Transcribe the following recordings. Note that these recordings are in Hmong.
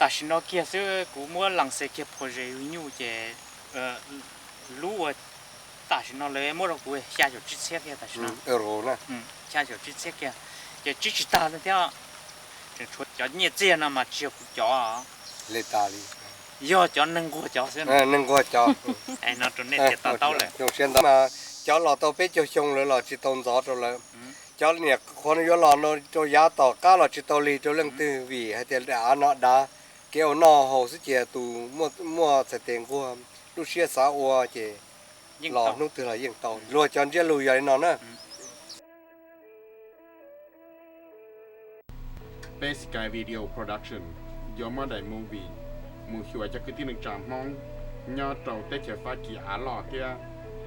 Tam sim no kiag xwb kuv muab laas xes kiag phom zes yug nyuj ces lub uas tam sim no lawv muab rau kuv xya caum tsib txhiab kiag tam sim no. Xya caum tsib txhiab kiag, ces tsib tsis tag li thiab. Tseem tshuav cov nyiaj txiag no mas tsis yog kuv cov, yog cov neeg nquag cov xwb. Neeg nquag cov. No rau nej tias to taub lawm. Cov los tau peb caug xyoo lawm los tsis tau ntxov rau lawm. Cov niam qhuav yuav los rau yav tom qab los tsis tau lig rau leej twg vim hais tias daim av no dav, kev ua noj haus xwb ces tus muaj txhais tes nquag lub siab xav ua ces los hnub twg los yeej tau. Luag cov ntsiab lus yog li no na. Peb Sky Video Production yuav muab daim movie mus xyuas cov kwv tij neej tsa Hmoob nyob rau teb chaws Fab Kis av loj thiab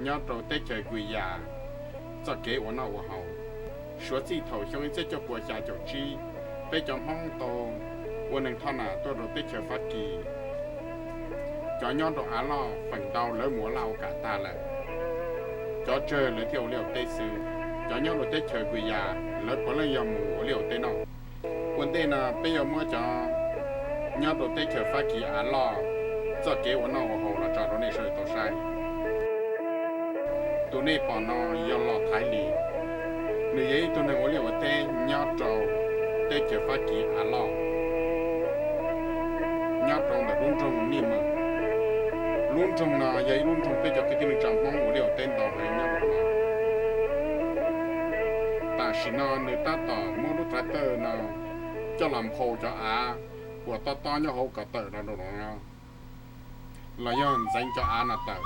nyob rau teb chaws Guyana txoj kev ua noj ua haus. Suav txij thaum xyoo ib txhiab cuaj puas xya caum tsib, peb cov Hmoob tau ua neeg thoj nam tuaj rau teb chaws Fab Kis. Cov nyob rau av loj feem ntau lawv mus ua laj ua kam tag lawm, cov tsawg lawv thiaj ua liaj ua teb xwb. Cov nyob rau teb chaws Guyana lawv puav leej yog mus ua liaj ua teb noj. Ua ntej no peb yuav muab cov nyob rau teb chaws Fab Kis av loj txoj kev ua noj ua haus los tso rau nej sawv daws tau saib. Tus nej pom no yog Los Thaiv Lis, nws yog ib tug neeg ua liaj ua teb nyob rau teb chaws Fab Kis av loj, nyob rau ntawm lub nroog Nij Meem. Lub nroog no yog ib lub nroog peb cov kwv tij neej tsa Hmoob ua liaj ua teb ntau heev nyob rau no. Tam sim no nws tab tom muab lub tractor no coj los nphau cov av uas tob tob nyob hauv ko taw no rau no, los yog ntxeev cov av no tawm.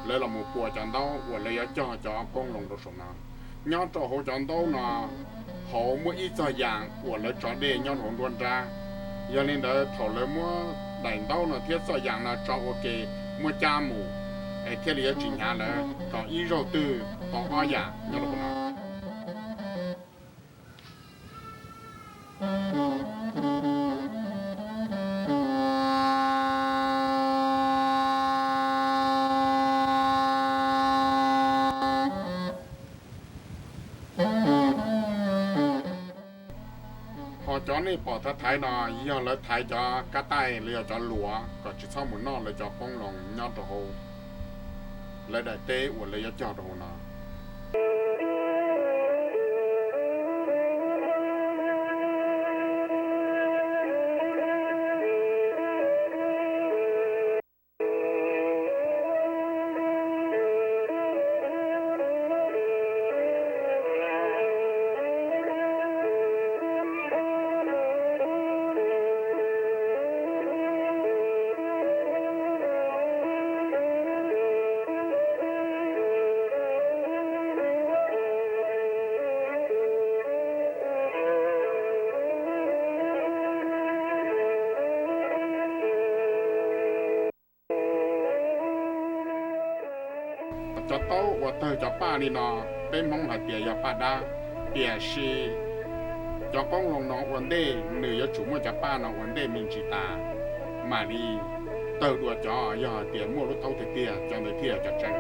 Lawv los mus pua cov ntaub uas lawv yuav cog cov koob loo rau saum no. Nyob rau hauv cov ntaub no, hauv muaj ib txog yam uas lawv tso dej nyob hauv nruab nrab. Yog li ntawd thaum lawv muab daim ntaub no thiab txoj yam no tso ua ke muab cab mus, es thiaj li yuav tsis hnyav lawv kom ib zaug twg tau ob yam nyob rau hauv no. Ho Cov nej pom thaiv thaiv no yog lawv thaiv cov kab taij los yog cov luav kom tsis txhob mus noj lawv cov qoob loo nyob rau hauv lawv daim teb uas lawv yuav cog rau hauv no. Cov taub uas tawg cov paj li no, peb Hmoob hais tias yog paj dab, tiam sis cov qoob loo no ua ntej nws yuav tsum muaj cov paj no ua ntej me ntsis tas, mam li tawg dua cov yog hais tias muaj lub taub tiag tiag, cov ntawd thiaj yog cov tseeb.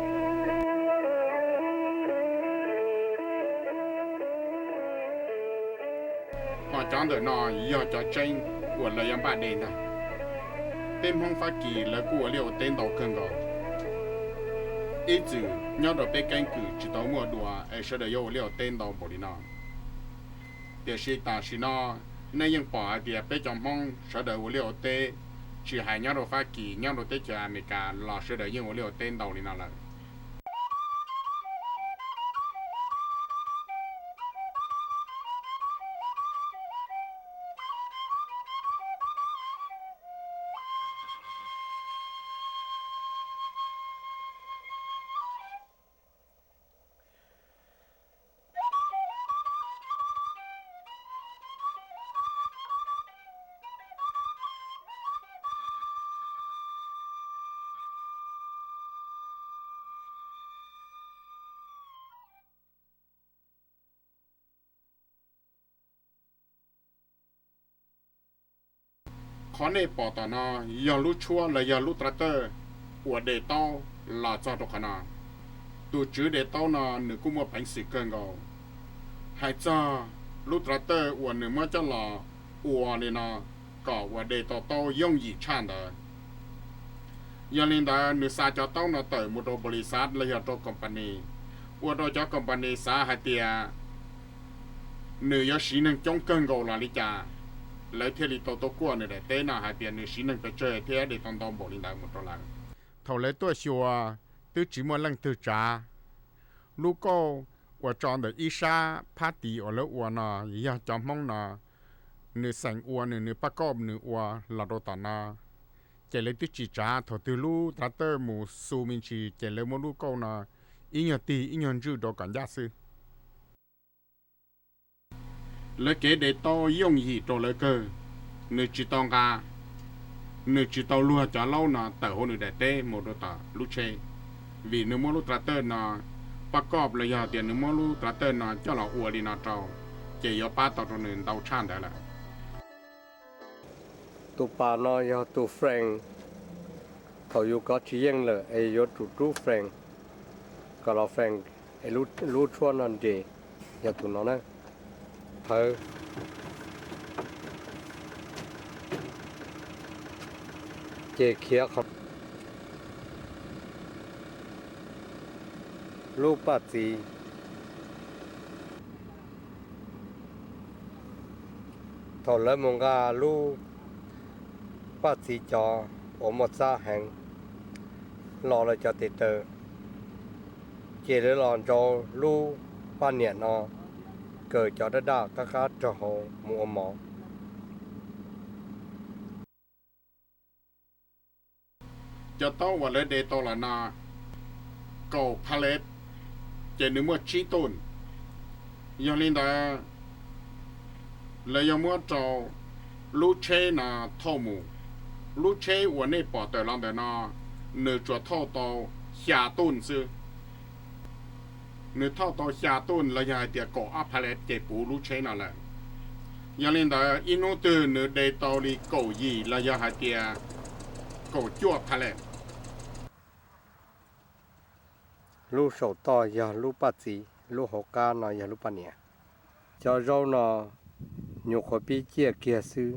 Ho cov ntawm no yog cov tseeb uas lawv yuav npaj de ntag. Peb Hmoob Fab Kis lawv kuj ua liaj ua teb ntau kawg nkaus. Ib txwm nyob rau peb keeb kwm tsis tau muaj dua es sawv daws yuav ua liaj ua teb ntau npaum li no. Tiam sis tam sim no nej yeej pom hais tias peb cov Hmoob sawv daws ua liaj ua teb, tsis hais nyob rau Fab Kis, nyob rau teb chaws Amelikas los sawv daws yeej ua liaj ua teb ntau li no lawm. Qhov nej pom tom no yog lub tshuab los yog lub tractor uas de taub los txog rau qhov no. Tus tswv de taub no nws kuj muaj peev xwm kawg nkaus. Hais txog lub tractor uas nws muab coj los ua li no kom uas de tau taub yooj yim tshaj ntawd. Yog li ntawd nws xa cov taub no tawm mus rau npaus lis xav los yog rau company, ua rau cov company xav hais tias nws yuav siv neeg coob kawg nkaus los li cas, lawv thiaj li tau tuaj kuaj nws daim teb no hais tias nws siv neeg pes tsawg thiab de tau ntau npaum li ntawd mus rau lawv. Thaum lawv tuaj xyuas twb tsis muaj leej twg tsav. Lub kauj uas tso ntawm ib sab phab tid uas lawv ua no yog cov Hmoob no, nws xeem ua nws, nws paj kauj nws ua los rau tom no. Ces lawv twb tsis tsav, thaum twg lub tractor mus xu me ntsis ces lawv muab lub kauj no ib nyuag tig ib nyuag ntswj rau kom ncaj xwb. Lawv kev de taub yooj yim rau lawv kawg, nws tsis tau nqa, nws tsis tau luag cov laub no tawm hauv nws daim teb mus rau tom lub tsheb, vim nws muab lub tractor no, paj kauj los yog tias nws muab lub tractor no coj los ua li no rau, ces yuav pab tau rau nws ntau tshaj ntawd lawm. Tus pas no yog tus frees, thaum yus kov tsis yeej lawm es yuav tsum rub frees kom los frees es lub tshuab no nres, yog tus no na. Phawv ces khiav qhov. Lub paj txiv. Thaum lawv mus nqa lub paj txiv cov uas muaj txab heev los lawv cov tes taw, ces lawv los ntsauv lub paj niam no, kaw cov daj daj qab qab rau hauv mus ua mov. Cov taub uas lawv de tau los no kaum pallet, ces nws muaj tsib tun. Yog li ntawd, lawv yuav muab rau lub tsheb no thauj mus. Lub tsheb uas nej pom tawm los ntawm no, nws tsuas thauj tau xya tun xwb. Nws thauj tau xya tun los yog hais tias kaum ob pallet ces puv lub tsheb no lawm. Yog li ntawd ib hnub twg nws de tau li kaum yim los yog hais tias kaum cuaj pallet. Lub saum toj yog lub paj txiv, lub hauv qab no yog lub paj niam. Cov zaub no nyuam qhuav pib ciaj kiag xwb.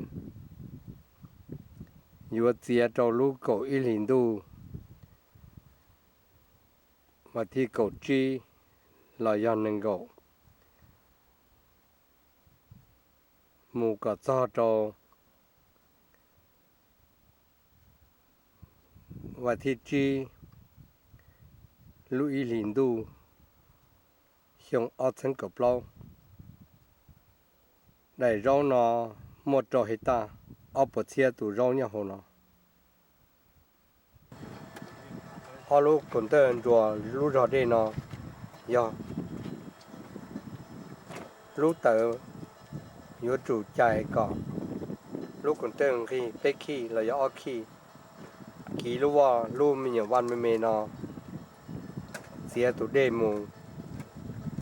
Yuav txiav rau lub kaum ib hlis ntuj, vas thij kaum tsib los yog nees nkaum, mus kom txog rau vas thij tsib lub ib hlis ntuj xyoo ob txheeb kaum plaub. Daim zaub no muaj rau hais tas ob puas txhiab tus zaub nyob hauv no. Ob lub kaum ntawj nruas lub zog dej no yog lub tawv, yuav tsum cais kom lub kaum ntawj nqig peb khij los yog ob khij, kiv lub voj lub me nyuam vaj me me no, txiav tus dej mus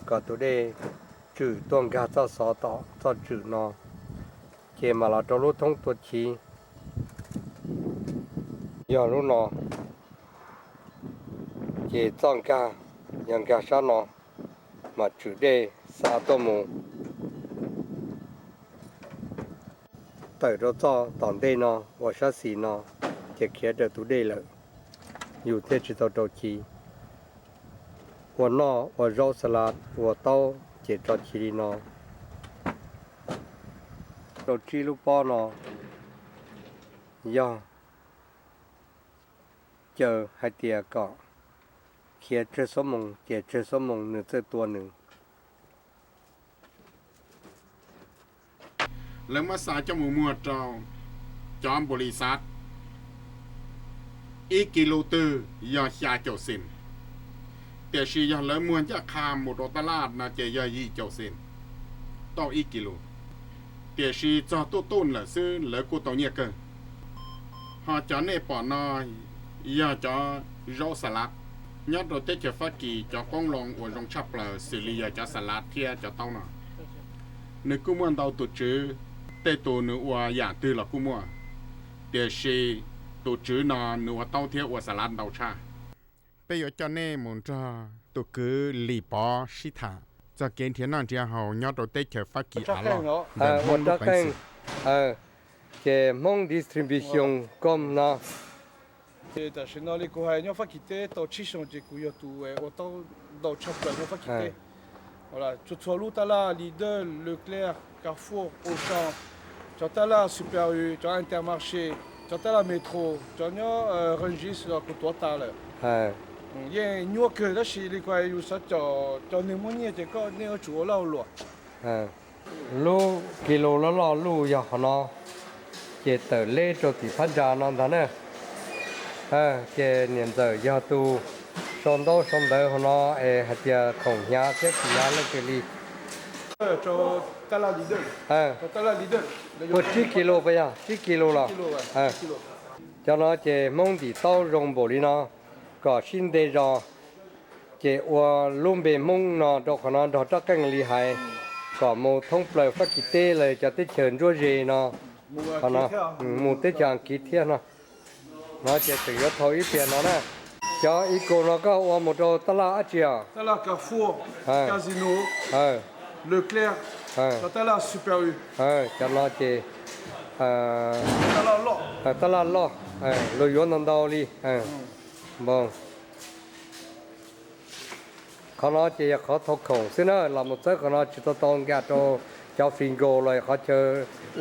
kom tus dej tswm tuaj nkag txoj xov tom txoj tswm no, ces mam los rau lub thoob tua chiv. Yog lub no, ces txoj nkag, yog nkag sab no, mam tswm dej xa tuaj mus tawm rau txoj tom ntej no uas sab xis no, ces khiav raws tus dej lawm, yus thiaj tsis tau rau chiv. Ua noj ua zaub xas las ua taub ces tso chiv li no. Rau tsib lub pob no yog caw hais tias kom khiav tsawg xuab moos ces tsawg xuab moos nws txawj tua nws. Lawv muab xa coj mus muag rau cov npaum li xav, ib kis lus twg yog xya caum xees, tiam sis yog lawv muag ncaj qha mus rau tab laj no ces yog yim caum xees tauj ib kis lus. Tiam sis txog tuj tuj lawm xwb lawv kuj tau nyiaj kawg. Ho cov nej pom no yog cov zaub xas lav. Nyob rau teb chaws Fab Kis cov qoob loo uas zoo tshaj plaws xws li yog cov xas lav thiab cov taub no. Nws kuj muaj ntau tus tswv, tej tus nws ua yam twg los kuj muaj, tiam sis tus tswv no nws ua taub thiab ua xas lav ntau tshaj. Peb yuav coj nej mus nrog tus kwv Lis Pov sib tham txog kev nrhiav noj nrhiav haus nyob rau teb chaws Fab Kis av loj. Ces Hmoob Distribution kom no. Ces tam sim no li kuv hais nyob Fab Kis teb tau tsib xyoos ces kuv yog tus ua taub ntau tshaj plaws nyob Fab Kis teb. Txhua txhua lub tab laj Leader, Leclerc, Carrefour, Auchan, cov tab laj Super U, cov Intermarché, cov tab laj Metro, cov nyob Rungis los kuv tuav tas lawm. Yeej nyuaj kawg tab sis li kuv hais yus xav coj cov neeg muaj nyiaj ces koj nej yuav tsum ua lag ua luam. Lub kis lus loj loj luj yog qhov no, ces tawm leb rau tim phab ntsa no ntag na. Ces niam ntxawm yog tus sau ntaub sau ntawv hauv no es hais tias khoom hnyav thiab tsis hnyav leej twg li. Ua tsib kis lus pas yog tsib kis lus los? Cov no ces Hmoob ntim taub zoo npaum li no kom sib nte zos, ces ua lub npe Hmoob no rau qhov no nrog rab qeej li hais, kom mus thoob plaws Fab Kis teb los cov teb chaws ntsuab ze no, qhov no mus teb chaws Askiv thiab no. No ces tseem yuav thau ib pliag no na. Cov ib kus no koj ua mus rau tab laj dab tsi os? Tab laj Carrefour, Casino, Leclerc, cov tab laj Super U. Cov no ces tab laj loj, luag yuav ntau ntau li. Npoo. Qhov no ces yog qhov thau khoom xwb na, los mus txawb qhov no tsis tau tau nkag rau cov fis nkaus los qhov chaw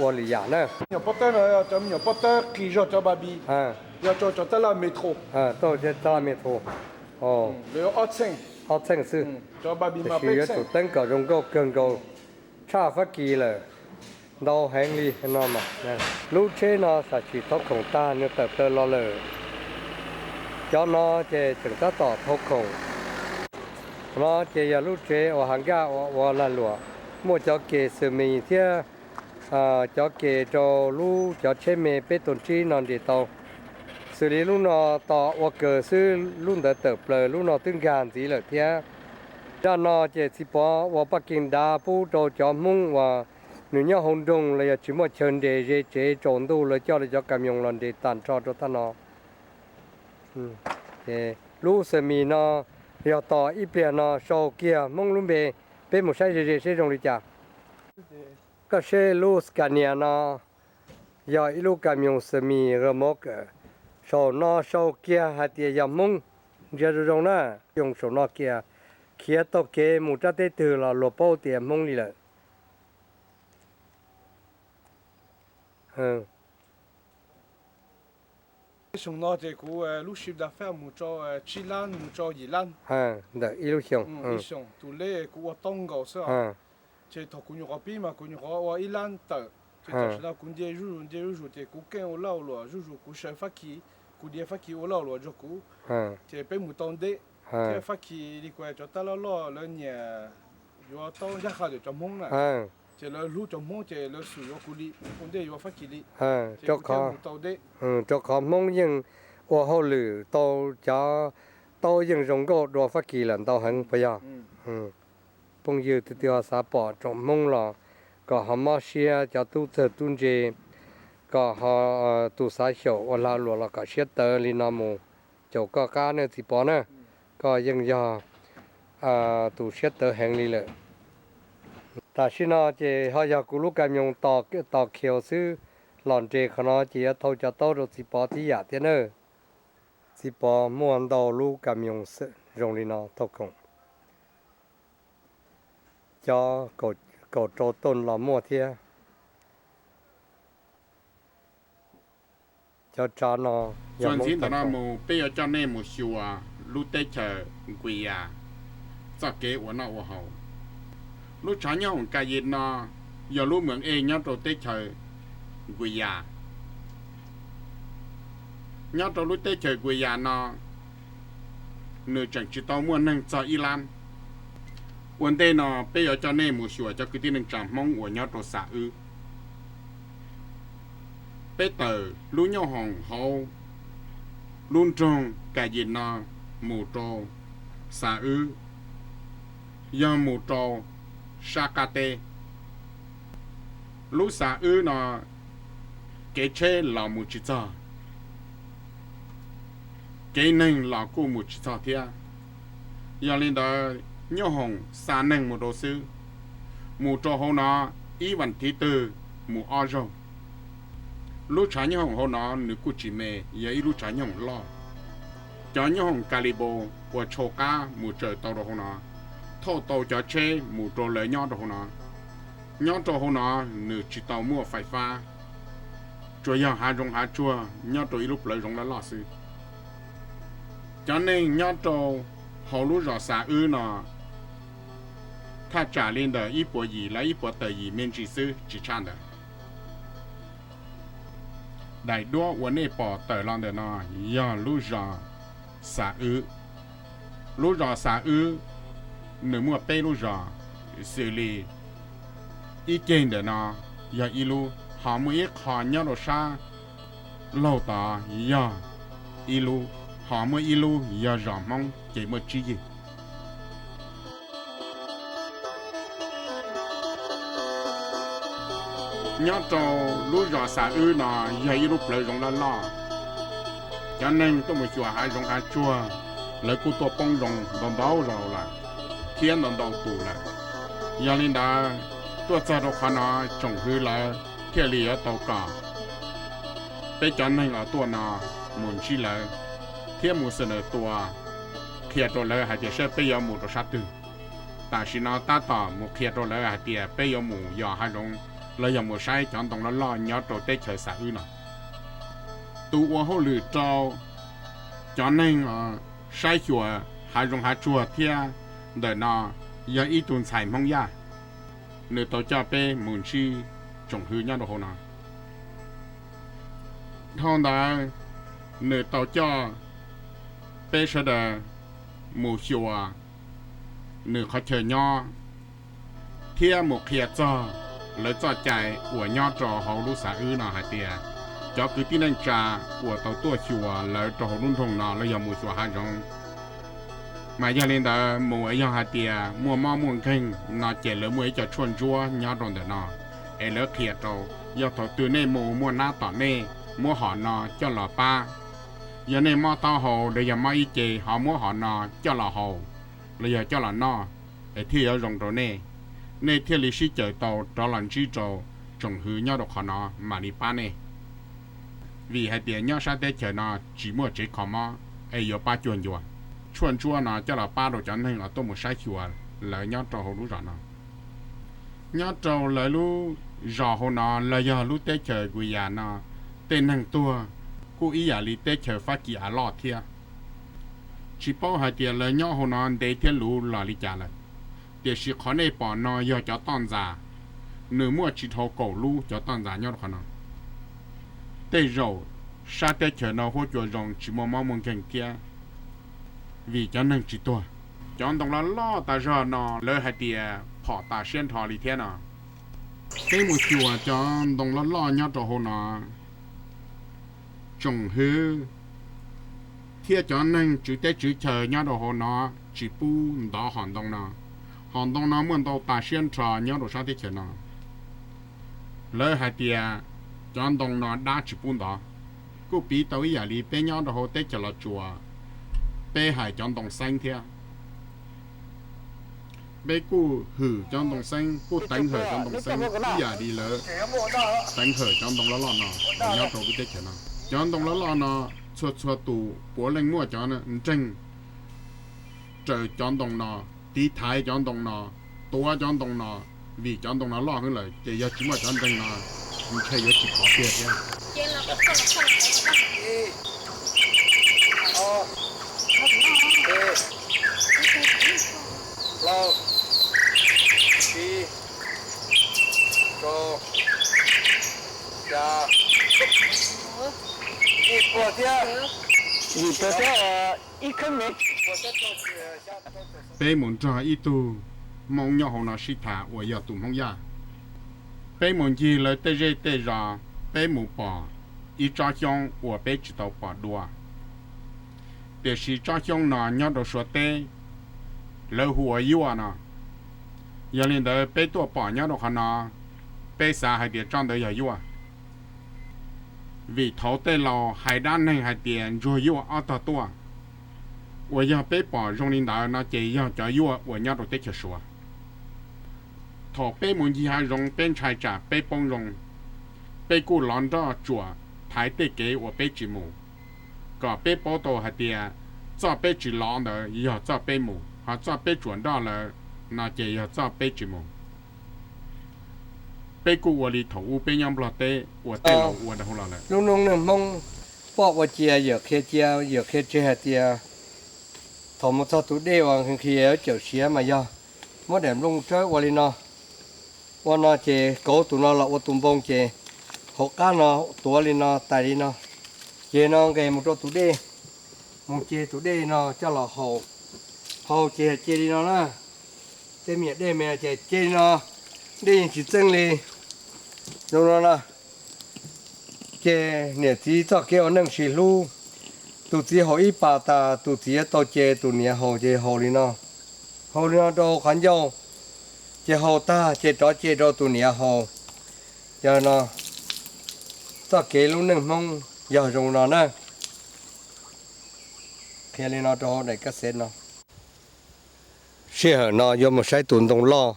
ua lwm yam na. Me nyuam pob tawb no yog cov me nyuam pob tawb qis zog cov Barbie, yog rau cov tab laj Metro. Tab laj Metro, ob txheej xwb, tiam sis yuav tsum teeb kom zoo nkauj kawg nkaus tshaj Fab Kis lawm, ntau heev li no mas. Lub tsheb no tam sim thau khoom tag nws tawm plaws los lawm. Cov no ces tseem tab tom thau khoom. No ces yog lub tsev uas hav nkaj uas ua lag luam, muaj cov ke xws mis thiab cov ke rau lub cov tsheb me peb tus ntsib no nres tau. Xws li lub no tos ua kawg xwb, lub ntawd tawm plaws, lub no twb nkag ntxiv lawm thiab. Zaj no ces txiv pov ua paj keeg dav pub rau cov Hmoob uas nws nyob hauv nroog los yog tsis muaj chaw nres ze tsev, tsaus ntuj lawv coj lawv cov kas moos los nres tag nrho rau thaj no. Lub xws mis no yog tos ib pliag no sau kiag Hmoob lub npe, peb mus saib ze ze seb zoo li cas. Koj saib lub Scania no yog ib lub kamios xas mis remote, saum no sau kiag hais tias yog Hmoob. Ntsia zoo zoo na, yoo saum no kiag, khiav taug kev mus rab teb twg los luag paub tias Hmoob li lawm. Xyoo no ces kuv lub sib da fab mus rau tsib lab mus rau yim lab ntawm ib lub xyoo. Tus leb kuv ua tau nkaus xwb. Ces thaum kuv nyuam qhuav pib mas kuv nyuam qhuav ua ib lab tawm, ces tam sim no kuv nce zuj zus nce zuj zus ces kuv keej ua laj ua luam zuj zus, kuv sawv Fab Kis, kuv diav Fab Kis ua laj ua luam rau kuv. Ces peb mus tau ntej thiab Fab Kis li kuv cov tab loj loj lawv nyiam yuav tau ncaj qha ntawm cov Hmoob na, ces lawv hlub cov Hmoob ces lawv xum yuav kuv li, ua ntej yuav Fab Kis li. Ces kuv thiaj mus tau ntej. Rau qhov Hmoob yeej ua hauj lwm tau, cov taub yeej zoo nkauj dua Fab Kis lawm ntau heev puas yog? Phooj ywg twg twg ho xav pom tsoom Hmoob los kom ho mob siab, cov tub txawg tub ntse kom ho, tus xav xyaum ua lag luam los kom siab tawv li no mus caum koj qab ne txiv Pov na. Koj yeej yog tus siab tawv heev li lawm. Tam sim no ces ho yog kuv lub kamios tos khiaus xwb, los nres qhov no ces yuav thau cov taub rau txiv Pov tib yam thiab na. Txiv Pov muaj ntau lub kamios zoo li no thauj khoom, cov kaum rau toj los muaj thiab. Cov tsav no, txuas ntxiv ntawm no mus peb yuav coj nej mus xyuas lub teb chaws Nkuiyas txoj kev ua noj ua haus. Lub tshav nyooj hoom Kayis no yog lub mees ej nyob rau teb chaws Nkuiyas. Nyob rau lub teb chaws Nkuiyas no nws tseem tsis tau muaj neeg txog ib lab. Ua ntej no peb yuav coj nej mus xyuas cov kwv tij neej tsa Hmoob uas nyob rau Xas Wb. Peb tawm lub nyooj hoom hauv lub nroog Kayis no mus rau Xas Wb, yog mus rau sab qab teb. Lub Xas Wb no kev tsheb los mus tsis txog, kev neeg los kuj mus tsis txog thiab. Yog li ntawd nyooj hoom xa neeg mus rau xwb, mus rau hauv no ib vas thiv twg mus ob zaug. Lub tshav nyooj hoom hauv no nws kuj tsis me, yog ib lub tshav nyooj hoom loj. Cov nyooj hoom Kalibos uas tshau qab mus tsaws tau rau hauv no, thauj tau cov tsheb mus rau lawv nyob rau hauv no. Nyob rau hauv no nws tsis tau muaj fais fab, tsuas yog hav zoov hav tsuag nyob rau ib lub plawv zoov loj loj xwb. Cov neeg nyob rau hauv lub zos Xas Wb no thaj tsam li ntawm ib puas yim los ib puas tawm yim me ntsis xwb tsis tshaj ntawd. Daim duab uas nej pom tawm los ntawm no yog lub zos Xas Wb. Lub zos Xas Wb nws muaj peb lub zos xws li ib ceg ntawm no yog ib lub, ho muaj ib qho nyob rau sab laug tod yog ib lub, ho muaj ib lub yog zos Hmoob ces muaj tsib yig. Nyob rau lub zos Xas Wb no yog ib lub plawv zoov loj loj. Cov neeg tuaj mus xyuas hav zoov hav tsuag, lawv kuj tuaj poob zoo ntau ntau zaus lawm thiab ntau ntau tus lawm. Yog li ntawd, tuaj txog rau qhov no, tsoom hwv lawv thiaj li yuav tau kom peb cov neeg los tuaj no mus ntsib lawv thiab mus xwm nawm tua, qhia rau lawv hais tias saib peb yuav mus rau sab twg. Tam sim no tab tom mus qhia rau lawv hais tias peb yuav mus yos hav zoov los yog mus saib cov ntoo loj loj nyob rau teb chaws Xas Wb no. Tus ua hauj lwm rau cov neeg saib xyuas hav zoov hav tsuag thiab ntawm no yog ib tug ntxhais Hmoob Yaj, nws tau coj peb mus ntsib tsoom hwv nyob rau hauv no. Dhau ntawd, nws tau coj peb sawv daws mus xyuas nws qhov chaw nyob thiab mus qhia txog lawv txoj cai uas nyob rau hauv lub Xas Wb no hais tias cov kwv tij neej tsa uas tau tuaj xyuas lawv rau hauv lub nroog no los yog mus xyuas hav zoov, mas yog li ntawd mus yog hais tias muaj mob muaj nkeeg no ces lawv muaj ib co tshuaj ntsuab nyob rau ntawm no, es lawv qhia rau, yog thaum twg nej mus muaj nab tom nej, muab hom no coj los pab. Yog nej mob taub hau los yog mob ib ce ho muab hom no coj los haus los yog coj los noj, es thiaj yuav zoo rau nej. nej thiaj li sib cawm tau rov los ntsib rau tsoom hwv nyob rau qhov no mam li pab nej. Vim hais tias nyob sab teb chaws no tsis muaj tsev kho mob es yuav pab cuag ncua. Tshuaj ntsuab no coj los pab rau cov neeg uas tuaj mus saib xyuas lawv nyob rau hauv lub zos no. Nyob rau lawv lub zos hauv no los yog lub teb chaws Kuv Yas no, tej neeg tuag kuj ib yam li teb chaws Fab Kis av loj thiab. Tsis paub hais tias lawv nyob hauv no ntev thiab luv los li cas lawm, tiam sis qhov nej pom no yog cov toj ntxas, nws muaj tsis dhau kaum lub cov toj ntxas nyob rau qhov no. Tej zaum sab teb chaws no huab cua zoo tsis muaj mob muaj nkeeg thiab, vim cov neeg tsis tuag. Cov ntoo loj loj tas zog no lawv hais tias phom tas siab nrho li thiab no. Peb mus xyuas cov ntoo loj loj nyob rau hauv no, tsoom hwv thiab cov neeg tswv teb tswv chaw nyob rau hauv no tsis pub ntov hom ntoo no. Hom ntoo no muaj ntau tas siab nrho nyob rau sab teb chaws no. Lawv hais tias cov ntoo no dab tsis pub ntov, kuj piv tau ib yam li peb nyob rau hauv teb chaws Los Tsuas, peb hais cov ntoo xeeb thiab. Peb kuj hwm cov ntoo xeeb, kuj teev hawm cov ntoo xeeb ib yam li lawv teev hawm cov ntoo loj loj no uas nyob rau lub teb chaws no. Cov ntoo loj loj no, txhua txhua tus puav leej muaj cov nreeg raws cov ntoo no, tiv thaiv cov ntoo no, tuav cov ntoo no, vim cov ntoo no loj heev lawm ces yog tsis muaj cov nreeg no ntshe yuav tsis pov tiag thiab. Peb mus nrog ib tug Hmoob nyob hauv no sib tham uas yog tus Hmoob Yaj. Peb mus ncig lawv tej zej tej zos, peb mus pom ib tsob xyoob uas peb tsis tau pom dua. Tiam sis tsob xyoob no nyob rau Suav teb, lawv hu ua yuaj no. Yog li ntawd peb tuaj pom nyob rau qhov no, peb xav hais tias tsob ntawd yog yuaj. Vim thaum tej laus hais dab neeg hais tias ntsuag yuaj ob tog tuaj, uas yog peb pom zoo li ntawd no ces yog cov yuaj uas nyob rau teb chaws Suav. Thaum peb mus ncig hav zoov peb ntshai tsam peb poob zoo, peb kuj lov nroj tsuam thaiv tej kev uas peb tsis mus, kom peb paub tau hais tias txoj peb tsis lov ntawd yog txoj peb mus, ho txoj peb tsuam nroj lawm no ces yog txoj peb tsis mus. Peb kuj ua li thaum ub peb nyob Nplog teb uas tej laus ua rau hauv los lawm. Lub noob neej Hmoob poj ua cia yawm qhia cia yawm qhia tseg hais tias thaum mus txog tus dej uas nqhis nqhis cawm siav mas yog muab daim nplooj tsawb ua li no, ua no ces kauv tus no los ua tus npoo ces hauv qab no tuav li no tais li no, ces no nqes mus rau tus dej, mus ces tus dej no coj los haus, haus ces cia li no na. Tej me nyuam dej me ces cia li no, dej yeej tsis txeeb li. Zoo no na, ces niam txiv txoj kev ua neej sib hlub, tus txiv haus ib pas tas tus txiv yuav tau ces tus niam haus ces haus li no, haus li no rau qhov ncauj, ces haus tag ces rov ces rau tus niam haus. Yog no, txoj kev lub neej Hmoob yog zoo no na. Qhia li no rau hauv daim kas xev no. Sij hawm no yuav mus saib tus ntoo loj.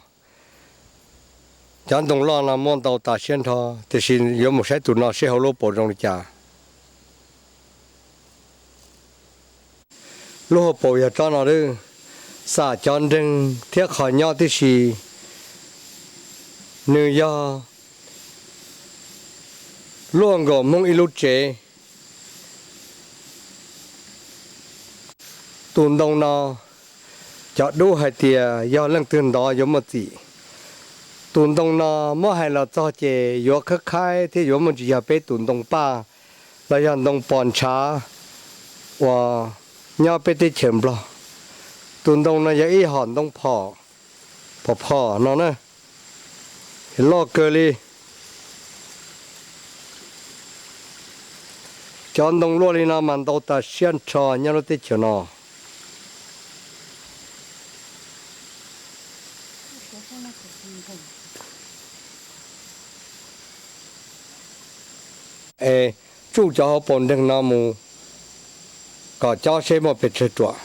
Cov ntoo loj no muaj ntau tas siab nrho, tiam sis yuav mus saib tus no seb hauv lub paus zoo li cas. Lub hauv paus yog tsob no lawm, xam cov nreeg thiab qhov nyob tib si, nws yog luaj nkaus Hmoob ib lub tsev. Tus ntoo no, cov dub hais tias yog leej twg ntov yuav muaj txim. Tus ntoo no muab hais los txog ces yuav khaib khaib thiab yuav muaj tsis yog peb tus ntoo paj los yog ntoo pos ntshav uas nyob peb teb chaws Nplog. Tus ntoo no yog ib hom ntoo phom, phom phom no na, loj kawg li. Cov ntoo luaj li no mas ntau tas siab nrho nyob lub teb chaws no. Es tsuj cov hauv paus nreeg no mus kom cob seb muaj pes tsawg ruam.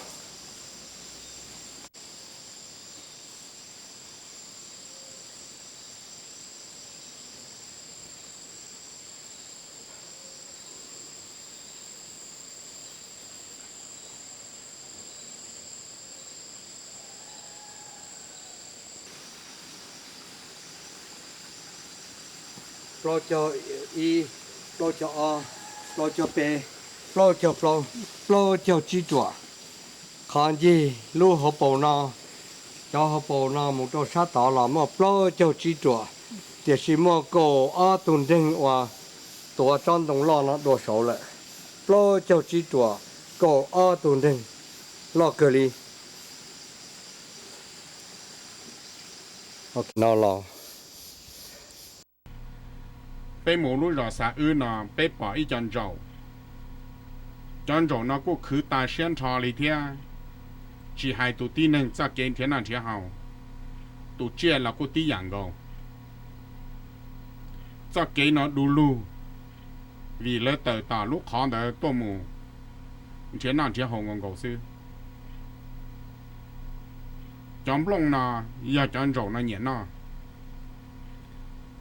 plaub caug ib, plaub caug ob, plaub caug peb, plaub caug plaub, plaub caug tsib ruam. Qhov ncig lub hauv paus no, cov hauv paus no mus rau sab tod los muaj plaub caug tsib ruam, tiam sis muaj kaum ob tug nreeg uas tuav tsob ntoo loj no dua saud lawm. Plaub caug tsib ruam, kaum ob tug nreeg loj kawg li. No los peb mus lub zos Xav Wb no peb pom ib co ntsaum. Cov ntsaum no kuj khwv tas siab nrho li thiab, tsis hais tus tib neeg txoj kev nrhiav noj nrhiav haus, tus tsiaj los kuj tib yam nkaus. Txoj kev no du lug, vim lawv tawm tom lub qhov ntawd tuaj mus nrhiav noj nrhiav haus nkaus nkaus xwb. Cov nplooj no yog cov ntsaum no nyiam noj,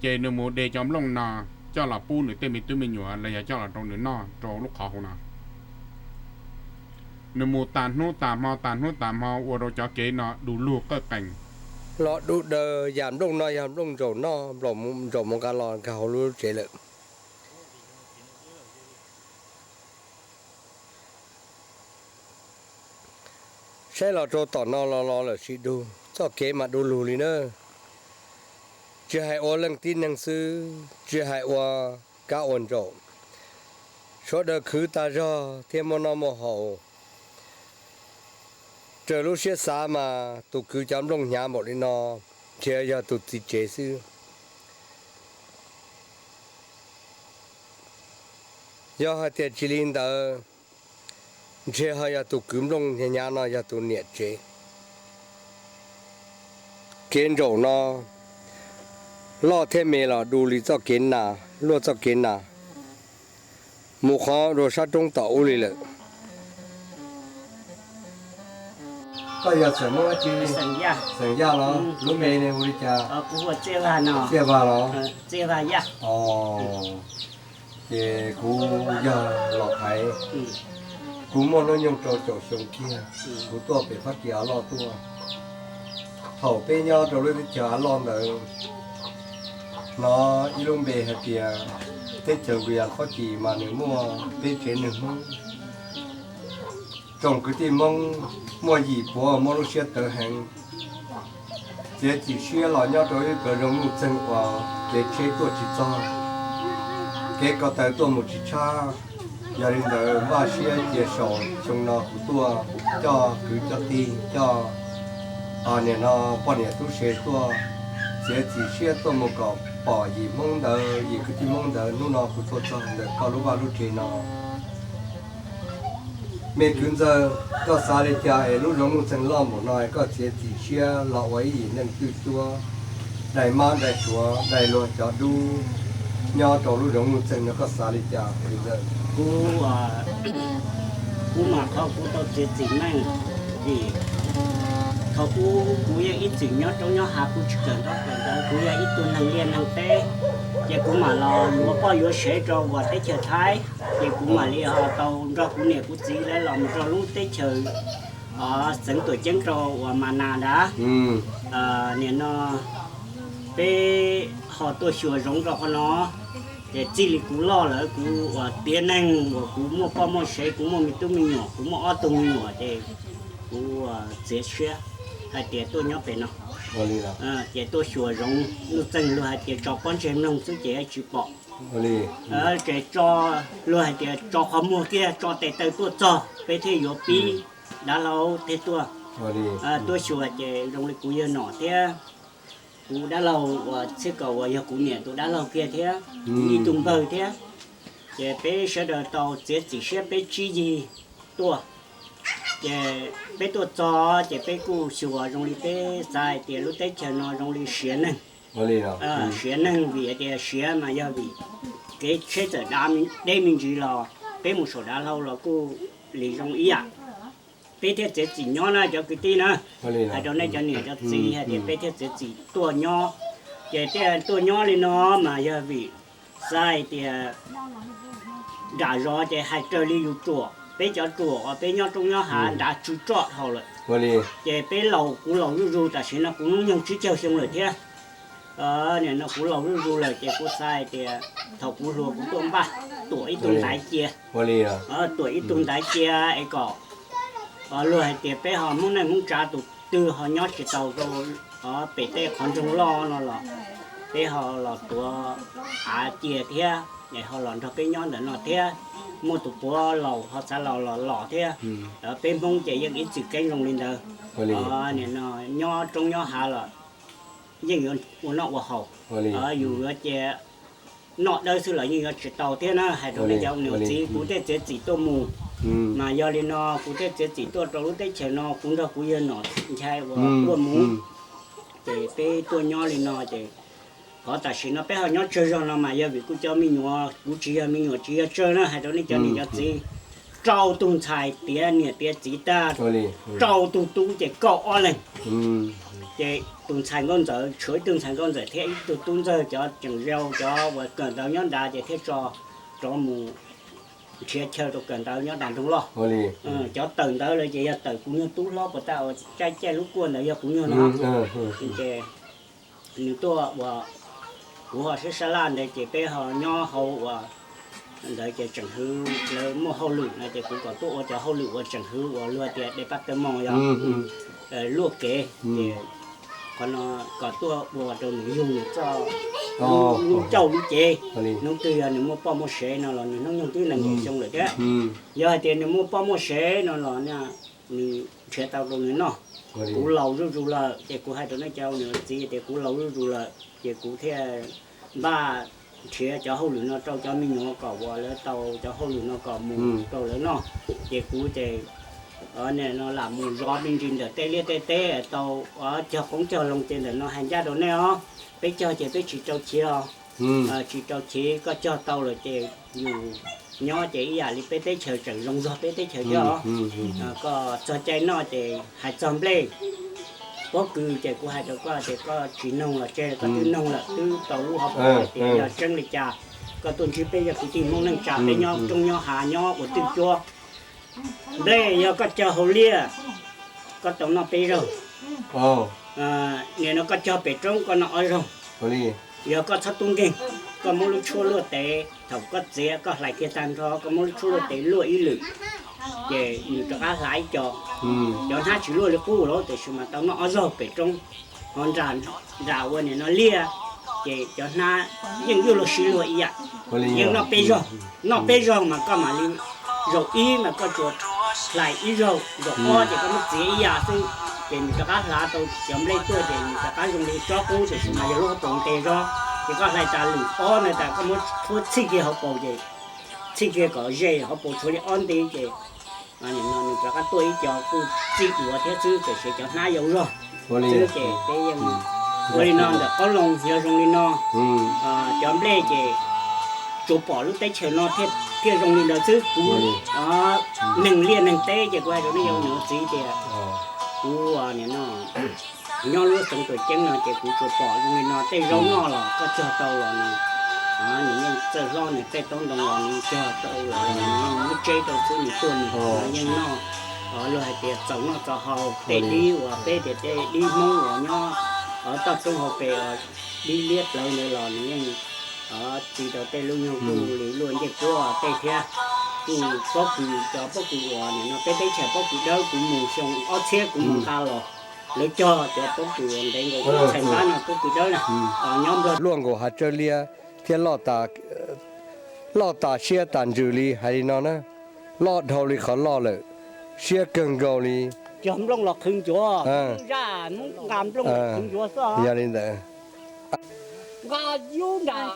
ces nws mus de cov nplooj no coj los pub nws tej me tub me nyuam los yog coj los rau nws noj rau lub qhov hauv no. Nws mus tas hnub tas hmo tas hnub tas hmo ua rau cov kev no du lug qawj qees. Los du daws yam nplooj no yog nplooj ntsaum noj, nplooj ntsaum mus nqa los nkag hauv lub tsev lawm. Saib los rau tom no los los lawm sis dug, txoj kev mas du lug li na. Tsis hais ua leej tib neeg xwb, tsis hais ua kab ua ntsaum, sawv daws khwv tas zog thiaj muaj noj muaj haus. Raws lub siab xav mas tus kwv cov nplooj hnyav npaum li no, ntshe yog tus txiv tsev xwb. Yog hais tias tsis li ntawd, ntshe ho yog tus kwv nplooj hnyav hnyav no yog tus niam tsev. Kev ntsaum no loj thiab me los du li txoj kev nas, luaj txoj kev nas, mus qhov rau sab roob tom ub li lawm. Koj yog xeem Hmoob dab tsi? Xeem Yaj los? Lub npe ne hu li cas? Txiaj Vag los? Ces kuv yog Los Thaiv, kuv muaj hnub nyoog rau caum xyoo kiag, kuv tuaj pem Fab Kis av loj tuaj. Thaum peb nyob rau lub teb chaws av loj ntawd, hnov ib lub npe hais tias teb chaws Npus Yas Fab Kis mas nws muaj peb tsev neeg Hmoob. Tsoom kwv tij Hmoob muaj yim puav muaj lub siab tawv heev, txiav txim siab los nyob rau ib plawv zoov nuj txeeg uas kev tsheb tuaj tsis txog, kev ko taw tuaj mus tsis tshab. Yog li ntawd npaj siab cia saum xyoo no kuv tuaj coj kwv coj tij coj niam no poj niam tub se tuaj txiav txim siab tuaj mus kom pom yim Hmoob ntawd, yim kwv tij Hmoob ntawd. Hnub no kuv tuaj txog ntawm koj lub vaj lub tsev no. Me kwv ntxawg, koj xav li cas es lub zoov nuj txeeg loj npaum no es koj txiav txim siab los ua ib yim neeg twj cuab, dai mab dai suav dai luag cov dub nyob rau lub zoov nuj txeeg no, koj xav li cas kwv ntxawg? Kuv, kuv mas qhov kuv tau txiav txim neej, vim thaum ub kuv yeej ib txwm nyob roob nyob hav, kuv tsis kawm ntaub kawm ntawv, kuv yog ib tug neeg liaj neeg teb, ces kuv mam los yuav poj yuav sev rau uas teb chaws Thaib, ces kuv mam li ho tau nrog kuv niam kuv txiv lawv los mus rau lub teb chaws xeev Tuam Ceeb rau uas Mas Nas ntawd. Nim no peb ho tuaj xyuas zoov rau qhov no, ces txij li kuv loj lawm, kuv uas tiav neeg uas kuv muaj poj muaj sev, kuv muaj me tub me nyuam, kuv muaj ob tug me nyuam, ces kuv txiav siab hais tias tuaj nyob pem no, ces tuaj xyuas zoov nuj txeeg, luag hais tias tso pob ntseg mloog xwb ces tsis pom. Ces tso, luag hais tias tso qhov muag kiag, tso tes taw tuaj txog peb thiaj yuav pib, dav hlau thiaj tuaj. Tuaj xyuas ces zoo li kuv yawg nom thiab kuv dab laug uas txhiab kaum uas yog kuv niam tus dab laug kiag thiab, kuv ib tug npawg thiab, ces peb sawv daws tau txiav txim siab peb tsib yig tuaj. Ces peb tuaj txog ces peb kuj xyuas zoo li peb xav hais tias lub teb chaws no zoo li siav neeg. Siav neeg vim hais tias siav mas yog vim kev tsheb txawm dav deb me ntsis los peb mus saum dav hlau los kuj li zoo ib yam. Peb thiaj txiav txim nyob na cov kwv tij na, hais rau nej cov niam cov txiv hais tias peb thiaj txiav txim tuaj nyob. Ces thiaj tuaj nyob li no mas yog vim xav hais tias nram zos ces hais raws li yus ruam, peb cov ruam uas peb nyob roob nyob hav nrad tsw roj dhau lawm. Ces peb laus, kuv laus zuj zus, tam sim no kuv hnub nyoog tsib caug xyoo lawm thiab. Nim no kuv laus zuj zus lawm ces kuv xav hais tias thaum kuv hluas kuv tuaj npaj tuam ib tug ntaiv cia, tuam ib tug ntaiv cia es kom luag hais tias peb ho Hmoob neej Hmoob tsav tus twg ho nyob tsis tau rau pem tej qhov nroog loj no los peb ho los tuav av cia thiab es ho los nrog peb nyob ntawm no thiab. Muaj tus puav laus ho xav laus los los thiab. Peb Hmoob ces yeej ib txwm keeb zoo li ntawd. Nim no nyob roob nyob hav los yeej yuav ua noj ua haus. Yus yuav cia noj dawb xwb los yeej yuav tsis tau thiab na. Hais rau nej cov niam txiv, kuv tej txiav txim tuaj mus, mas yog li no kuv tej txiav txim tuaj rau lub teb chaws no, kuv nrog kuv yawg Nom Nchai uas tuaj mus, ces peb tuaj nyob li no ces qhov tam sim no peb ho nyob tsawg zog no mas yog vim kuv cov me nyuam, kuv tsis yog me nyuam tsis yog tsawg na. Hais rau nej cov niam cov txiv, rau tug ntxhais tiav niam tiav txiv tag, rau tug tub ces kaum ob leeg. Ces tus ntxhais Nkauj Ntxawm, tshuav ib tug ntxhais Nkauj Ntxawm thiab ib tug tub ntxawg, cov tseem zoo, cov uas kawm ntawv nyob nrad ces thiaj tso rov mus nrhiav chaw rau kawm ntawv nyob nram nroog loj. Cov tawm ntawv lawm ces yog tawm kuv nyuag tub hlob puas tag uas caij caij lub kuaj ntawd yog kuv nyuag no. Ces nws tuaj uas kuv ho sab sab laj ntawd ces peb ho nyob hauv uas ntawd ces tseem hwv lawv muaj hauj lwm no ces kuv kom tuaj ua cov hauj lwm uas tseem hwv uas luag tias de paj taw mos yog luaj kev ces qhov no kom tuaj ua rau nws yug nws txoj lub caij lub cev. Hnub twg yog nws muaj poj muaj sev no los nws hnub nyoog twb nees nkaum xyoo lawm thiab. Yog hais tias nws muaj poj muaj sev no los nws nrhiav tau rau nws noj. Kuv laus zuj zus lawm ces kuv hais rau nej cov niam txiv tias kuv laus zuj zus lawm ces kuv thiaj npaj nrhiav cov hauj lwm no rau cov me nyuam kom uas lawv tau cov hauj lwm no kom mus rau lawv noj. Ces kuv ces nim no lam mus zov me ntsis ntawm tej liaj tej teb tau cog qoob cog loo ces ntawm no hais ncaj rau nej os. Peb cog ces peb tsis rau chiv os. Tsis rau chiv, koj cog tau lawm ces yus nyob ces ib yam li peb teb chaws tseem zoo zog peb teb chaws thiab os. Koj txog caij noj ces hais txog nplej pob kws ces kuv hais rau koj tias koj tsis noog los tseg, koj twb noog lawm twb tau lub hauv paus tias yog tseeb li cas. Koj tuaj ntsib peb yog kwv tij Hmoob neej tsa, peb nyob roob nyob hav nyob ua twj cuab. Nplej yog koj cog hauv liaj, koj tau noj peb zaug. Nim no koj cog pem roob koj noj ob zaug. Yog koj txhob tub nkeeg, koj muab lub tshuaj luaj tes, thaum koj txiav koj hlais kiag tag nrho koj muab lub tshuaj luaj tes luaj ib lwm, ces nws rov qab hlav ib co. Cov hnab tsis luaj li qub lawm tiam sis mas tau noj ob zaug pem roob. Ho nram ua nim no liaj, ces cov hnab yeej yuj luag sib luag ib yam, yeej noj peb zaug. Noj peb zaug mas koj mam li, zaum ib mas koj tsuas hlais ib zaug, zaum ob ces koj muab txiav ib yam xwb, ces nws rov qab hlav tau cov nplej tuaj ces nws rov qab zoo li tsob qub tiam sis mas yog lub hauv paus ntev zog. Ces koj hlais tas lwm ob no tas koj muab tshuab txhij kiag hauv paus ces txhij kiag kom ze hauv paus tshuav li ob nti ces nws rov qab tuaj ib co kuj txij duav thiab xwb tiam sis cov hnab yau zog xwb ces peb yeej ua li no ntawm qoob loo yog zoo li no. Cov nplej ces tsuas pom lub teb chaws no thiaj zoo li ntawd xwb. Kuv neeg liaj neeg teb ces kuv hais rau nej cov niam txiv tias kuv nim no nyob lub xeev Tuam Ceeb no ces kuv tsuas pom zoo li no, tej zaub noj los koj cog tau los nws, nws yeej txawj hlob, nws tej taub ntoo los nws cog tau los nws yeej muab tseb rau xwb, nws tuaj nws yeej noj. Luag hais tias txaus noj txaus haus, tej dib uas peb tias tej dib Hmoob uas nyob toj roob hauv pes, dib liab plawv ntawd los nws yeej txi rau tej lub nyuag kuj li luaj ncej puab tej thiab. Kuj pob kws, cov pob kws uas nim no peb teb chaws pob kws dawb, kuv mus xyoo ob txhiab kuv mus nqa los, lawv cog cov pob kws uas ntev nkaus txhais npab no pob kws dawb na, nyob Nplog luaj nkaus hav tsawb liab thiab loj tas siab tas ntsws li hais li no na, loj dhau li qhov loj lawm, siab kawg nkaus li. Cog nplooj los qhwv ncuav, zaj Hmoob nqa nplooj los qhwv ncuav xwb. Yog li ntawd, nqa yub nram,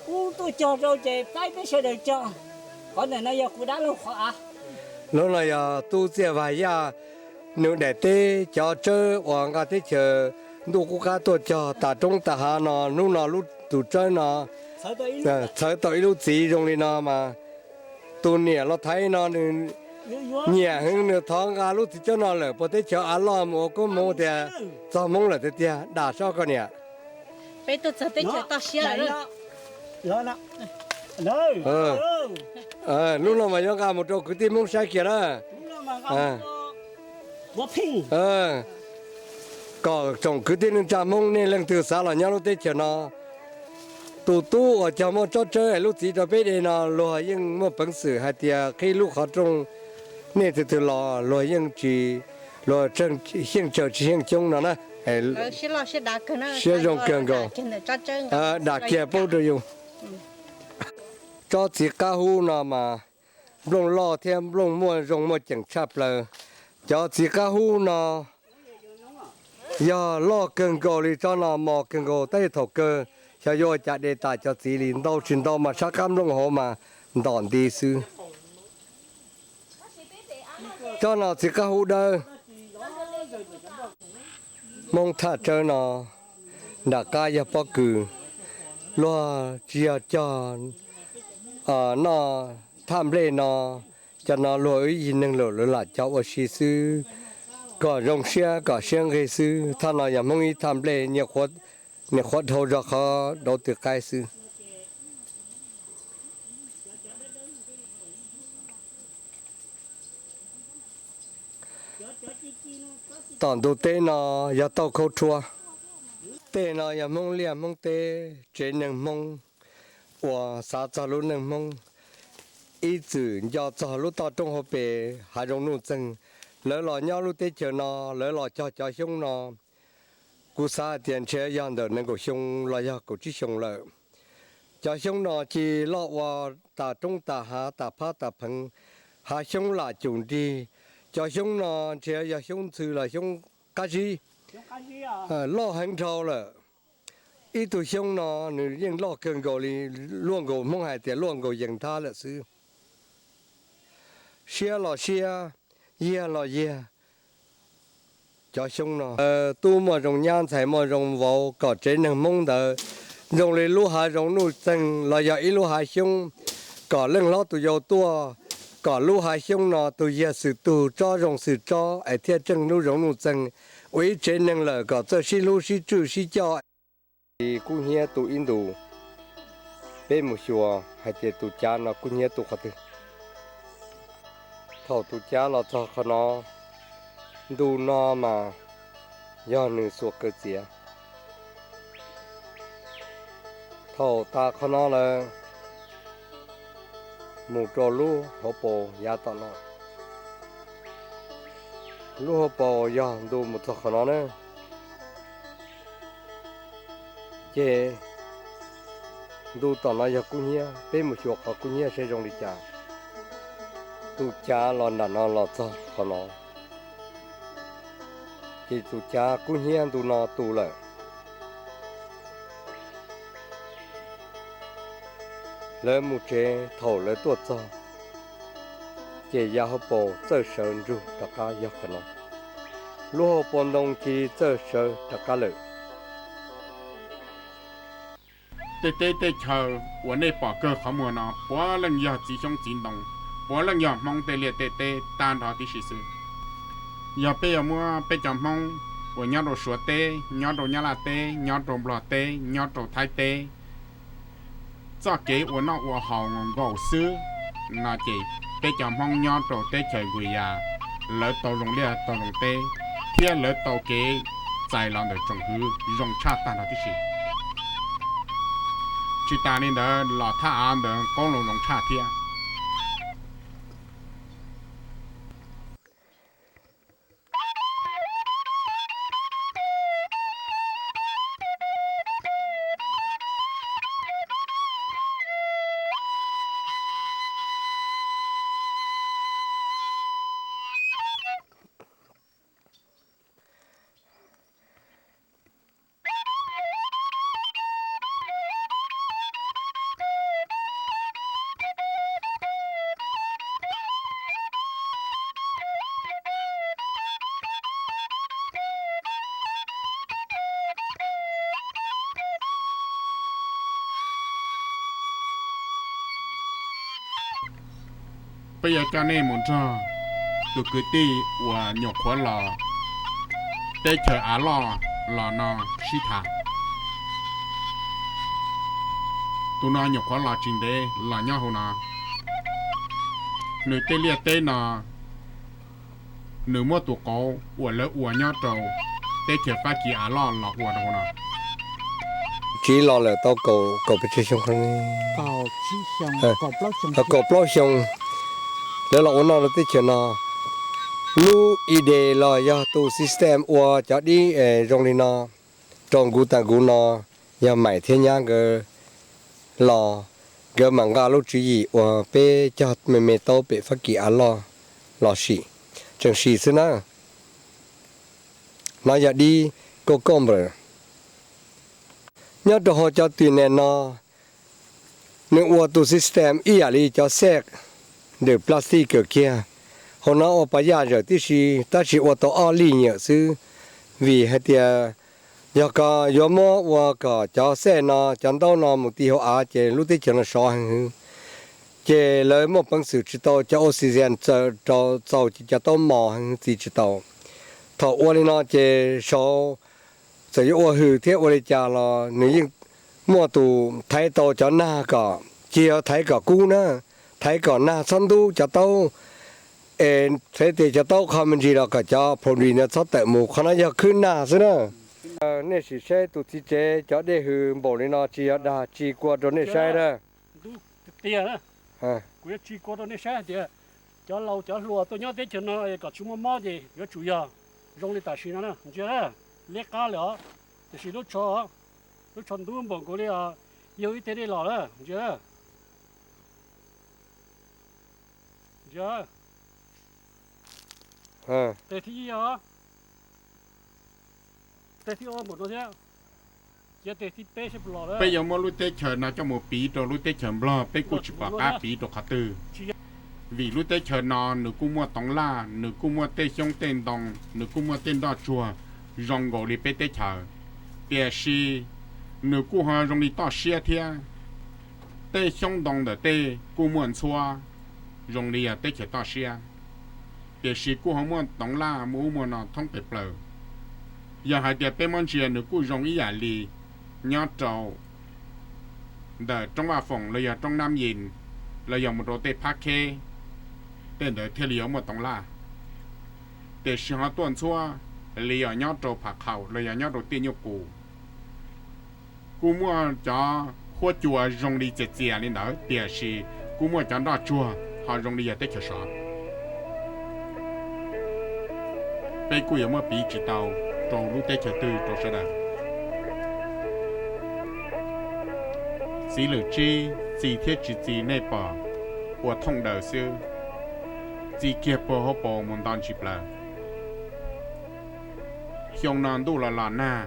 kuv tuaj cog rau ces faib peb sawv daws cog. Qhov ntawm no yog kuv dab laug qhov av. Lub no yog Tub Txiaj Vag Yaj, nws daim teb cov tsawb uas nqa teb chaws ntuj qub qab tuaj cog tas roob tas hav no, hnub no lub tus tsawb no txhawv tau ib lub txiv zoo li no mas tus niam los thaiv no nws nyiam heev, nws thov nqa lub txiv tsawb no lawm puag teb chaws av loj mus ua koob hmoov tias txog Hmoob lawm tiag tiag, dam sob koj niam. Peb tuaj txog teb chaws toj siab lawm. Lub no mas yuav nqa mus rau kwv tij Hmoob saib kiag na. kom tsoom kwv tij neej tsa Hmoob nej leej twg xav los nyob lub teb chaws no, tus tub uas cog muaj tsob tsawb es lub txiv rau peb de no luag yeej muaj peev xwm hais tias qhib lub qhov rooj, nej tus twg los luag yeej tsis, luag xyeej tsawg tsis xyeej coob no na. Siab zoo kawg nkaus. Dam kiag paub rau yus. Tsob txiv qab hub no mas nplooj loj thiab nplooj muaj zoo muaj ceem tshaj plaws. Cov txiv qab hub no yog loj kawg nkaus li, tsob no mos kawg nkaus, tab sis thaum kawg xyov yuav ua cas de tas cov txiv li, ntau tsis ntau mas sab qab nplooj hauv mas ntom nti xwb. Tsob no txiv qab hub dawb. Hmoob thaj tsawb no nram qab yog pob kws, luag tsis yog cog noj thaj nplej no, cov no luag ib yig neeg lawm lawv lam cog ua si xwb, kom zoo siab kom siab nqig xwb. Thaj no yog Hmoob ib thaj nplej, nyuam qhuav dhau zog qhov dauv tw qaib xwb. Tom ntug teb no yog tauj khaub rhuab. Tej no yog Hmoob liaj Hmoob teb, tsev neeg Hmoob uas xav txog lub neej Hmoob, ib txwm nco txog lub toj roob hauv pes hav zoov nuj txeeg. Lawv los nyob lub teb chaws no, lawv los cog cov xyoob no, kuv xav hais tias ntshe yog ntawm nees nkaum xyoo los yog kaum tsib xyoo lawm. Cov xyoob no cia li loj ua tas roob tas hav tas phab tas pheev, hav xyoob lam cum nrig. Cov xyoob no ntshe yog xyoob ntxhw los xyoob qab zib, loj heev dhau lawm. Ib tug xyoob no nws yeej loj kawg nkaus li, luaj nkaus Hmoob hais tias luaj nkaus yees nthab lawm xwb. Siab los siab, yiag los yiag. Cov xyoob no tub muaj zoo nyab ntxhais muaj zoo vauv, kom tsev neeg Hmoob ntawd zoo li lub hav zoov nuj txeeg los yog ib lub hav xyoob, kom leej hlob tus yau tuaj, kom lub hav xyoob no tus yiag xwm tug tsob zoo xwm tsob es thiaj tseem lub zoov nuj txeeg ua ib tsev neeg lawm kom txawj sib hlub sib tswj sib coj. Kub hnyiab tu ib ntus, peb mus xyuas hais tias tus cav no kub hnyiab tu qhov twg. Thaum tus cav los txog qhov no, ntu no mas yog nws xuas kaw txiav. Thaum tas qhov no lawm, mus rau lub hauv paus yav tom no. Lub hauv paus yog ntu mus txog qhov no na. Ces ntu tom no yog kub hnyiab, peb mus xyuas qhov kub hnyiab seb zoo li cas. Tus cav los nram no los txog qhov no, ces tus cav kub hnyiab ntu no tu lawm. Lawv mus tsev, thaum lawv tuaj txog, ces yav hauv paus txawj sawv ntsug rov qab yog qhov no. Lub hauv paus ntoo cia li txawj sawv rov qab lawm. Tej teb tej chaw uas nej pom kawg qhov muag no puav leej yog txiv xyoob txiv ntoo, puav leej yog Hmoob tej liaj tej teb tag nrho tib si xwb. Yog peb yuav muab peb cov Hmoob uas nyob rau Suav teb, nyob rau Nyab Laj teb, nyob rau Nplog teb, nyob rau Thaib teb, txoj kev ua noj ua haus nkaus xwb no ces peb cov Hmoob nyob rau teb chaws Nkuya, lawv tau zoo liaj tau zoo teb, thiab lawv tau kev txais los ntawm tsoom hwv zoo tshaj tag nrho tib si. Tsis tas li ntawd los thaj av ntawd qoob loo zoo tshaj thiab. Peb yuav coj nej mus nrog tus kwv tij uas nyuam qhuav los teb chaws av loj los no sib tham. Tus no nyuam qhuav los tsis ntev los nyob hauv no. Nws tej liaj teb no, nws muab tus qauv uas lawv ua nyob rau teb chaws Fab Kis av loj los ua rau hauv no. Tsiv los lawm tau kaum pes tsawg xyoo, kaum plaub xyoo. Lawv los ua noj rau teb chaws no. Lub ide los yog tus system ua cov dib zoo li no rau nkuv tas nkuv no, yog Maim thiab nyab nkawd los, nkawd mam nqa lub tswv yim uas peb cog me me taub pem Fab Kis av loj los sim, tseem sim xwb na. No yog dib kauj kauj npawm. Nyob rau hauv cov twm nim no, nws ua tus system ib yam li cov xej ntawm plastic kawm kiag. Hauv no ua pas yaj zawm tib si, tab sis ua tau ob lij nyuam xwb, vim hais tias yog koj yuav muab ua kom cov xej no cov ntaub no mus ti hauv av ces lub teb chaws no sov heev hwv. Ces lawv muaj peev xwm tsis tau cov oxygen txaus ces cov taub mos heev txiv tsis tau. Thaum ua li no ces saud txawm yuav ua hws thiab ua li cas los nws yeej muaj tus thaiv tau cov nag kom, tsis yog thaiv kom kub na, thaiv kom nag txhob ntub cov taub, es thiab tias cov taub qho me ntsis los kom cov protein no txhob tawm mus, qhov no yog khwb nag xwb na. Nej sim saib tus txiv tsev cov dej hws npaum li no tsis yog dag tsis kua rau nej saib na. Kuv yuav tsis kua rau nej saib hais tias cov laus cov hluas tuaj nyob teb chaws no kom tsis muaj mob ces yuav tsum yog zoo li tam sim no na, ntsia, liab qab lawm os. Tiam sis lub tsho, lub tsho ntub npaum nkaus li yog ib teg dej los na, ntsia. Ntsia, teg thib ib os, teg thib ob npaum no thiab, cia teg thib peb seb puas los. Peb yuav muab lub teb chaws no coj mus piv rau lub teb chaws Nplog, peb kuj tsis pom qab piv rau qhov twg. Vim lub teb chaws no nws kuj muaj toov laj, nws kuj muaj tej xyoob tej ntoo, nws kuj muaj tej nroj tsuag zoo nkaus li peb teb chaws, tiam sis nws kuj ho zoo li toj siab thiab. Tej xyoob ntoo ntawm tej kuj muaj ntxhuab zoo li yog teb chaws toj siab, tiam sis kuj ho muaj toov laj muaj ub muaj no thoob pes plaws. Yog hais tias peb muab ntsia nws kuj zoo ib yam li nyob rau ntawm roob Vaj Foom los yog roob Nab Yis, los yog mus rau tej Phab Kheb, tej ntawd thiaj li yuav muaj toov laj. Tiam sis ho tuaj ntxhuab li yog nyob rau Pham Khaum los yog nyob rau Tiaj Nyuj Qus, kuj muaj cov huab cua zoo li txias txias li ntawd, tiam sis kuj muaj cov nroj tsuag ho zoo li yog teb chaws sov. Peb kuj yuav muab piv tsis tau rau lub teb chaws twg rau sawv daws. Txiv lwm tsib, txi thiab tsis txi nej pom ua thooj daws xwb, txi kiag puag hauv paus mus nto ntsis plaws. Xyoo no ntuj los los nag,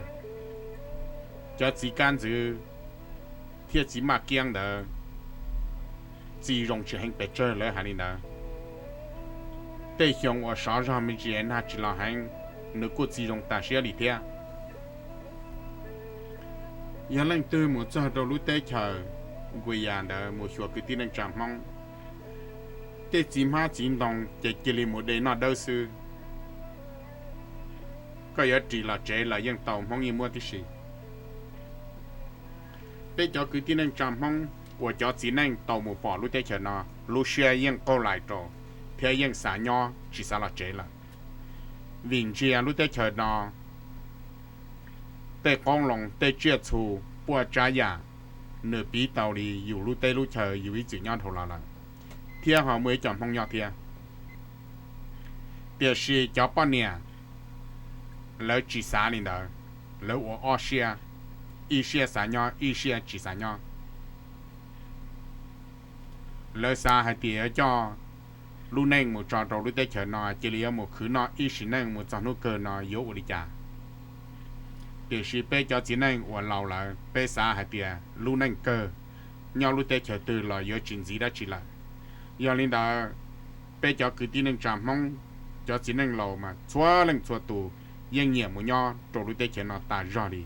cov txiv kab ntxwv thiab txiv maj kiab ntawd txi zoo tsis heev pes tsawg, lawv hais li ntawd. Tej xyoo uas sov zog me ntsis nag tsis los heev, nws kuj txi zoo tas siab li thiab. Yog leej twg mus txog rau lub teb chaws Nkuas Yas ntawd mus xyuas kwv tij neej tsa Hmoob, tej txiv hmab txiv ntoo ces cia li mus de noj dawb xwb. Koj yuav ris los tsev los yeej tau, Hmoob yeej muab tib si. Peb cov kwv tij neej tsa Hmoob uas cov txiv neej tau mus pom lub teb chaws no, lub siab yeej qaug lais rau thiab yeej xav nyob tsis xav los tsev lawm. Vim ntsia lub teb chaws no tej qoob loo, tej tsiaj txhu, puaj tsab yam, nws piv tau li yus lub teb lub chaw yus ib txwm nyob dhau los lawm, thiab ho muaj ib co Hmoob nyob thiab. Tiam sis cov poj niam lawv tsis xav li ntawd, lawv ua ob siab, ib siab xav nyob, ib siab tsis xav nyob. Lawv xav hais tias yuav coj lub neej mus tso rau lub teb chaws no, cia li yuav mus khwv noj ib sim neej mus txog hnub kawg no yuav ua li cas. Tiam sis peb cov txiv neej uas laus lawm, peb xav hais tias lub neej kawg nyob lub teb chaws twg los yuav tsis ntxiv dab tsi lawm. Yog li ntawd, peb cov kwv tij neej tsa Hmoob, cov txiv neej laus mas txhua leej txhua tus yeej nyiam mus nyob rau lub teb chaws no tas zog li.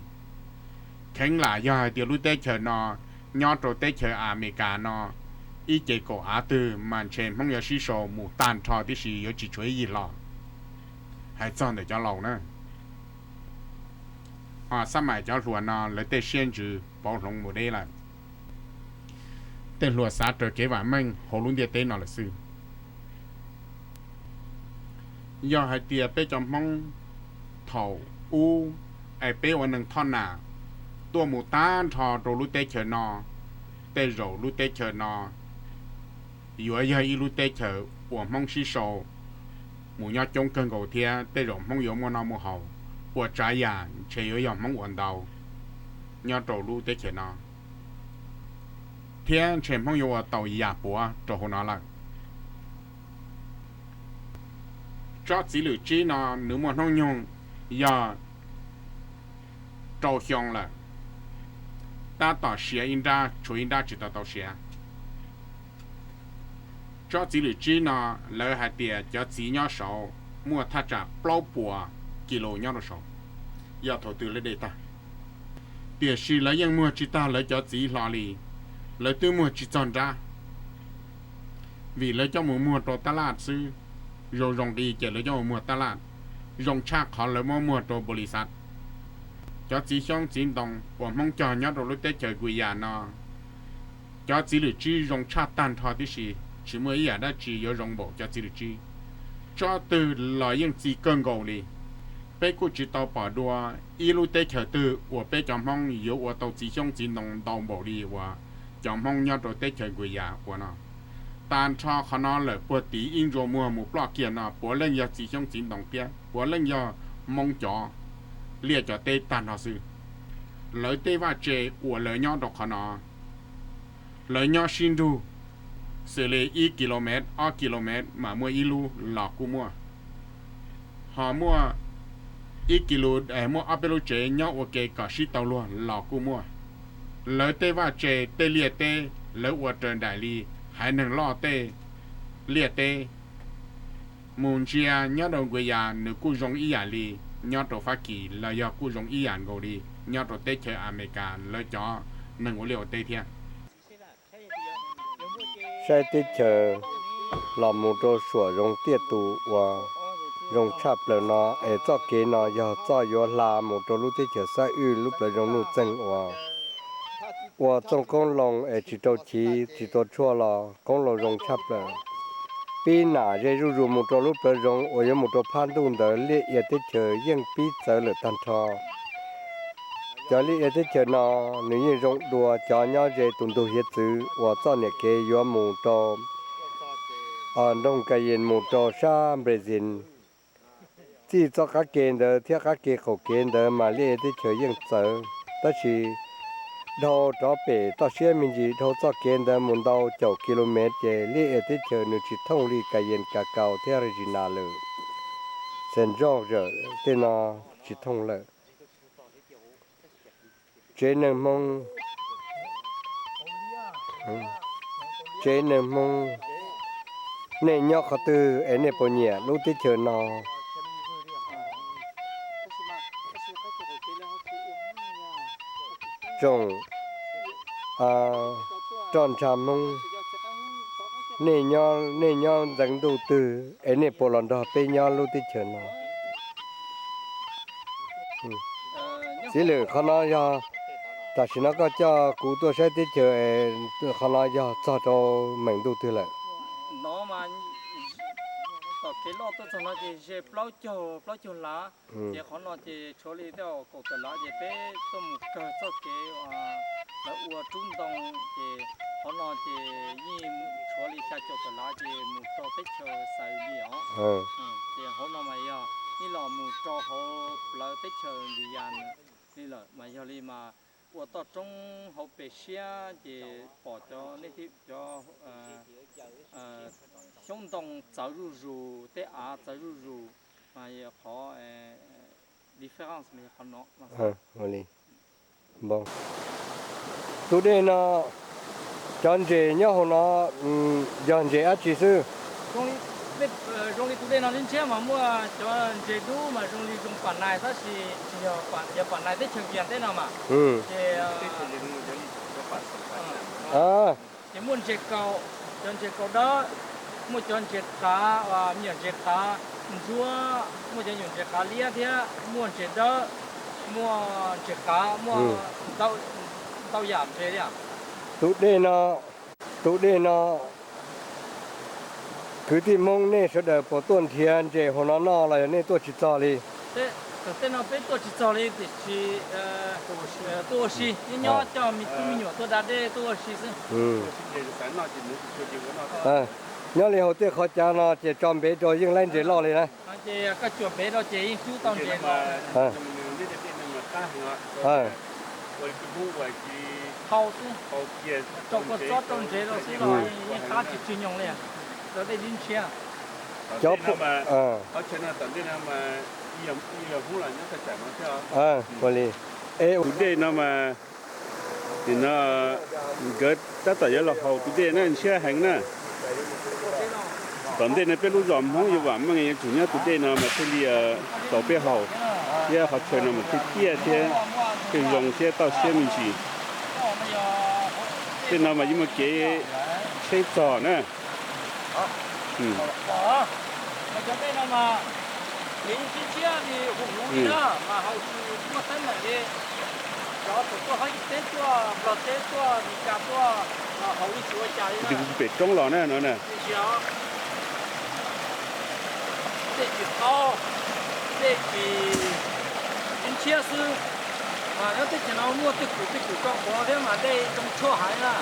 Kheev lam yog hais tias lub teb chaws no nyob rau teb chaws Amelikas no ib ce kaum av twg mas ntshe Hmoob yuav sib sau mus tag nrho tib si, yuav tsis tshuav ib yig hlo. Hais txog ntawm cov laus na, ho xab mais cov hluas no lawv tej siab ntsws pauv hloov mus deb lawm. Tej hluas xav raws kev vam meej hauv lub ntiaj teb no lawm xwb. Yog hais tias peb cov Hmoob thaum ub, es peb ua neeg thoj nam tuaj mus tag nrho rau lub teb chaws no, tej zaum lub teb chaws no yuav yog ib lub teb chaws uas Hmoob sib sau mus nyob coob kawg nkaus thiab tej zaum Hmoob yuav muaj noj muaj haus, ua tsav yam ntshe yuav yog Hmoob ua ntau nyob rau lub teb chaws no, thiab ntshe Hmoob yuav ua tau yam puav rau hauv no lawm. Tsob txiv lwm tsib no nws muaj hnub nyoog yog rau xyoo lawm, tab tom siav ib nrab tshuav ib nrab tsis tau tau siav. Tsob txiv lwm tsib no lawv hais tias cov txiv nyob saud muaj thaj tsam plaub puas kis lus nyob rau saud, yog thaum twg lawv de tag. Tiam sis lawv yeej muag tsis tag lawv cov txiv hlo li, lawv twb muag tsis txog nrab, vim lawv coj mus muag rau tab laj xwb. Zoo zoo li ces lawv coj mus muag tab laj, zoo tshaj qhov lawv muab muag rau npaum li xav. Cov txiv xyoob txiv ntoo uas Hmoob cog nyob rau lub teb chaws Guyas no, cov txiv lwm tsib zoo tshaj tag nrho tib si, tsis muaj ib yam dab tsi yuav zoo npaum cov txiv lwm tsib. Tsob twg los yeej txi kawg nkaus li. Peb kuj tsis tau pom dua ib lub teb chaws twg uas peb cov Hmoob yuav ua tau txiv xyoob txiv ntoo ntau npaum li uas cov Hmoob nyob rau teb chaws Guyas ua no. Tag nrho qhov no lawm puag tim ib ntsuas muag mus ploj kiag no puav leej yog txiv xyoob txiv ntoo thiab puav leej yog Hmoob cov liaj cov teb tag nrho xwb. Lawv tej vaj tse uas lawv nyob rau qhov no, lawv nyob sib nrug, xws li ib kilomev ob kilomev mas muaj ib lub los kuj muaj, ho muaj ib kis lus, muaj ob peb lub tsev nyob ua ke kom sib tau luag los kuj muaj. Lawv tej vaj tse tej liaj teb lawv ua raws nraim li haiv neeg loj tej liaj teb. Mus ntsia nyob rau Nkuas Yas nws kuj zoo ib yam li nyob rau Fab Kis los yog kuj zoo ib yam nkaus li nyob rau teb chaws Amelikas lawv cov neeg ua liaj ua teb thiab. Saib teb chaws los mus rau suam zoov tiaj tus uas zoo tshaj plaws no es txoj kev no yog txoj yuav hla mus rau lub teb chaws Xab Wj lub plawv zoov nuj txeeg uas ua txooj qoob loo es tsis rau chiv tsis tua tshuaj los qoob loo zoo tshaj plaws. Pib nam ze zuj zus mus rau lub plawv zoov uas yuav mus rau phab ntuj ntawd liaj ia teb chaws yeej pib txawv lawm tag nrho. Cov liaj ia teb chaws no nws yeej zoo dua cov nyob ze tus ntug hiav txwv uas txoj niam kev yuav mus rau nroog Kayes mus rau sab Brazil. Txij txoj qab ke ntawd thiab qab ke qaum kev ntawd mas liaj ia teb chaws yeej txawv, tab sis dhau rov pem toj siab me ntsis dhau txoj kev ntawd mus ntau caum kilomev ces liaj ia teb chaws nws tsis thooj li Kayes, Kakas thiab Regina lawm. Xees Ntsoj Zawm tej no tsis thooj lawm. Tsev neeg Hmoob, tsev neeg Hmoob, nej nyob qhov twg es nej puas nyiam lub teb chaws no? Tsoom roj ntsha Hmoob, nej nyob ntxeev ntuj twg es nej puas los nrog peb nyob lub teb chaws no? Txiv Lwm, qhov no yog tam sim no koj coj kuv tuaj saib teb chaws, qhov no yog txog rau meem ntuj twg lawm? No mas tom kev loj tuaj txog no ces ze plaub caug, plaub caug lav, ces qhov no ces tshuav li tej kaum tawm lav ces peb tuaj mus kawg txoj kev lawv ua rub ntoo ces qhov no ces yeej tshuav li xya caum tawm lav ces mus rau teb chaws Xaus Lis os. Ces hauv no mas yog yeej los mus rau hauv plawv teb chaws Nkwis Yas li lawm mas yog li mas ua toj roob hauv pes siab ces pom cov nej cov xyoob ntoo txawv zuj zus, tej av txawv zuj zus, mas qhov difference mas yog qhov no. Tus dej no, cov ntses nyob hauv no yog ntses dab tsi xwb? Zoo li tus dej no ntshiab mas muaj cov ntses dub mas zoo li zoo pam nais tab sis tsis yog, yog pam nais teb chaws Nkwis Yas teb no mas. Ces ces muaj ntses kaus, cov ntses kaus dawb, muaj cov ntses qav, me nyuam ntses qav ntsuab, muaj cov nyuam ntses qav liab thiab muaj ntses dawb, muaj ntses qav, muaj ntau yam ntses li. Tus dej no, tus dej no, kwv tij Hmoob nej sawv daws puas tuaj nrhiav ntses hauv no noj los yog nej tuaj tsis txog li? Tom tej no peb tuaj tsis txog li tiam sis tuaj ua si, nyob nyob coj me tub me nyuam tuaj da dej tuaj ua si xwb. Nyob li hauv tej qhov cav no ces tso npev rau yeej laib ntses loj li na. Ces koj cuam npev rau ces yeej cub tau ntses. Hau xwb, rau kua txob rau ntses rau xwb los yeej qab tsis tsw nyoos li. Rau dej dib ntshiab. Cov ua li, tus dej no mas, nim no nkawd tab tom yuav los haus tus dej na, ntshiab heev na. Tom ntej no peb lub zos Hmoob yuav vam meej yuav tsum nyob tus dej no mas thiaj li tau peb haus, thiab qhov chaw no mas thiaj ciaj thiab thiaj zoo thiab toj siab me ntsis. Tej no mas yeej muaj kev tsheb txog na. Pem roob los na no na. Tej tsis qaub, tej tsis ntshiab xwb, mas nyob teb chaws no muaj twj kum twj kum tso quav thiab mas dej zoo tshuaj heev na.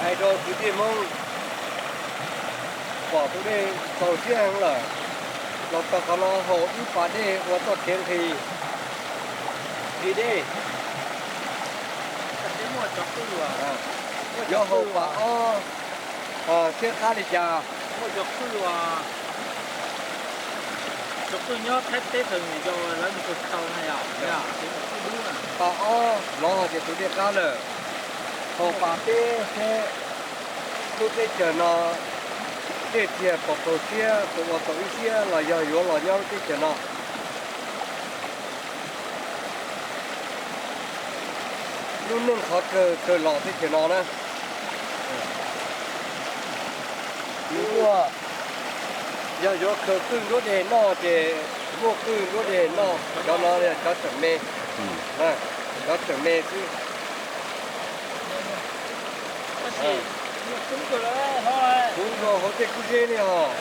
Hais rau kwv tij Hmoob pom tus dej txaus siab heev lawm, los txog qhov no haus ib pas dej ua txoj kev nqis, nqis dej. Yuav haus pas ob thiab qab li cas? Pas ob lov hais tias tus dej qab lawm, haus pas peb thiab lub teb chaws no dej txiag pos paug siab, tus ua tau ib siab los yog yuav los nyob lub teb chaws no. Lub neej qhov kawg kawg los teb chaws no na. Nws muaj, yog yuav khaws qwj nruab deg noj ces muaj qwj nruab deg noj, cov no yog cov tseem me, cov tseem me xwb. Kuv nkaus hauv tej kub zeb li hos.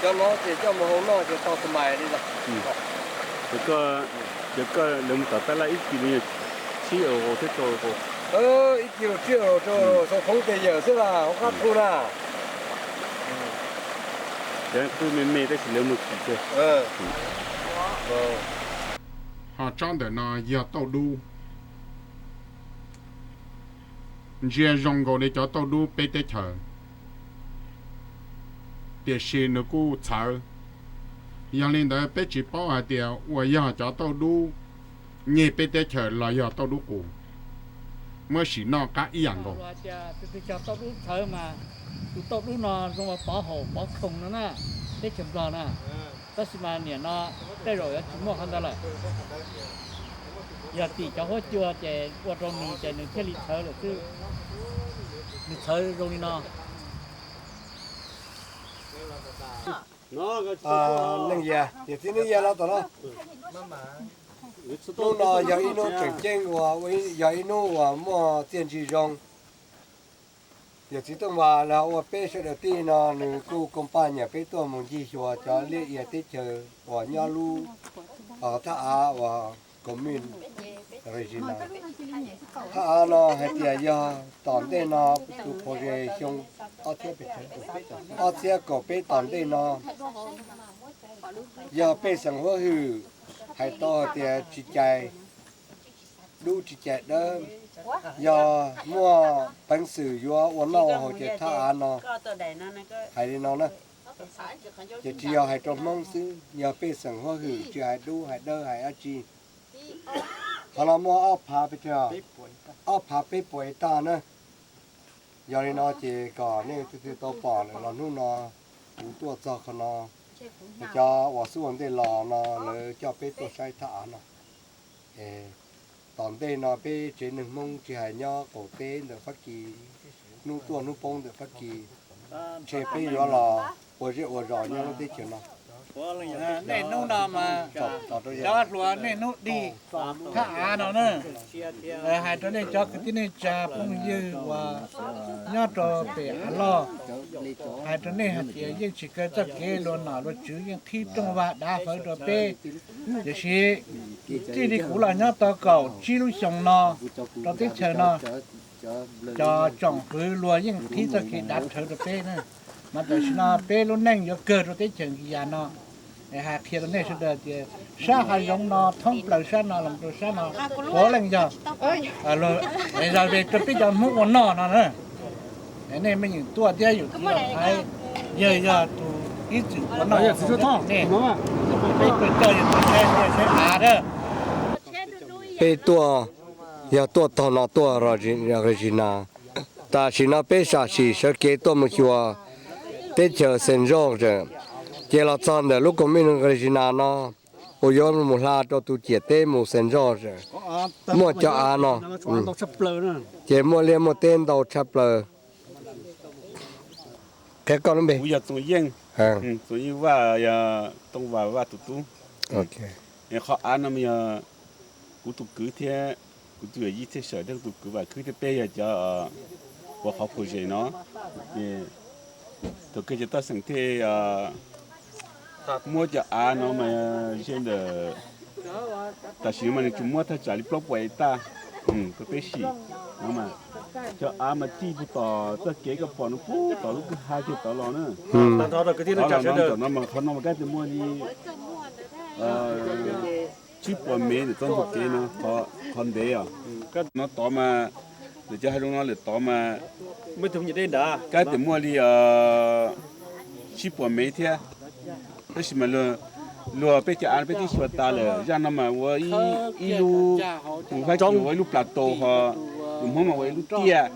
Cov no ces coj mus hau noj ces tau tas mais li lawm. Ces koj, lawv mus tom tab laj ib kis los yog tsib euro thiab rau, ib kis los tsib euro rau xoo phoob tes yawm xwb las hauv qab thu na. Cov qwj me me tab sis lawv muag kis tiag. Ho tsob ntawm no yog tauj dub. Ntsia zoo nkaus li cov tauj dub peb teb chaws, tiam sis nws kuj txhawv. Yog li ntawd peb tsis paub hais tias uas yog cov tauj dub nyeg peb teb chaws los yog tauj dub qus, muab sim noj qab ib yam nkaus. Tus cog tauj dub txhawv mas tus tauj dub no zoo ua pov haum pov khoom no na, teb chaws Nplog na. Tab sis mas niam no tej zaum yuav tsis muaj qhov ntawd lawm. Yog tim cov huab cua ces ua rau nws ces nws thiaj li txhawv lawm xwb. Nws txhawv zoo li no. Leej Yas, yawm txiv Neej Yas los tom no. Hnub no yog ib hnub tseem ceeb uas yog ib hnub uas muaj txiaj ntsig zoo. Yawm txiv Tooj Vas los ua peb sawv daws tij no nws kuj koom paj nyiam peb tuaj mus ncig xyuas cov liaj ia teb chaws uas nyob lub thaj av uas commune Regina. Thaj av no hais tias yog tom ntej no tus pov ze xyoo ob txhiab kaum peb tom ntej no yog pej xeem huab hwm hais tau hais tias tsis cais dub tsis cais dawb, yog muaj peev xwm yuav ua noj ua haus ces thaj av no hais li no na. Ces tsis yog hais rau Hmoob xwb, yog pej xeem huab hwm tsis hais dub hais dawb hais dab tsi. Qhov no muaj ob phav pes tsawg? Ob phav peb puas hecta na. Yog li no ces kom nej leej twg tau pom lawm los hnub no kuv tuaj txog qhov no, cov uas xub ua ntej los no lawv coj peb tuaj saib thaj av no. Tom ntej no peb tsev neeg Hmoob tsis hais nyob qaum teb ntawm Fab Kis, hnub tuaj hnub poob ntawm Fab Kis, ntshe peb yuav los ua zej ua zos nyob lub teb chaws no. Nej hnub no mas cov hluas nej hnub dig thaj av no na, hais rau nej cov kwv tij neej tsa phooj ywg uas nyob rau pem av loj, hais rau nej hais tias yeej tsis kaw txoj kev luag nom luag tswv, yeej qhib rooj vag dav fawv rau peb. Tiam sis txij li kuv los nyob tau kaum tsib lub xyoo no rau teb chaws no, cov tsoom fwv luag yeej qhib txoj kev dav rhawv rau peb na. Mas tam sim no peb lub neej yuav kawg rau teb chaws Nkiyas no. Es hais qhia rau nej sawv daws tias sab hav zoov no thoob plaws sab no los rau sab no puav leej yog, yog rau peb cov Hmoob ua noj no na. Nej me nyuam tuaj thiab yus txiv Thaiv, yawg yog tus ib txwm ua noj nej, peb tuaj coj yus tuaj saib av na. Peb tuaj, yog tuaj tog no tuaj Regina. Tam sim no peb sam sim sawv kev tuaj mus xyuas teb chaws Saint George, ces los txog ntawm lub koom mej Regina no uas yuav mus hla rau tus ciam teb mus Saint George, muaj cov av no, ces muaj liaj muaj teb ntau tshaj plaws. Qhia koj lub npe. Kuv yog Txoos Yeej, Txoos Yeej Vaj, yog Tooj Vas Vaj tus tub. Qhov av no yog kuv tus kwv thiab kuv tus yawm yij Txhiaj Sawm thiab kuv tus kwv Vam Khwb thiab peb yog cov ua qhov project no. Ces thaum kawg cov taj xeem thiaj muab cov av no mas ze ntawm, tam sim no mas nws tsuas muab thaj tsam li plaub puas hecta rau peb sim no mas, cov av mas tij puag tom txoj kev koj pom no puag tom lub kwj ha kiag tod los na. Tod los no, tom no mas qhov no mas kab tias muaj li tsib puas mev ntawm txoj ntug kev no, qhov ntev os. No tod mas, lawv cov hav zoov no lawm tod mas kab tias muaj li tsib puas mev thiab. Tab sis mas luag peb cov av peb twb xyuas tas lawm, zaj no mas ua ib lub, tus Fab Kis ua ib lub plas taus ho tus Hmoob mas ua ib lub tiaj.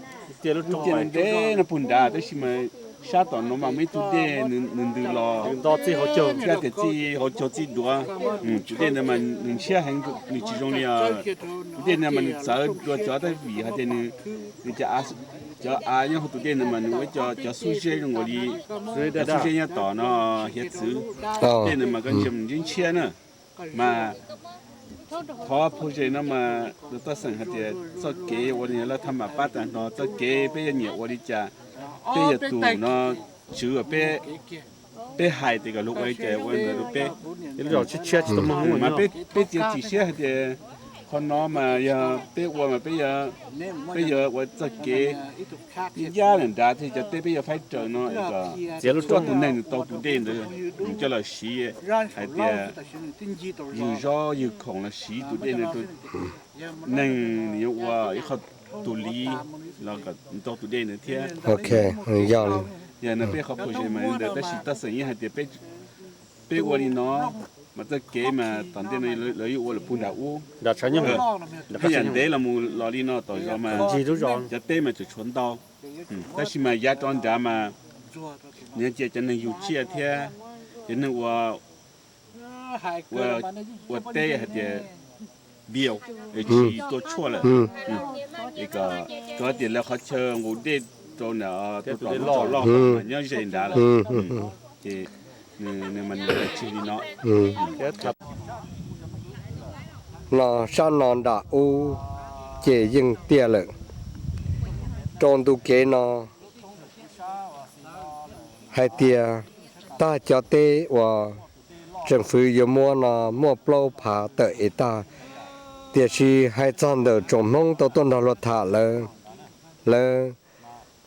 Lub tiaj ntev no puag nrad, tab sis mas sab tom no mas muaj ib tug dej nws ntws los, kab tias txij hauv caug txij duav. Tus dej ntawd mas nws ntshiab heev, nws tsis zoo li os. Tus dej ntawd mas nws txawv dua cov tab vim hais tias nws, nws cov av nyob hauv tus dej ntawd mas nws ua cov xub zeb zoo nkaus li cov xub zeb nyob tom no hiav txwv. Dej ntawd mas koj ntsia ntshiab ntshiab na. Mas qhov project no mas tus taj xeem hais tias txoj kev ua li lawv thaj mam pab tag nrho, txoj kev peb yuav nyiam ua li cas, peb yog tus no tswv peb, peb hais tias kom luag ua li cas ua ntawd rau peb. Mas peb txiav txim siab hais tias qhov no mas yog peb ua mas peb yuav ua txoj kev ncaj nram thiab cov teb peb yuav faib raws no, kom txhua tus neeg nws tau tus dej ntawd nws coj los siv, hais tias yug zob yug khoom los siv tus dej ntawd, neeg nws yuav ua ib qho tus liv los kom nws tau tus dej ntawd thiab. Yog no peb qhov project mas li ntawd, tab sis taj xeem yeej hais tias peb ua li no mas txoj kev mas tom ntej no lawv yuav ua lawm puag nram ub, haj yam ntev los mus los li no tom zos mas cov teb mas tseem tshuav ntau. Tab sis mas yav rov nrad mas nws cia cov neeg yug tsiaj thiab cov neeg ua, ua teb hais tias npias es tsis tua tshuaj lawm, es kom tias lawv qhov chaw nqus dej rau nram tus tom lub zos loj nyob ze nrad lawm. Ces nws mas nws tsis li no. No sab no nram ub ces yeej tiaj lawm. Rau ntu kev no hais tias tag cov teb uas tseem fwv yuav muab no muaj plaub phav tawm es tag, tiam sis hais txog ntawm tsoom Hmoob tau tuaj nrog luag tham lawv, lawv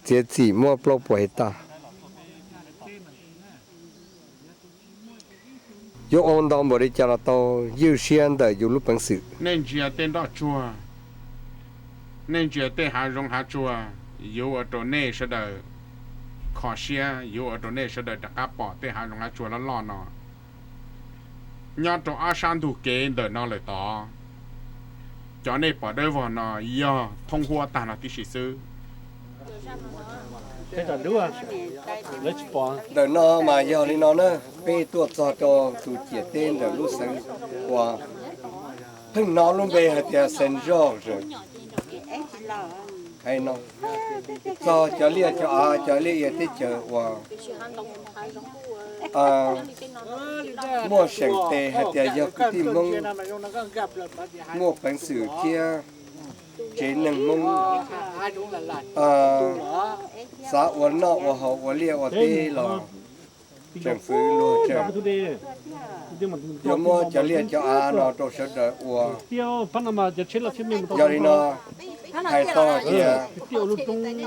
txiav txim muaj plaub puas hecta. Yuav ua ntau npaum li cas los tau, ywj siab ntawm yus lub peev xwm. Nej ntsia tej nroj tsuag, nej ntsia tej hav zoov hav tsuag, yuav ua rau nej sawv daws kho siab, yuav ua rau nej sawv daws rov qab pom tej hav zoov hav tsuag loj loj no. Nyob rau ob sab ntug kev ntawm no lawm tod, cov nej pom dawb vog no yog thoob huab tag no tib si xwb. Ntawm no mas yog li no na, peb tuaj txog rau tus ciam teb ntawm lub xeev uas pheej hnov lub npe hais tias Saint George. Hais no txog cov liaj cov av, cov liaj ia teb chaws uas muaj seem tes hais tias yog kwv tij Hmoob muaj peev xwm thiab tsev neeg Hmoob xav ua noj ua haus ua liaj ua teb los tseem fwv luag tseem yuav muab cov liaj cov av no rau sawv daws ua. Yog li no, hais tau hais tias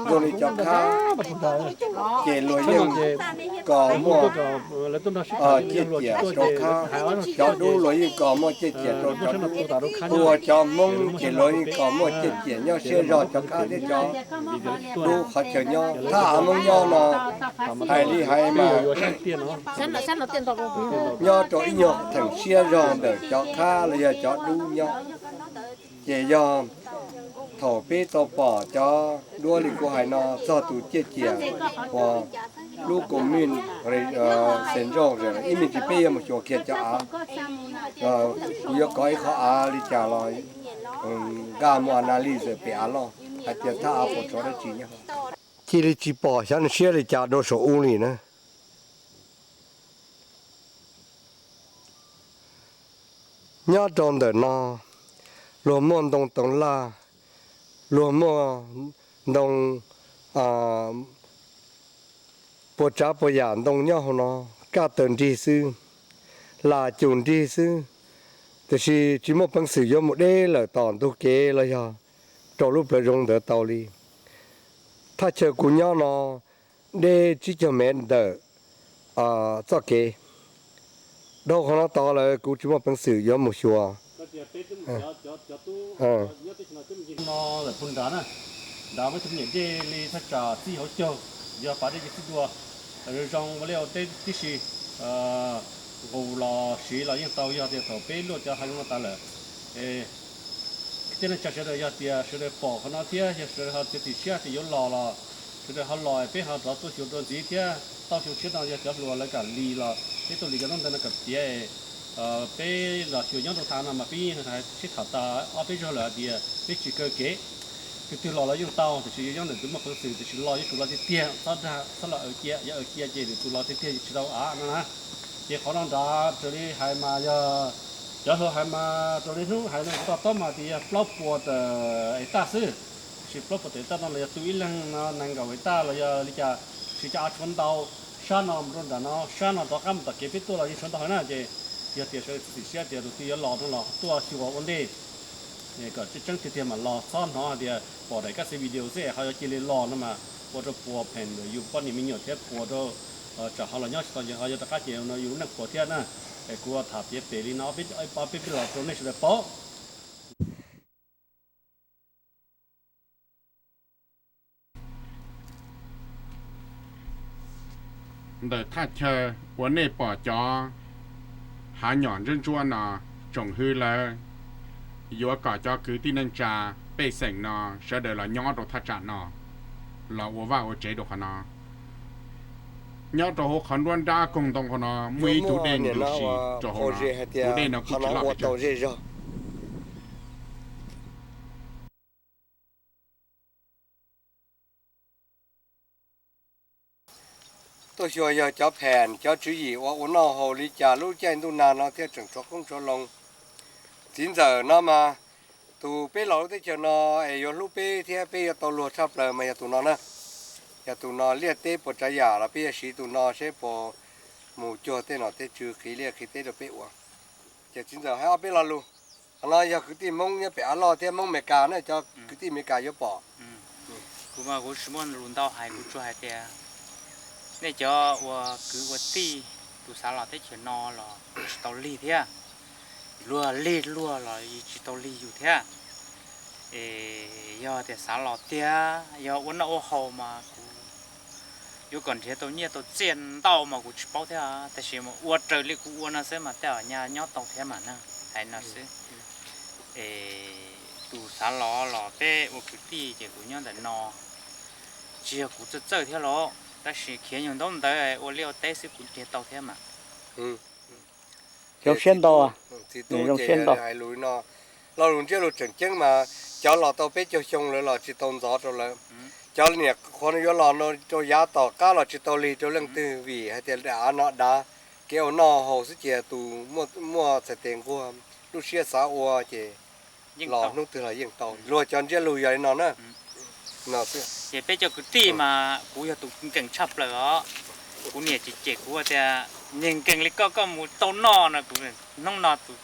zoo li cov khab ces luag yeej kos muaj ciaj ciam rau khab, cov dub luag yeej kos muaj ciaj ciam rau cov dub. Ua cov Hmoob ces luag yeej kos muaj ciaj ciam nyob siab zog cov khab thiab cov dub qhov chaw nyob. Thaj av Hmoob nyob no hais li hais mas nyob rau ib nyuag theem siab zog ntawm cov khab los yog cov dub nyob. Ces yog thaum peb tau pom cov duab li kuv hais no txog tus ciaj ciam uas lub commune Xeev Zog, ib me ntsis peb yuav mus xyuas kiag cov av, kuv yuav kov ib qho av li cas los nqa mus analyze pem av loj hais tias thaj av puas tshuav dab tsi nyob. Cia li tsis pom xyov nws siab li cas rau saum ub li na. Nyob rau ntawm no, luag muaj ntoo toov laj, luag muaj ntoo puas tsav puas yam ntoo nyob hauv no, kaj taws nrig xwb, las cum nrig xwb, tiam sis tsis muaj peev xwm yuav mus deb lawm tom ntug kev los yog rau lub plawv zoov ntawd tau li. Thaj chaw kuv nyob no deb tsib caug mev ntawm txoj kev. Dhau qhov no tod lawm kuv tsis muaj peev xwm yuav mus xyuas. No lawm puag nrad na, nrad muaj ib tug me nyuam dej li thaj tsam txij hauv caug, yog pas dej ces txij dua, zoo zoo ua liaj ua teb tib si, nqus los siv los yeej tau, yog tias thaum peb luaj cov hav zoov no tas lawm. Tej neej tsa sawv daws yog tias sawv daws pom qhov no thiab yog sawv daws ho txiav txim siab tias yuav los los sawv daws ho los peb ho rov tuaj xyuas dua ntxiv thiab. Tau xyoo tshiab no yog cov hluas lawv kam li los peb tuaj li cov nub ntawd no kom tiav. Peb los xyuas nyob rau thav no mas peb yeej sib tham tas ob peb zaug lawm hais tias peb tsis kaw kev, tus twg los los yeej tau, tiam sis yog nyob ntawm tus muaj peev xwm tiam sis los yuav tsum los tiag tiag, txhob dag, txhob los aws cia, yog aws cia ces tus los tiag tiag ces tsis tau av no na. Ces qhov no nrad raws li hais mas yog cov hluas hais mas raws li hnub hais no kuv to taub mas tias yog plaub puas tawm hectare xwb. Tiam sis plaub puas tawm hectare no los yog tu ib leeg no nees nkaum hectare los yog li cas, tiam sis cov av tshuav ntau. Sab no mus rau nram no, sab no rov qab mus tom kev peb tuaj los yeej tshuav ntau heev na. Ces yog tias sawv daws txiav txim siab tias tus twg yuav los no los tuaj xyuas ua ntej kom tseeb tseeb tiag tiag mam los, txhob hnov hais tias pom daim kab xev video xwb es ho yuav cia li los no mas ua rau puas pheej ntawm yus poj niam me nyuam thiab puas rau tsam ho los nyob tsis tau ces ho yuav rov qab ces no yus lub neej puas thiab na. Es kuv tham piav pem li no, ob peb peb los rau nej sawv daws paub. Ntawm thaj chaw uas nej pom cov hav nyom ntsuab ntsuab no, tsoom hwb lawv yuav kom cov kwv tij neej tsa pej xeem no sawv daws los nyob rau thaj tsam no, los ua vaj ua tsev rau qhov no. Nyob rau hauv qhov nruab nrab koog ntoo qhov no muaj ib tug dej ntws si rau hauv no, tus dej no kuj tsis loj pes tsawg. Tuaj xyuas yog cov phem cov tswv yim uas ua noj haus li cas lub caij ntuj nag no thiaj tseem tshuav qoob tshuav loo. Txiv ntxawm no mas tus peb los lub teb chaws no es yuav hlub peb thiab peb yuav tau luag tshaj plaws mas yog tus no na. Yog tus no liaj teb puas tsav yam los peb yuav siv tus no seb puas mus cuag tej nom tej tswv qhib liaj qhib teb rau peb ua. Ces txiv ntxawm hais ob peb lo lus. Qhov no yog kwv tij Hmoob nyob pem av loj thiab Hmoob Amelikas na, cov kwv tij Amelikas yuav pom. Kuv mas kuv tsis muaj lus ntau hais, kuv tsuas hais tias nej cov ua kwv ua tij, tus xav los teb chaws no los kuj tsis tau lig thiab, luag lig luag los tsis tau lig yus thiab. Es yog tias xav los tiag, yog ua noj ua haus mas kuv yuav kom nrhiav tau nyiaj tau txiaj ntau mas kuv tsis paub thiab, tab sis mas ua raws li kuv ua no xwb mas tej zaum nyaj nyob tau thiab mas na, hais no xwb. Es tus xav los los peb ua kwv tij ces kuv nyob ntawm no, tsis yog kuv txawj txawj thiab los, tab sis khiav nyuag ntaub ntawv ua liaj ua teb xwb kuv nrhiav tau thiab mas. Zoo siab ntau, txiv tub zoo siab ntau. Hais lus no, Lo lus ntsiab lus tseem ceeb mas cov los tau peb caug xyoo lawm los tsis tau ntxov rau lawv. Cov niam qhuav yuav los no rau yav tom qab los tsis tau lig rau leej twg vim hais tias daim av no dav, kev ua noj haus xwb ces tus muaj txhais tes nquag lub siab xav ua ces los hnub twg los yeej tau. Luag cov ntsiab lus yog li no na. Ces peb cov kwv tij mas kuv yog tus nkees tshaj plaws os. Kuv niam cem cem kuv tias, niag nkees li koj koj mus tau noj no. Kuv, hnub no tus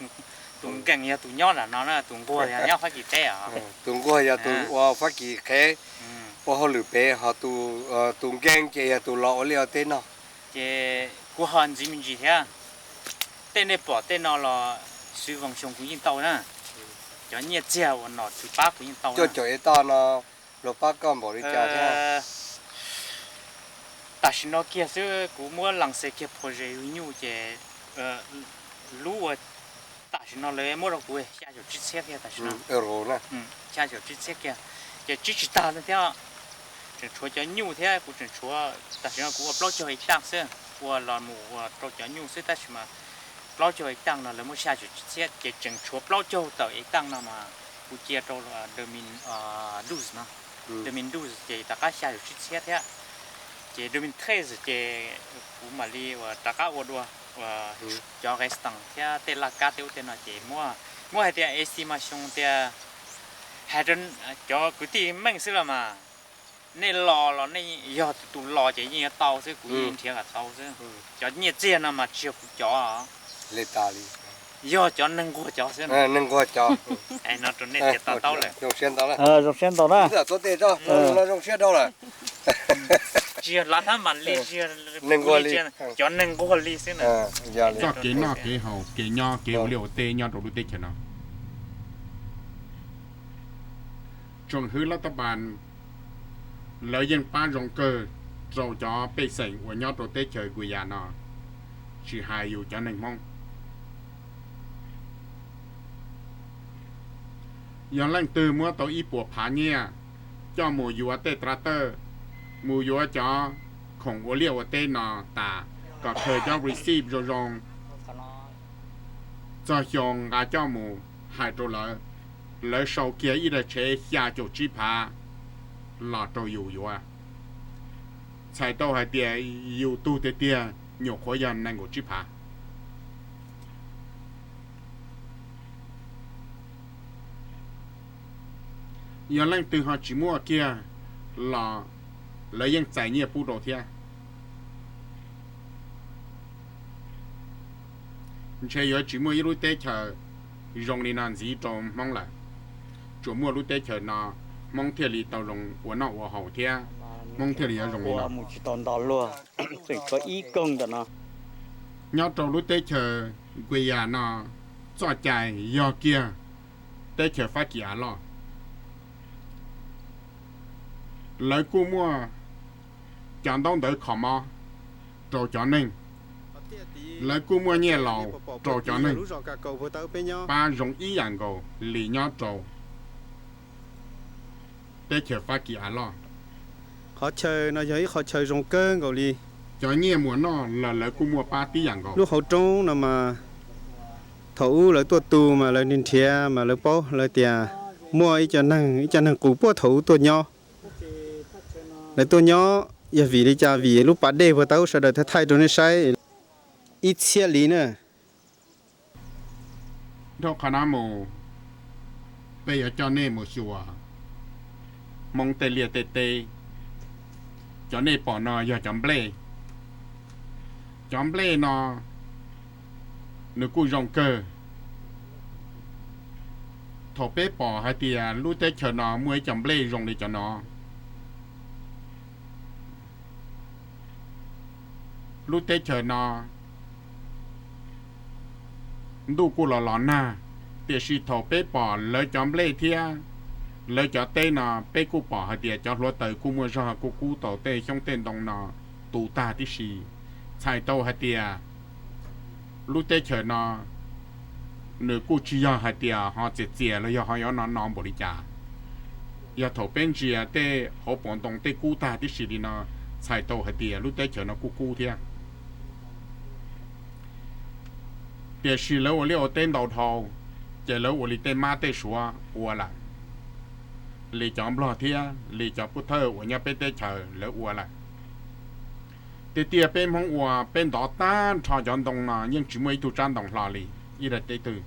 nkees yog tus nyob nram no na, tus nquag yog nyob Fab Kis teb os. Tus nquag yog tus ua Fab Kis qhev ua hauj lwm pem, ho tus nkees ces yog tus los ua liaj ua teb noj. Ces kuv ho ntxiv me ntsis thiab, tej nej pom tej no los xwv voos xyoo kuv yeej tau na. Cov nyiaj txiag uas nom tswv pab kuv yeej tau. Cuaj caum ev toj no luag pab koj npaum li cas thiab? Tam sim no kiag xwb kuv muab laas xes kiag project nyuj ces lub uas tam sim no lawv muab rau kuv xya caum tsib txhiab kiag tam sim no. Xya caum tsib txhiab kiag, ces tsib tsis tag li thiab. Tseem tshuav cov nyuj thiab, kuv tseem tshuav, tam sim no kuv ua plaub caug hectare xwb, ua los mus ua rau cov nyuj xwb tab sis mas plaub caug hectare no lawv muab xya caum tsib txhiab ces tseem tshuav plaub caug tawm hectare no mas kuv cia rau Domin Duos no. Domin Duos ces rov qab xya caum tsib txhiab thiab. Ces Domin Tres ces kuv mam li ua rov qab ua dua cov restant thiab tej laj kab tej ub tej no ces muab hais tias estimation tias hais rau cov kwv tij meej xwb los mas, nej los los nej yog tus los ces yeej yuav tau xwb, kuv yeej nrhiav kom tau xwb. Cov nyiaj txiag no mas tsis yog kuv cov, yog cov neeg nquag cov xwb. Neeg nquag cov. No rau nej tias to taub lawm. Zoo siab ntau na. Zoo siab ntau na. Zoo siab rau lawm. Tsis yog lav thab mam li, neeg nquag li, cov neeg nquag li xwb na. Txoj kev noj kev haus, kev nyob kev ua liaj ua teb nyob rau lub teb chaws no, tsoom hwv lab tab pas lawv yeej pab zoo kawg rau cov pej xeem uas nyob rau teb chaws Guyana no, tsis hais yus cov neeg Hmoob. Yog leej twg muab tau ib puas phav nyiaj coj mus yuav tej tractor, mus yuav cov khoom ua liaj ua teb no tas, kom khaws cov receipt zoo zoo, txog xyoo nqa coj mus hais rau lawv, lawv sau kiag ib daim tsheb xya caum tsib phav los rau yus yuav. Txhais tau hais tias yus tug tiag tiag nyuam qhuav yog nees nkaum tsib phav. Yog leej twg ho tsis muaj kiag los lawv yeej txais nyiaj pub rau thiab. Ntshe yuav tsis muaj ib lub teb chaws zoo li no ntxiv rau Hmoob lawm. Tsuas muaj lub teb chaws no Hmoob thiaj li tau zoo ua noj ua haus thiab Hmoob thiaj li yuav zoo li no. Tseem tshuav ib koog ntawm no. Nyob rau lub teb chaws Guyana no, txoj cai yog kiag teb chaws Fab Kis av loj. Lawv kuj muaj cov ntaub ntawv kho mob rau cov neeg. Lawv kuj muaj nyiaj laus rau cov neeg pab zoo ib yam nkaus li nyob rau teb chaws Fab Kis av loj. Qhov chaw no yog ib qhov chaw zoo kawg nkaus li. Cov nyiaj muas noj los lawv kuj muaj pab tib yam nkaus. Lub hauv roob no mas thaum ub lawv tuaj tu mas lawv nrhiav mas lawv paub lawv tias muaj ib co neeg, ib co neeg qus puag thaum ub tuaj nyob. Lawv tuaj nyob yog vim li cas? Vim lub pas dej puag ta ub, sawv daws thaij thaij rau nej saib, ib txhiab li na. Dhau qhov no mus, peb yuav coj nej mus xyuas Hmoob tej liaj tej teb. Cov nej pom no yog cov nplej. Cov nplej no nws kuj zoo kawg. Thaum peb pom hais tias lub teb chaws no muaj ib co nplej zoo li cov no, lub teb chaws no ntuj kuj los los nag, tiam sis thaum peb pom lawv cov nplej thiab lawv cov teb no, peb kuj pom hais tias cov hluav taws kuj muaj zog kuj kub tau tej xyoob tej ntoo no tu tag tib si. Txhais tau hais tias lub teb chaws no nws kuj tsis yog hais tias ho txias txias los yog ho yuav no no npaum li cas. Yog thaum peb ntsia tej hauv paus ntoo tej kub tag tib si li no, txhais tau hais tias lub teb chaws no kuj kub thiab. Tiam sis lawv ua liaj ua teb ntau dhau, ces lawv ua li tej mab tej suav ua lawm, li cov nplog thiab li cov pub thawj uas nyob peb teb chaws lawv ua lawm. Tiag tiag peb Hmoob ua peb ntov tag nrho cov ntoo no yeej tsis muaj ib tug tsab ntoo hlo li ib daim teb twg,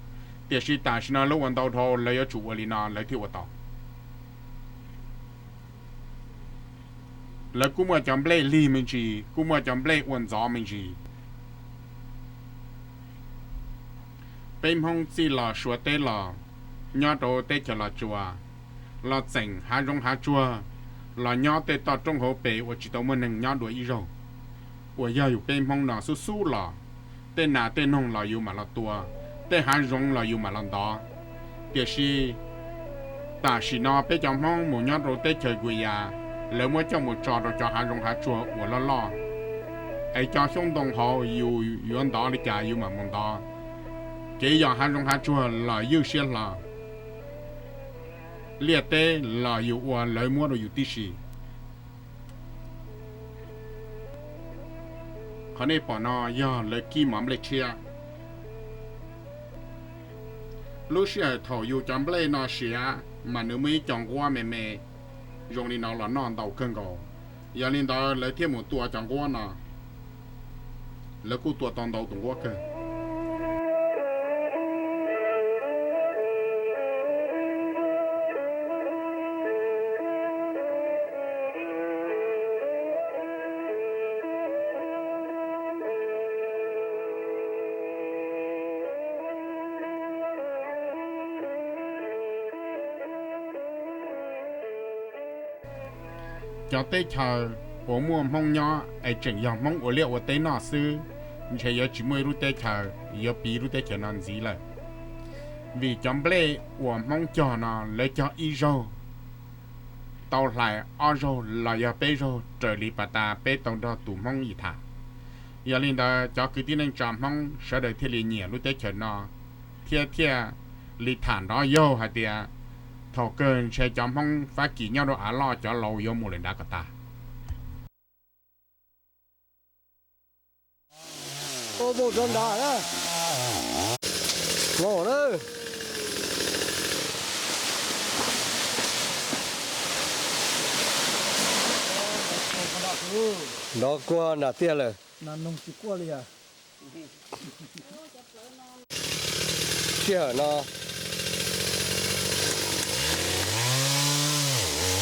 tiam sis tam sim no lawv ua ntau dhau lawv yuav tsum ua li no lawv thiaj ua tau. Lawv kuj muaj cov nplej lig me ntsis, kuj muaj cov nplej ua ntxov me ntsis. Peb Hmoob txij los Suav teb los, nyob rau teb chaws Los Tsuas, los txeem hav zoov hav tsuag, los nyob tej toj roob hauv pes uas tsis tau muaj neeg nyob dua ib zaug, uas yog yus peb Hmoob no xub xub los, tej nas tej noog los yus mam los tua, tej hav zoov los yus mam los ntov. Tiam sis tam sim no peb cov Hmoob mus nyob rau teb chaws Kuas Yas, lawv muab coj mus tso rau cov hav zoov hav tsuag uas loj loj, es cov xyoob ntoo hauv yus yuav ntov li cas yus mam mus ntov. Kev yos hav zoov hav tsuag los ywj siab hlo, liaj teb los yus ua lawv muab rau yus tib si. Qhov nej pom no yog lawv kib mov nplej tshiab. Lub sij hawm thaum yus cov nplej no siav mas nws muaj ib co nquab me me zoo li no los noj ntau kawg nkaus. Yog li ntawd lawv thiaj mus tua cov nquab no, lawv kuj tua tau ntau tus nquab kawg. Cov teb chaws uas muaj Hmoob nyob es tseem yog Hmoob ua liaj ua teb noj xwb, ntshe yuav tsis muaj ib lub teb chaws yuav piv lub teb chaws no ntxiv lawm. Vim cov nplej uas Hmoob cog no lawv cog ib zaug tau hlais ob zaug los yog peb zaug raws li pas tas peb tau nrog tus Hmoob yim tham. Yog li ntawd cov kwv tij neej tsa Hmoob sawv daws thiaj li nyiam lub teb chaws no, thiab thiaj li tham nrov yaug hais tias thaum kawg ntshe cov Hmoob Fab Kis nyob rau av loj cov laus yuav mus lawm nrad kom tas. Nrov kuag nram tiaj lawm. Sij hawm no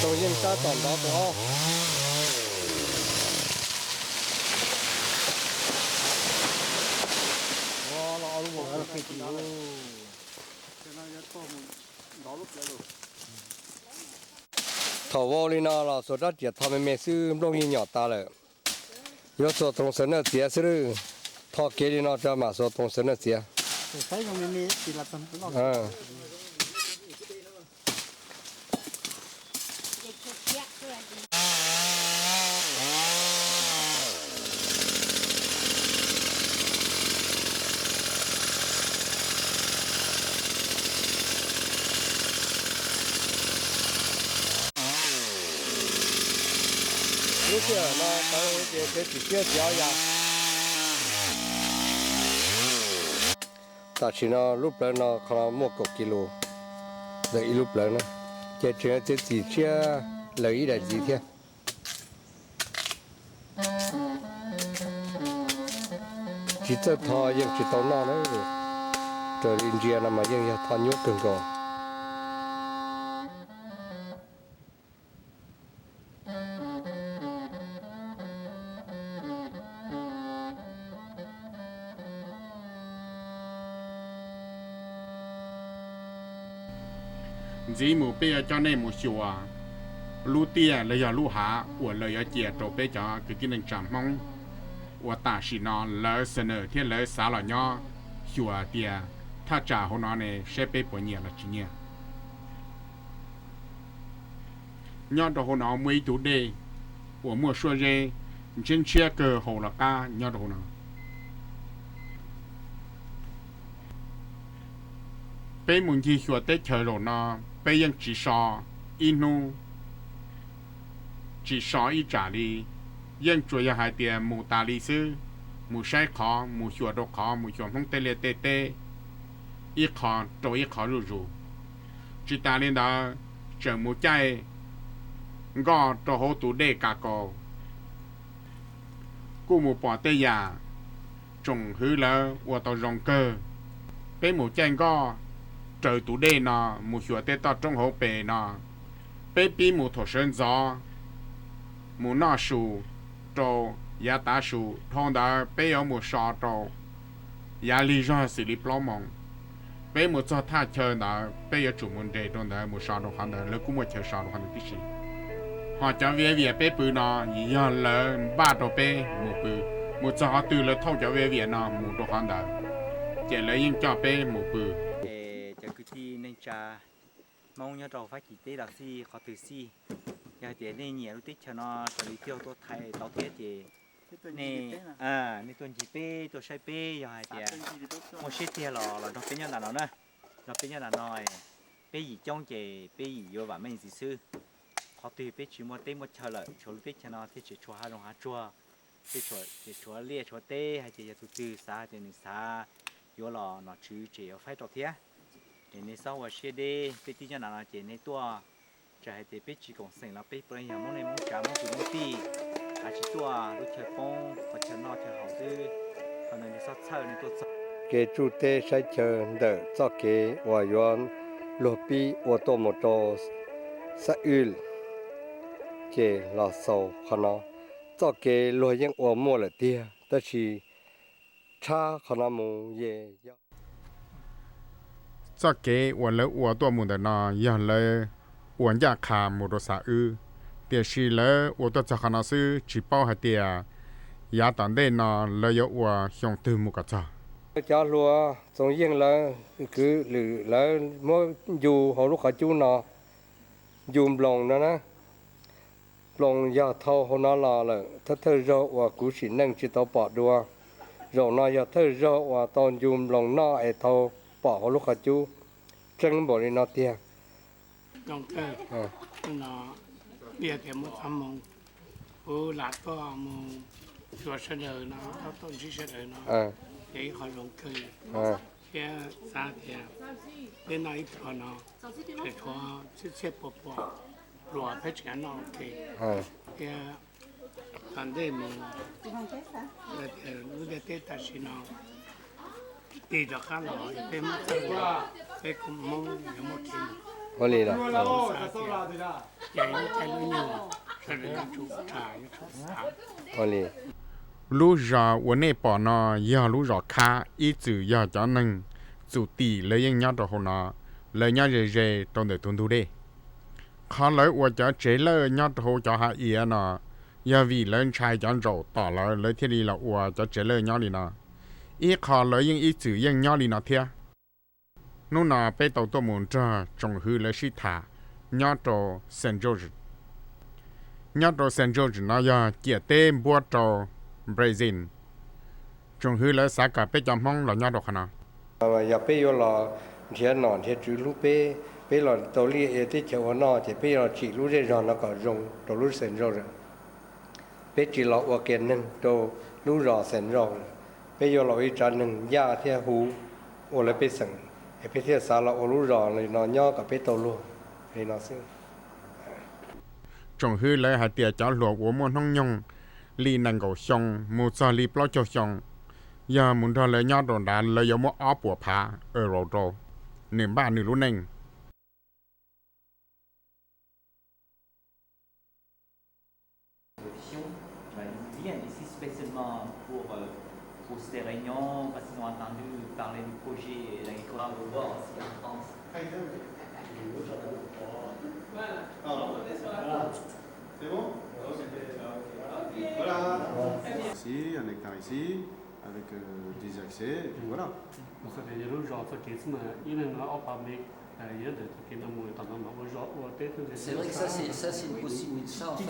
tau yeej tab tom nrov tus ob. Thaum vau li no los xuas rab riam tho me me xwb nplooj yeej nyom tas lawm. Yuav xuas toov xav nawj txiav xwb lawm. Tho kev li no tso mam xuas toov xav nawj txiav. Lub sij hawm no tawv ces txiav txim siab txiav ob yav. Tam sim no lub plawv no qhov no muaj kaum kis lus ntawm ib lub plawv na, ces tseem txiav txim siab lawm ib daim ntxiv thiab. Tsis txawj tho yeej tsis tau noj na. Raws li ntsia no mas yeej yog tho nyuaj kawg nkaus. Ntxiv mus peb yuav coj nej mus xyuas lub tiaj los yog lub hav uas lawv yuav cia rau peb cov kwv tij neej tsa Hmoob uas tam sim no lawv xav nawm thiab lawv xav los nyob, xyuas tias thaj tsam hauv no ne saib peb puas nyiam los tsis nyiam. Nyob rau hauv no muaj ib tug dej uas muaj suab zeb ntshiab ntshiab kawg hau los qab nyob rau hauv no. Peb mus ncig xyuas teb chaws zaum no, peb yeej tsis so ib hnub, tsis so ib tsam li, yeej tsuas yog hais tias mus tas li xwb, mus saib qhov, mus xyuas rau qhov, mus xyuas Hmoob tej liaj tej teb. ib qho rau ib qho zuj zus. Tsis tas li ntawd, tseem mus caij nkoj rau hauv tus dej Kas Kaus, kuj mus pom tej yam tsoom hwv lawv ua tau zoo kawg. Peb mus caij nkoj raws tus dej no mus xyuas tej toj roob hauv pes no. Peb pib mus thaum sawv ntxov, mus noj su rau yav tav su, dhau ntawd peb yuav mus so rau yav lig zog xws li plaub moos. Peb mus txog thaj chaw ntawd peb yuav tsum mus nres rau ntawd, mus so rau qhov ntawd, lawv kuj muaj chaw so rau qhov ntawd tib si. Ho cov viav vias peb pw no yog lawv npaj rau peb mus pw, mus txog qhov twg lawv thauj cov viav vias no mus rau qhov ntawd, ces lawv yeej coj peb mus pw. Cov kwv tij neej tsa Hmoob nyob rau Fab Kis teb los xij, qhov twg xij, yog hais tias nej nyiam lub teb chaws no raws li twg tuaj thaij tau thiab ces nej, nej tuaj ncig peb, tuaj saib peb, yog hais tias muaj siab tiag los los nrog peb nyob nram no na. Nrog peb nyob nram no, peb yim coob ces peb yim yuav vam meej ntxiv xwb. Qhov twg peb tsis muaj teb muaj chaw lawm, tshuav lub teb chaws no thiaj tseem tshuav hav zoov hav tsuag, thiaj tseem tshuav liaj tshuav teb, hais tias yog tus twg xav hais tias nws xav yuav los nom tswv ces yuav faib rau thiab. Es nej txhob ua siab deb, peb twb nyob nram no ces nej tuaj, txawm hais tias peb tsis koom xeem los peb puav leej yog Hmoob nej Hmoob tsav Hmoob kwv Hmoob tij, kav tsij tuaj, lub chaw poob qhov chaw noj chaw haus xwb, qhov ntawd nej txhob txhawj, nej tuaj txog. Kev tsuj teb saib chaw ntawm txoj kev uas yuav luag pib ua tuaj mus rau Xab Wb, ces los xaus qhov no. Txoj kev luag yeej ua muaj lawm tiag, tab sis tshab qhov no mus ces yog txoj kev uas lawv ua tuaj mus ntawm no yog lawv ua ncaj qha mus rau Xab Wb, tiam sis lawv ua tuaj txog qhov no xwb, tsis paub hais tias yav tom ntej no lawv yuav ua xyoo twg mus kom txog. Cov hluas Txoov Yeej lawv kwv Lwm lawv muab ncu hauv lub qhov cub no, ncu nploos no na. Nploos yog thau hauv no los lawm, thawj thawj zaug uas kuv sim neej tsis tau pom dua. Zaum no yog thawj zaug uas tau ncu nploos noj es thau pom hauv lub qhov cub. Tseeb npaum li no tiag. Zoo kawg. Hnub no yog tias muaj txoj hmoo, kuv lam tuaj mus xyuas sawv daws no, tuaj ntsib sawv daws no, ces ib qho zoo kawg thiab xav tias peb noj ib pluag no, tseem tshuav txhiab txhiab puas puas pluas peb tseem noj ua ke thiab. Tom ntej mus, lub ntiaj teb tam sim no tig rov qab los peb Hmoob txawj, peb kuj Hmoob yuav muaj kev mus. Ua li lawm. Xav tias yog ib caij lub nyuag sawv daws yuav tsum tshaj yuav tsum xav. Ua li. Lub zos uas nej pom no yog lub zos Khab, ib txwm yog cov neeg Txum Tim lawv yeej nyob rau hauv no, lawv nyob ze ze rau ntawm tus ntug dej. Qhov lawv ua cov tsev lawj nyob rau hauv cov hav iav no yog vim lawv ntshai cov ntsaum tom lawv, lawv thiaj li los ua cov tsev lawj nyob li no. Ib qho lawv yeej ib txwm yeej nyob li no thiab. Hnub no peb tau tuaj mus nrog tsoom hwv lawv sib tham nyob rau Saint George. Nyob rau Saint George no yog ciam teb npuab rau Brazil. Tsoom hwv lawv xav kom peb cov Hmoob los nyob rau qhov no. Yog peb yuav los nrhiav nom nrhiav tswv hlub peb, peb los tau liaj ia teb chaws ua noj ces peb yuav los tsim lub zej zog no kom zoo rau lub Saint George. Peb tsis los ua kiag neeg rau lub zos Saint George, peb yuav los ua ib tsav neeg ncaj thiab huv ua lawv pej xeem, es peb thiaj xav los ua lub zos li no nyob kom peb tau luag li no xwb. Tsoom hwv lawv hais tias cov hluas uas muaj hnub nyoog li nees nkaum xyoo mus txog li plaub caug xyoo, yog mus nrog lawv nyob rau nrad lawv yuav muab ob puas phav euro rau, nws npaj nws lub neej. Ils viennent ici spécialement pour, euh, pour ces réunions, parce qu'ils ont entendu parler du projet agricole au bord aussi en France. C'est bon ? Ici, un hectare ici, avec, euh, des accès, et puis voilà. Txoj kev yog lub zos txoj kev xwb mas ib leeg no ob phav mev, yog ntawm txoj kev no mus tom no mas ua zos ua teb xwb. C'est vrai que ça, c'est, ça, c'est une possibilité. Ça, en fait,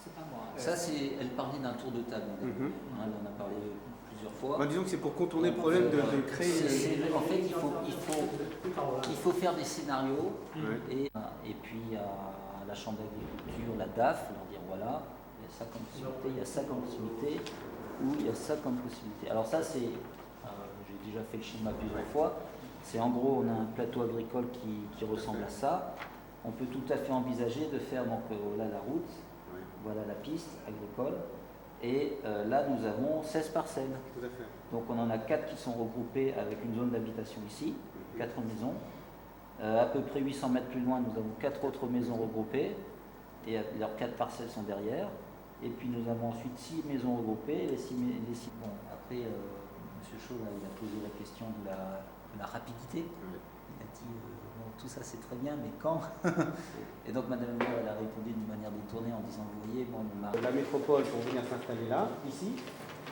c'est pas moi. Ça, c'est, elle parlait d'un tour de table. Hein, elle en a parlé plusieurs fois. Bah, disons que c'est pour contourner le problème de, de créer. C'est, c'est, en fait, il faut, il faut, il faut faire des scénarios. Ouais. Et, euh, et puis à la chambre d'agriculture, la DAF, leur dire voilà, il y a ça comme possibilité, il y a ça comme possibilité, ou il y a ça comme possibilité. Alors ça, c'est, euh, J'ai déjà fait le schéma plusieurs fois. C'est en gros, on a un plateau agricole qui, qui ressemble à ça. On peut tout à fait envisager de faire donc euh, voilà la route, voilà la piste agricole. Et euh, là, nous avons seize parcelles. Donc on en a quatre qui sont regroupées avec une zone d'habitation ici, quatre maisons. Euh, à peu près huit cents mètres plus loin, nous avons quatre autres maisons regroupées. Et euh, leurs quatre parcelles sont derrière. Et puis nous avons ensuite six maisons regroupées. Les six, mé- les six- bon, après, euh, Monsieur Chaud, là, il a posé la question de la, de la rapidité. Il a dit, euh, bon, tout ça c'est très bien, mais quand? Et donc Madame le maire, elle a répondu d'une manière détournée en disant, vous voyez, moi, mon mari... La métropole pour venir s'installer là, ici.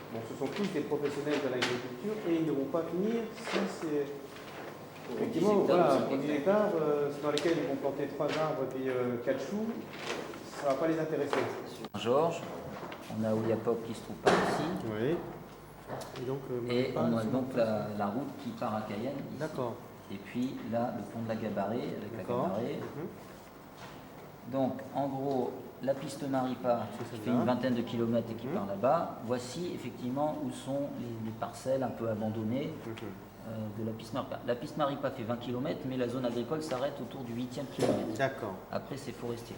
Bon, ce sont tous des professionnels de l'agriculture et ils ne vont pas venir si c'est effectivement, voilà, pour des hectares euh, dans lesquels ils vont planter trois arbres et puis euh, quatre choux, ça va pas les intéresser. Saint-Georges, on a Oyapock qui se trouve par ici. Oui. Et donc, euh, et on a donc la, la route qui part à Cayenne ici. D'accord. Et puis là, le pont de la Gabarrée avec la Gabarrée. Donc, en gros, la piste Maripa, qui fait une vingtaine de kilomètres et qui part là-bas, voici effectivement où sont les, les parcelles un peu abandonnées euh, de la piste Maripa. La piste Maripa fait vingt kilomètres, mais la zone agricole s'arrête autour du huitième kilomètre. D'accord. Après, c'est forestier.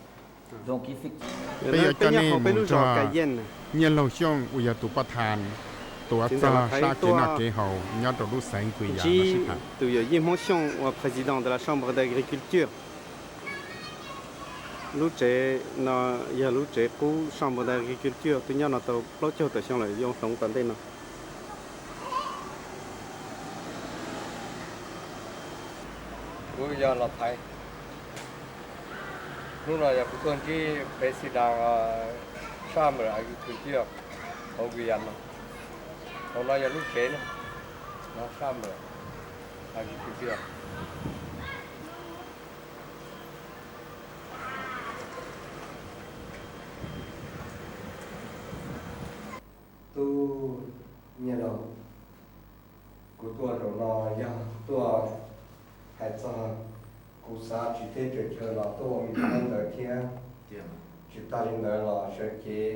Donc, effectivement, peb yuav coj nej mus nrog Nyiaj Laug Xyooj uas yog tus poj thas tuav txog sab kev noj kev haus nyob rau lub xeev Kws Yas no sib tham. Tus yawm yij Hmoob Xyooj uas president de la chambre d'agriculture. Lub tsev no yog lub tsev qub chambre d'agriculture twb nyob no tau plaub caug tawm xyoo lawm, yoo hloov tom ntej no. Kuv yog Los Thaiv. Hnub no yog kuv tuaj ntsib president chambre agriculture hauv Kws Yas no. Hauv no yog lub tsev na, no chambre agriculture. Tub Nyiaj Laug, kuv tuaj zaum no yog tuaj hais txog kuv xav tsis teb teb chaws los tuaj ua me ntawd thiab. Tsis tas li ntawd los sawv cev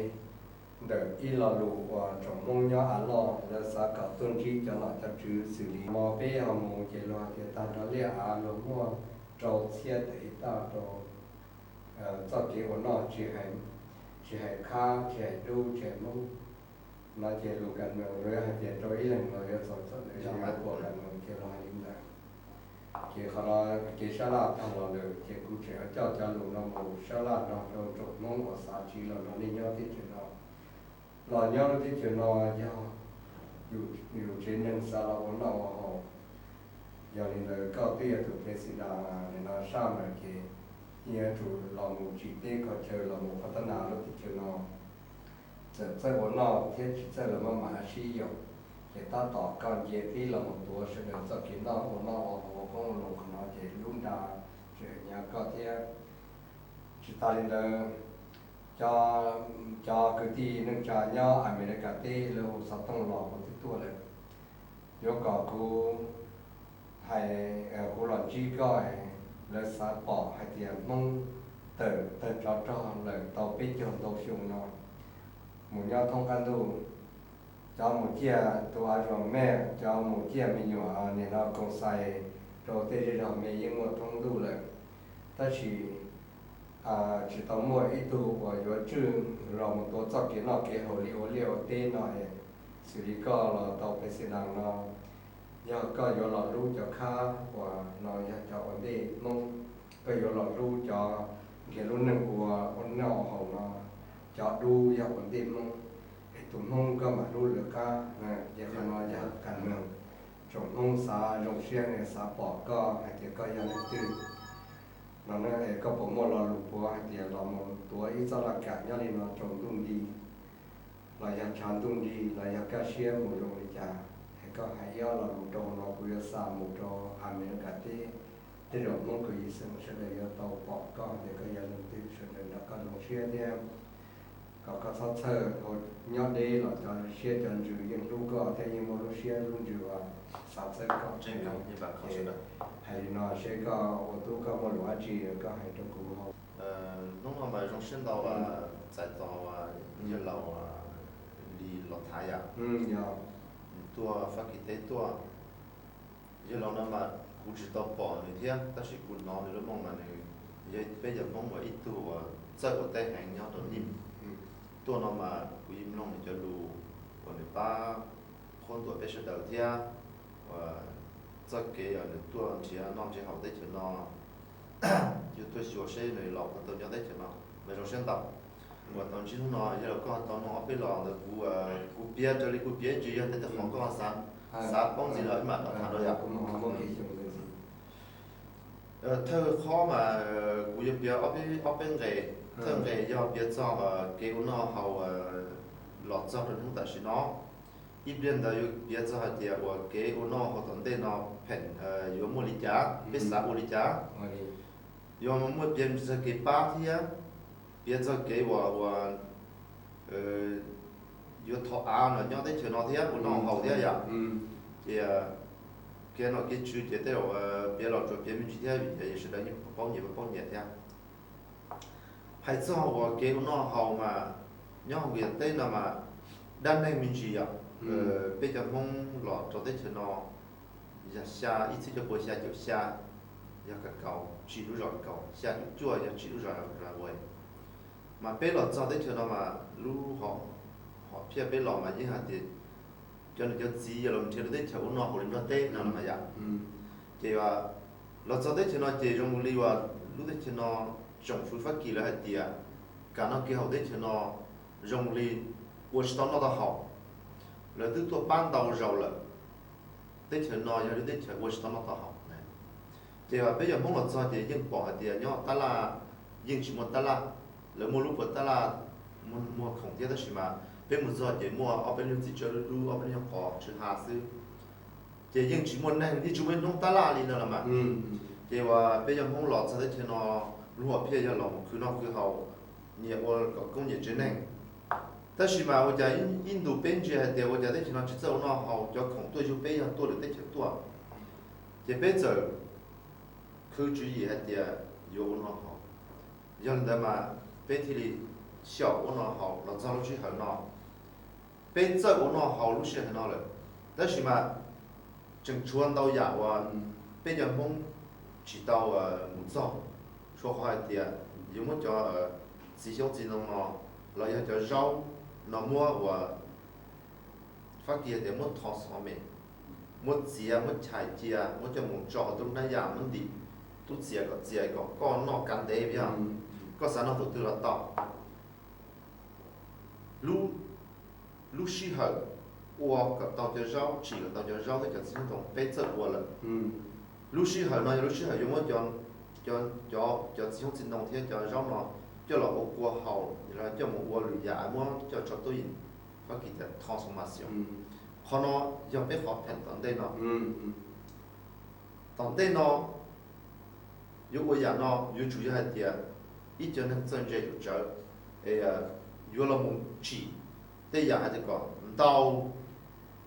ntawm ib lo lus uas tsoom Hmoob nyob av loj lawv xav kom tuaj ntsib cov nom cov tswv xws li hmo peb ho mus ces luag hais tias tag nrho liaj av luag muaj rau txhiab tawm his taj rau txoj kev ua noj, tsis hais khab tsis hais dub tsis hais Hmoob no ces lus kam nws yuav hais tias rau ib leeg los yuav txaus txom nyem, yuav ua kam nws ces los hais li ntawd. Ces qhov no kev sab laj tag los lawm ces kuv tseem yuav coj cov lus no mus sab laj nrog rau tsoom Hmoob uas xav tsiv los nrog nej nyob teb chaws no. Los nyob lub teb chaws no yog yus tsev neeg xav los ua noj ua haus. Yog li ntawd koj twb yog tus president nim no sab ntawd ces yeej yuav tsum los mus tsim teb kho chaw los mus pab tab nas lub teb chaws no. Txawm txawj ua noj thiab tsis txawj los maj mam sib yaum, ces tab tom koj nce qib los mus tuav sawv daws txoj kev noj ua noj ua haus ua qoob ua loo qhov no ces lub nra tseem nyav koj thiab. Tsis tas li ntawd, cov, cov kwv tij neej tsa nyob Amelikas teb lawv hu xov tooj los kuv twb tuaj lawm. Yuav kom kuv hais, kuv los ntsib koj, lawv xav pom hais tias Hmoob tawm tawg tsov rog lawm tau peb caug ntau xyoo no, mus nyob thoob qab ntuj. Cov mus ciaj tus a zos me, cov mus ciaj me nyuam nim no koom xais rau tej zej zog me yeej muaj thoob ntuj lawm. Tab sis tsis tau muaj ib tug uas yuav tswj los mus tuav txoj kev noj kev haus li ua liaj ua teb no es xws li koj los tau president no. Yog koj yuav los hlub cov khab uas no yog cov ua ntej Hmoob, koj yuav los hlub cov nrhiav lub neej ua, ua noj haus no, cov dub yog ua ntej Hmoob, es tus Hmoob koj mam hlub lawv qab. Ces qhov no yog kam nws tsoom Hmoob xav zoo siab xav pom koj hais tias koj yog leej twg. No es koj puas muaj lo lus puav hais tias los mus tuav ib txoj laj kam nyob li no rau ntuj nti, los yog tshav ntuj nti los yog kaj siab mus zoo li cas, es koj hais ib ob lo lus rau no kuv yuav xa mus rau Amelikas teb, tej zaum Hmoob kwv yij xeem sawv daws yuav tau pom koj tias koj yog leej twg, sawv daws nrog koj zoo siab thiab. Kom koj txhob txhawj, nyob deb los cov siab cov ntsws yeej hlub koj thiab yeej muaj lub siab lub ntsws uas xav txhawb koj. Hais li no seb koj ua tub koj muaj lus dab tsi koj hais rau kuv hauv. Hnub no mas zoo siab ntau txais tos Nyiaj Laug li los thav yom. Yog. tuaj Fab Kis teb tuaj. Yog los no mas kuv tsis tau pom nws thiab, tab sis kuv hnov nws lub meej mas nws yog peb cov Hmoob uas ib tug uas txawj ua teb heev nyob rau Nyij. Tuaj no mas kuv yeej mloog nws cov lus uas nws pab qhuab ntuas peb sawv daws thiab, uas txoj kev uas nws tuaj nrhiav noj nrhiav haus teb chaws no, yuav tuaj xyuas seb nws los puas tau nyob teb chaws no. Mas zoo siab ntau uas tau ntsib hnub no, yog los koj tau mloog ob peb los ntawd kuv, kuv piav raws li kuv piav tsis yog tej qhov koj xav, xav paub ntxiv los mam rov tham rau yom. Thawj qhov mas kuv yuav piav ob peb nqe. Thawj nqe yog piav txog kev ua noj haus los txog rau hnub tam sim no. Ib pliag ntawd yuav piav txog hais tias uas kev ua noj haus tom ntej no pheem yuav muaj li cas, peb xav ua li cas. Yuav muaj piav txog kev pab thiab, piav txog kev uas, uas yuav thov av los nyob teb chaws no thiab ua noj haus thiab yom. Ces kev nom kev tswv ces tej zaum piav los tsuas piav me ntsis thiab vim tias sawv daws yeej paub nyias paub nyias thiab. Hais txog uas kev ua noj haus mas nyob hauv ntiaj teb no mas dab neeg me ntsis yom. Peb cov Hmoob los rau teb chaws no yog xya ib txhiab cuaj pua xya caum xya, yog Kaus Kaus, tsim lub zos Kaus, xya caum cuaj yog tsim lub zos Zas Vuas. Mas peb los txog teb chaws no mas lub hom phiaj peb los mas yeej hais tias cov niam cov txiv yog los nrhiav lub teb chaws ua noj haus li Nplog teb no los mas yom. Ces los txog teb chaws no ces zoo li uas lub teb chaws no tsoom fwv Fab Kis lawv hais tias kev noj kev haus teb chaws no zoo li ua tsis tau noj tau haus. Lawv twb tuaj pab ntau zaus lawm, teb chaws no yog lub teb chaws ua tsis tau noj tau haus. Ces peb cov Hmoob los txog ces yeej pom hais tias nyob tab laj yeej tsis muaj tab laj, lawv muaj lub puas tab laj muag khoom thiab tab sis mas peb mus txog ces muaj ob peb leeg txiv tsawb dub dub, ob peb leeg nyuag qos tsw ha xwb. Ces yeej tsis muaj neeg, yeej tsis muaj ib hnub tab laj li no los mas. Ces uas peb cov Hmoob los txog teb chaws no, lub hom phiaj yog los mus khwv noj khwv haus, nyias ua kom koob nyias tsev neeg. Tab sis mas ua cas ib ntus peb ntsia hais tias ua cas teb chaws no tsis txawj ua noj haus, cov khoom tuaj yug peb yog tuaj lwm teb chaws tuaj. Ces peb txawm khwv tswv yim hais tias yuav ua noj haus. Yog li ntawd mas peb thiaj li xyaum ua noj haus los txog lub sij hawm no. Peb txawj ua noj haus lub sij hawm no lawm, tab sis mas tseem tshuav ntau yam uas peb cov Hmoob tsis tau mus txog. Tshuav qhov hais tias yuav muab cov txiv xyoob txiv ntoo no los yog cov zaub no muab uas Fab Kis hais tias muab thov xov mes, muab txiav muab chais cia muab coj mus tso hauv tub hnab yaj muab ntim tub txias kom txias kom koj noj kav ntev yog koj xav noj tus twg los tau. Lub, lub sij hawm ua kom tau cov zaub, tsim kom tau cov zaub thiab cov txiv xyoob txiv ntoo peb txawj ua lawm. Lub sij hawm no yog lub sij hawm yuav muab cov, cov txiv xyoob txiv ntoo thiab cov zaub no coj los ua kua haus, coj mus ua lwm yam, muab coj tso tub yees, Fab Kis tias transformation. Qhov no yog peb qhov pheem tom ntej no. Tom ntej no yuav ua yam no yuav tsum yog hais tias ib co neeg txawj ntse tsawv, yuav los mus tsim tej yam hais tias kom ntau,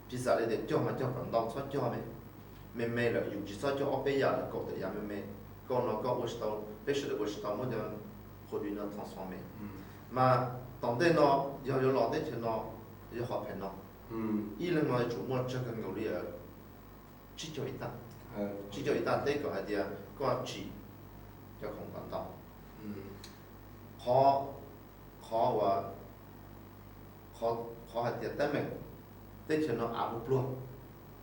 piv xam li tias cog mas cog kom ntau, txhob cog me me lawm, yus tsis txhob cog ob peb yam lawm, kaum tawm yam me me. Koj no koj ua tsis tau, peb sawv daws ua tsis tau muab cov qhua dui no transform me. Mas tom ntej no yog yuav los teb chaws no, yog qhov pheem no, ib leeg no yuav tsum muaj tsawg kawg nkaus li tsib caug ib tag, tsib caug ib tag teb kom hais tias koj tsim cov khoom kom ntau. Qhov, qhov uas, qhov hais tias teeb meem teb chaws no av pluag pluag,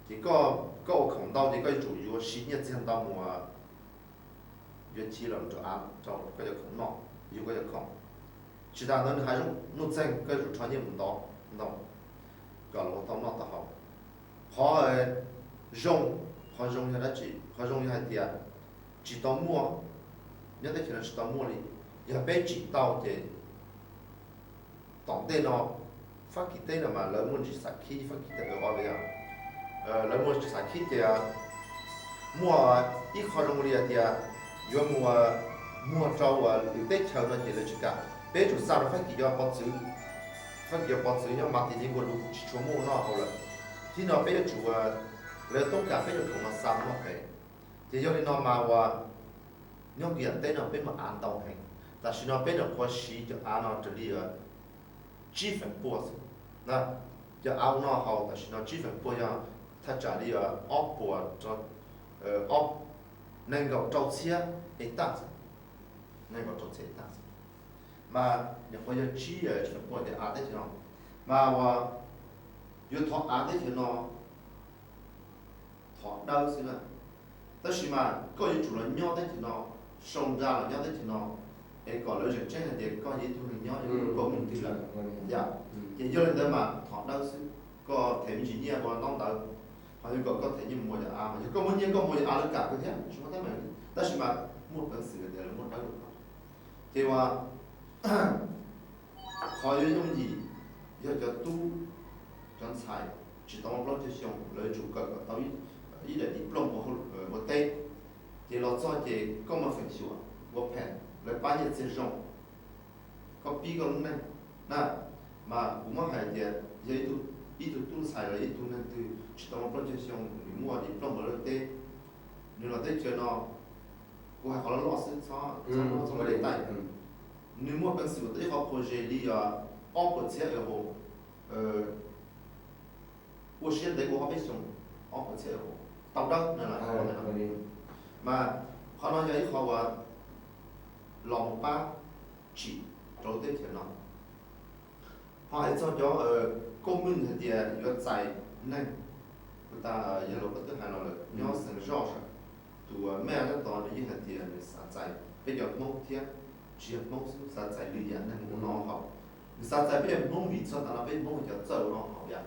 ces koj ua khoom ntau ces koj yuav tsum yuav siv nyiaj txiag ntau mus yuav chiv los rau av rau koj cov khoom noj, yug koj cov khoom. Tsis tas ntawd nws hav zoov nuj txeeg koj yuav tsum rho nyiaj mus ntov ntoo kom los ua tau noj tau haus. Qhov zoo, qhov zoo yog dab tsi? Qhov zoo yog hais tias tsis tau muaj, nyob teb chaws no tsis tau muaj li. Yog peb tsim tau ces tom ntej no Fab Kis teb no mas lawv muaj ntsis xav khib Fab Kis teb os, lawv muaj ntsis xav khib ces muaj ib qho zoo li hais tias yuav mus muag rau lwm teb chaws no ces lawv tsis kam. Peb yuav tsum xa rau Fab Kis cov pov txwv, Fab Kis cov pov txwv nyob mas tim li nkaus lus tsis tshua muaj ua noj haus lawm. Thib no peb yuav tsum, lawv toob kas peb cov khoom no xa mus noj pem. Ces yog li no mas uas nyob nkias teb no peb muaj av ntau heev. Tam sim no peb nyuam qhuav siv cov av no raws li tsib feem pua xwb na. Cov av no haus tam sim no tsib feem pua yog thaj tsam li ob puas, ob, nees nkaum rau txhiab hecta xwb, nees nkaum rau txhiab hecta xwb. Mas nyuam qhuav yog tsib feem pua tias av teb chaws no, mas uas yuav thov av teb chaws no thov dawb xwb na. Tab sis mas koj yuav tsum los nyob teb chaws no, sau nra los nyob teb chaws no, es kom lawv zeem tseeb hais tias koj yog ib tug neeg nyob, koj mus twg lawm, yom. Ces yog li ntawd mas thov dawb xwb, koj them me ntsis nyiaj ua ntaub ntawv, ho yog kom koj them nyiaj mus ua yam av, mas yog koj muaj nyiaj koj mus ua yam av lawv kam kawg thiab, tsis muaj teeb meem li. Tab sis mas muaj peev xwm tias lawv muab dawb rau koj. Ces uas qhov yuav yooj yim yog cov tub, cov ntxhais tsis tau muaj plaub caug xyoo, lawv yuav tsum kawm kom tau ib daim diploma ua teb. Ces los txog ces koj muaj feem xyuam ua pheem, lawv pab nyiaj txiag zoo, koj pib koj lub neej na. Mas kuv muab hais tias yog ib tug tub ntxhais los ib tug neeg twg tsis tau muaj plaub caug xyoo, nws muaj diploma ua teb, nws los teb chaws no, kuv hais qhov loj loj xwb, txhob, txhob li taij. Nws muaj peev xwm ua tau ib qhov project li ob puas txhiab euro, ua siab ntev ua ob peb xyoos, ob puas txhiab euro, tau dawb na. Mas qhov no yog ib qho uas los mus pab tsim rau lub teb chaws no. Ho hais txog cov koob meej hais tias yuav txais neeg, kuv tas yog los koj twb hais los lawm, nyob xeev zoj sas, tus mej tab tom nws yeej hais tias nws xav txais peb cov Hmoob thiab, tsis yog Hmoob xwb, xav txais lwm yam neeg ua noj haus. Nws xav txais peb cov Hmoob vim txog tas no peb Hmoob cov txawj ua noj haus yom.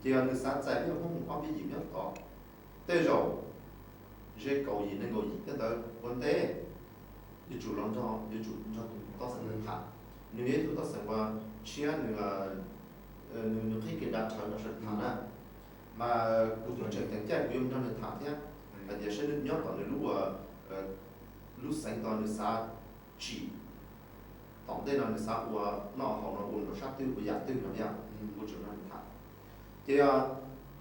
Ces yog nws xav txais peb cov Hmoob mus ob peb yim nyob tod, tej zaum ze kaum yim nees nkaum yim tej ntawd ua ntej, yuav tsum los nrog, yuav tsum nrog tus toj xeem ntawd tham. Nws yog ib tug toj xeem uas tshiab, nws, nws qhib kev dav rhawv nrog sawv daws tham na. Mas kuv tus tseem ceeb caij kuv yuav nrog nws tham thiab, hais tias saib nws nyob tom nws lub, lub xeev tod nws xav tsim tom ntej no nws xav ua noj haus no ua rau sab twg ua yam twg no thiab, kuv tseem nrog nws tham. Ces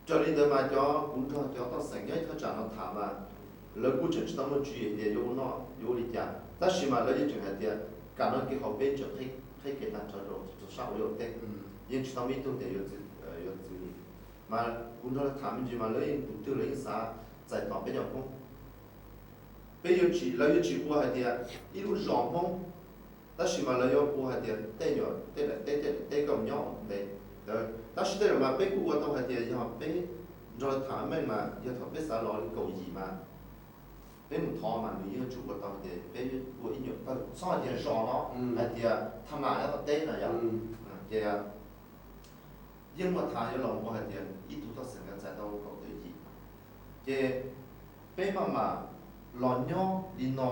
raws li ntawd mas cov, kuv nrog cov toj xeem nyob ib thaj tsam no tham mas lawv kuj tseem tsis tau muaj tswv yim tias yuav ua noj yuav ua li cas, tab sis mas lawv yeej tseem hais tias kam no kev haus peb tseem qhib kev tag rhawv rau sab ua liaj ua teb, yeej tsis tau muaj ib tug tias yuav txwv li. Mas kuv nrog lawv tham me ntsis mas lawv yeej tus twg los yeej xav txais tos peb cov Hmoob. Peb yuav tsis, lawv yuav tsis ua hais tias ib lub zos Hmoob, tab sis mas lawv yuav ua hais tias tej nyuam tej daim teb tej daim teb koj nyob ntev ntawd. Tab sis tej zaum mas peb kuj ua tau hais tias yog peb nrog lawv tham meej mas yog thaum peb xav los li kaum yim mas peb mus thov mas nws yeej yuav tsum ua tau hais tias peb ua ib nyuam tawg txhob hais tias zos no, hais tias thaj ma nyob tom teb no yom. Ces yeej muaj thav yuav los ua hais tias ib tug toj xeem yuav txais tau kaum tawm yim. Ces peb maj mam los nyob li no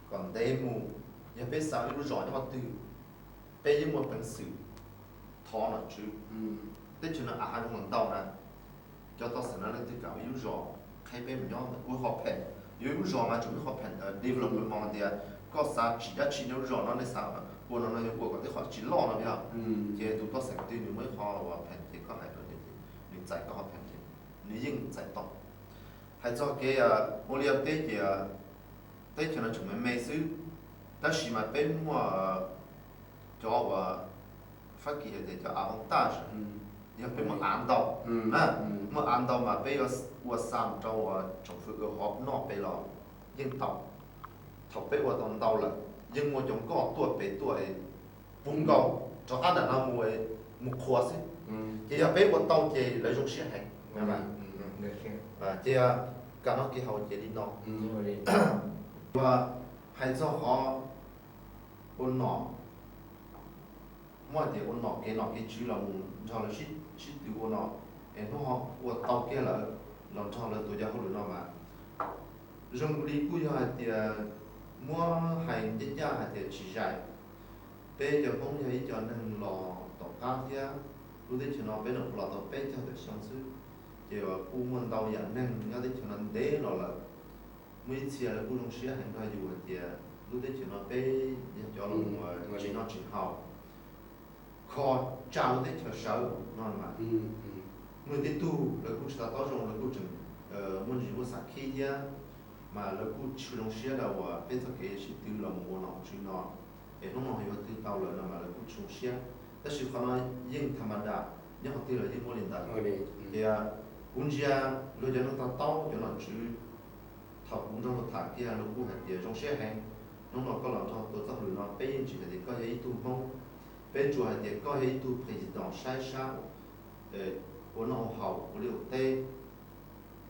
kom ntev mus, yog peb xav ib lub zos nyob qhov twg, peb yeej muaj peev xwm thov nom tswv. Teb chaws no av hais zoo los ntau na, cov toj xeem no leej twg kam ua ib lub zos qhib peb mus nyob ua qhov pheem. Yuav ib lub zos mas tseem muaj qhov pheem development hais tias koj xav tsim dab tsi nyob lub zos no, nej xav ua no no yuav ua kom tej qhov tsis loj no yog. Ces tus toj xeem twg nws muaj ib qho uas pheem ces koj hais rau nws ces nws txais koj qhov pheem ces nws yeej txais tau. Hais txog kev ua liaj ua teb ces teb chaws no tseem me me xwb, tab sis mas peb muaj cov uas Fab Kis hais tias cov av ntau, yog peb muaj av ntau na, muaj av ntau mas peb yuav ua xa rau uas tsoom fwv ua hauv noj pem los yeej tau. Thaum peb ua tau ntau lawm, yeej muaj cov nkoj tuaj pem tuaj puv nkaus rov qab nram no mus, mus qhuas xwb. Ces yog peb ua tau ces lawv zoo siab heev. Ces kam noj kev haus ces li no. Hais txog qhov ua nom, muab hais tias ua nom kev nom kev tswv los mus nrog lawv sib tw ua nom, es hnub ho ua tau kiag lawm los nrog lawv tuav cov hauj lwm no mas zoo li kuj yog hais tias muab hais ncaj ncaj hais tias tsis zais. Peb cov Hmoob yog ib co neeg los tom qab thiab, lub teb chaws no peb los los tau peb caug tawm xyoo xwb, ces kuj muaj ntau yam neeg nyob teb chaws no ntev los lawm. Muaj ib txhia lawv kuj zoo siab heev nrog yus hais tias lub teb chaws no peb yog cov los tsis noj tsis haus, kho tsa lub teb chaws sawv no mas. Muaj tej tug lawv kuj tsis to taub zoo, lawv kuj tseem muaj ntsis muaj xav khib thiab, mas lawv kuj tsis zoo siab rau uas peb txoj kev sib tw los mus ua nom tswv no, es hnub no yuav twg tau lawm no mas lawv kuj tsis zoo siab. Tab sis qhov no yeej tha ma das, nyob qhov twg los yeej muaj li ntawd. Tias kuv ntsia luag cov neeg to taub cov nom tswv, thaum kuv nrog luag tham kiag luag kuj hais tias zoo siab heev, hnub no koj los nrog tua txoj hauj lwm no peb yeej tsis hais tias koj yog ib tug Hmoob, peb tsuas hais tias koj yog ib tug president saib sab ua noj ua haus ua liaj ua teb.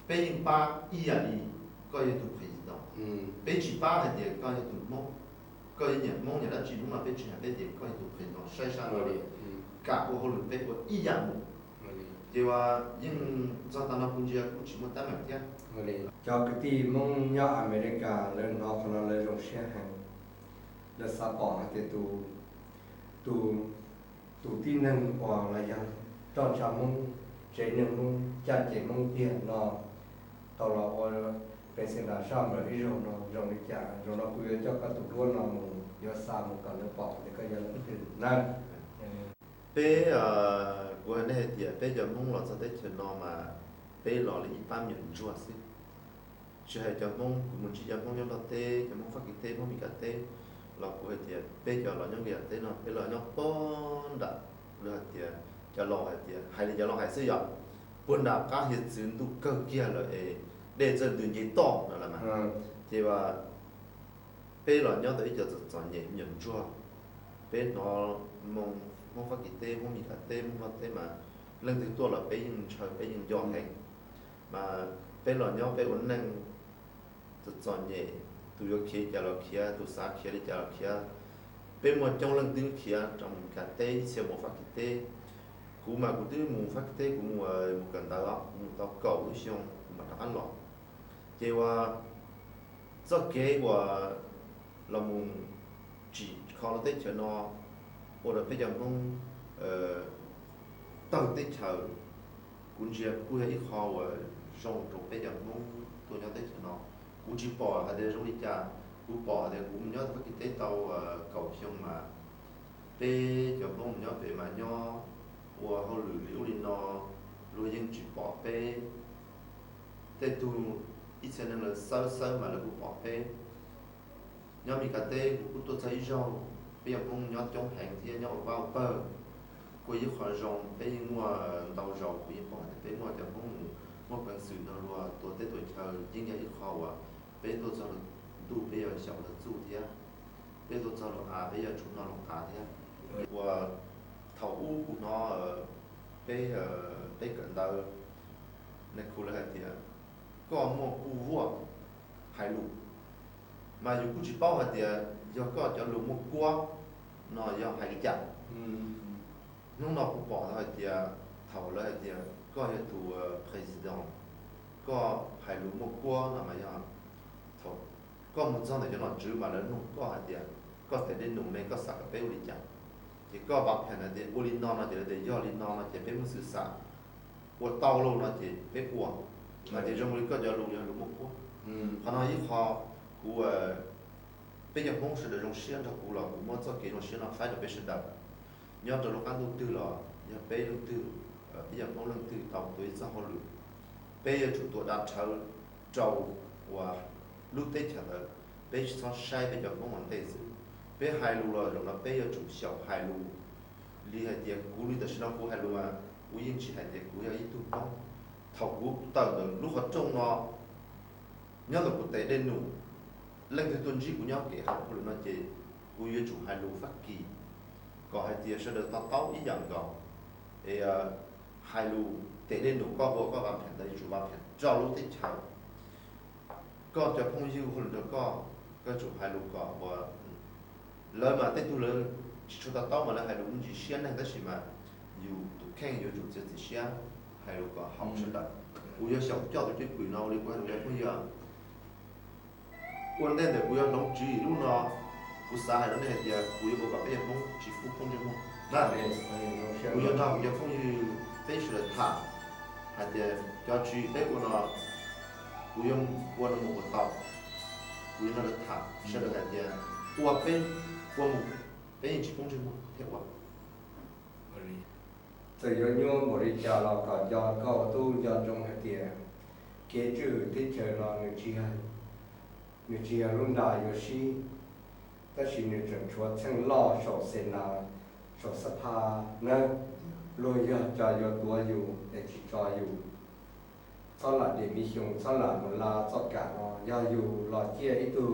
Peb yeej pab ib yam li koj yog tus president, peb tsis pab hais tias koj yog tus Hmoob, koj yog nyiam Hmoob nyiam dab tsi hnub no peb tsis hais, peb tias koj yog tus president saib sab no, kam ua hauj lwm peb ua ib yam mus. Ces uas yeej txog tav no kuv ntsia kuj tsis muaj teeb meem thiab. Cov kwv tij Hmoob nyob Amelikas lawv hnov qhov no lawv zoo siab heev, lawv xav pom hais tias tus, tus, tus tib neeg uas los yog roj ntsha Hmoob, tsev neeg Hmoob, caj ces Hmoob tiag no tau los ua president sab Amelikas ib zaug no zoo li cas. Zaum no kuv yuav coj koj tus duab no mus, yuav xa mus kom lawv pom tias koj yog leej twg na. Peb, kuv hais nej hais tias peb cov Hmoob los txog teb chaws no mas peb los li ib pab me nyuam ntsuag xwb. Tsis hais cov Hmoob, kuv mus ntsib cov Hmoob nyob Nplog teb, cov Hmoob Fab Kis teb, Hmoob Mes Kas teb, los kuv hais tias peb cov los nyob Nplias teb no peb los nyob puag nram, lawv hais tias, cov laus hais tias, hais li cov laus hais xwb yom, puag nram qab hiav txwv ntuj kawg kiag lawm es dej txawj ntws nce toj no lawm mas. Ces as, peb los nyob tau ib co txom txom nyem me nyuam ntsuag, peb hnov Hmoob, Hmoob Fab Kis teb, Hmoob Mes Kas teb, Hmoob Nplog teb mas leej twg tuaj los peb yeej ntshaw, peb yeej nco heev. Mas peb los nyob peb ua neej txom txom nyem, tus yuav khiav li cas los khiav, tus xav khiav li cas los khiav. Peb muaj coob leej twb khiav rau Mes Kas teb, ib txhia mus Fab Kis teb. Kuv mas kuv twb mus Fab Kis teb, kuv mus, mus kawm ntawv os, kuv mus tau kaum lub xyoo kuv mam rov qab los. Ces uas txoj kev uas los mus tsim kho lub teb chaws no ua rau peb cov Hmoob tawg teb chaws, kuv ntsia kuj yog ib qho uas zoo rau peb cov Hmoob tuaj nyob teb chaws no. Kuv tsis pom hais tias zoo li cas, kuv pom hais tias kuv mus nyob Fab Kis teb tau kaum xyoo mas peb cov Hmoob mus nyob pem mas nyob ua hauj lwm li ub li no, luag yeej tsis pom peb. Tej tug ib txhia neeg lawv xawb xawb mas lawv kuj pom peb. Nyob Mes Kas teb kuv kuj tuaj txog ib zaug, peb yog Hmoob nyob coob heev thiab nyob ua pab ua pawg, kuj ib qho zoo peb yeej muaj ntau zaus kuv yeej pom tias peb muaj cov Hmoob mus muaj peev xwm nrog luag tua teb tua chaw, yeej yog ib qho uas peb tuaj txog luag ntuj peb yuav xyaum luag txuj thiab, peb tuaj txog luag av peb yuav tsum noj luag qav thiab. Uas thaum ub kuv hnov peb, peb kawm ntawv, nais khu lawv hais tias koj muaj kuj vuaj hais lus, mas yus kuj tsis paub hais tias yog koj cov lus muaj kuab no yog hais li cas. Hnub no kuv pom tau hais tias thaum lawv hais tias koj yog tus president, koj hais lus muaj kuab no mas yog thaum koj mus txog ntawm cov nom tswv mas lawv nug koj hais tias koj tes dej num ne koj xav kom peb ua li cas, ces koj vam phem hais tias ua li no no ces lawv tias yog li no no ces peb muaj xwm xam ua tau lauj no ces peb ua, mas tias zoo li koj cov lus yog lus muaj kuab. Qhov no ib qho kuv, peb cov Hmoob sawv daws zoo siab nrog kuv los kuv muab txoj kev zoo siab no faib rau peb sawv daws. Nyob rau lub qab ntuj twg los yog peb leej twg, peb cov Hmoob leej twg tau tua ib txoj hauj lwm, peb yuav tsum tua dav rhawv rau uas lub teb chaws ntawd, peb tsis txhob saib peb cov Hmoob ua ntej xwb. Peb hais lus los zaum no peb yuav tsum xyaum hais lus li hais tias kuv li tam sim no kuv hais lus mas kuv yeej tsis hais tias kuv yog ib tug Hmoob. Thaum kuv tawm ntawm lub qhov rooj no nyob ntawm kuv tes dej num, leej twg tuaj ntsib kuv nyob kev hauv hauj lwm no ces kuv yuav tsum hais lus Fab Kis kom hais tias sawv daws to taub ib yam nkaus. Es hais lus tes dej num koj ua koj vam phem ntawd yuav tsum vam phem rau lub teb chaws. Koj cov phooj ywg hauj lwm nrog koj, koj tsum hais lus kom uas lawv mas tej tug lawv tsis tshua to taub mas lawv hais lus ntsis siab neeg tab sis mas yus tus kheej yuav tsum txiav txim siab hais lus kom haum sawv daws. Kuv yuav xyaum coj tus cwj pwm no ua li kuv hais rau cov phooj ywg. Ua ntej ntawm kuv yuav hloov tswv yim lub no, kuv xav hais rau nej hais tias kuv yuav ua kom peb cov Hmoob tsis pub phooj ntsej muag na. Kuv yuav nrog kuv cov phooj ywg peb sawv daws tham hais tias cov tswv yim peb ua no, kuv yuav ua no mus puas tau. Kuv yuav nrog lawv tham sawv daws hais tias ua peb ua mus, peb yeej tsis pub ntsej muag thiab ua. Txawm yuav nyuaj npaum li cas los kom nco koj ua tub nco ntsoov hais tias kev tswj hwm teb chaws no nws tsis yog lub nra yuav sib, tab sis nws tseem tshuav txheej loj saum Xenas, saum xab pha nawb. Luag yog tso yuav tuav yus es tsis tso yus. Txhob lam dim miv xyoo, txhob lam mus la txoj kam no. Yog yus los ciaj ib tug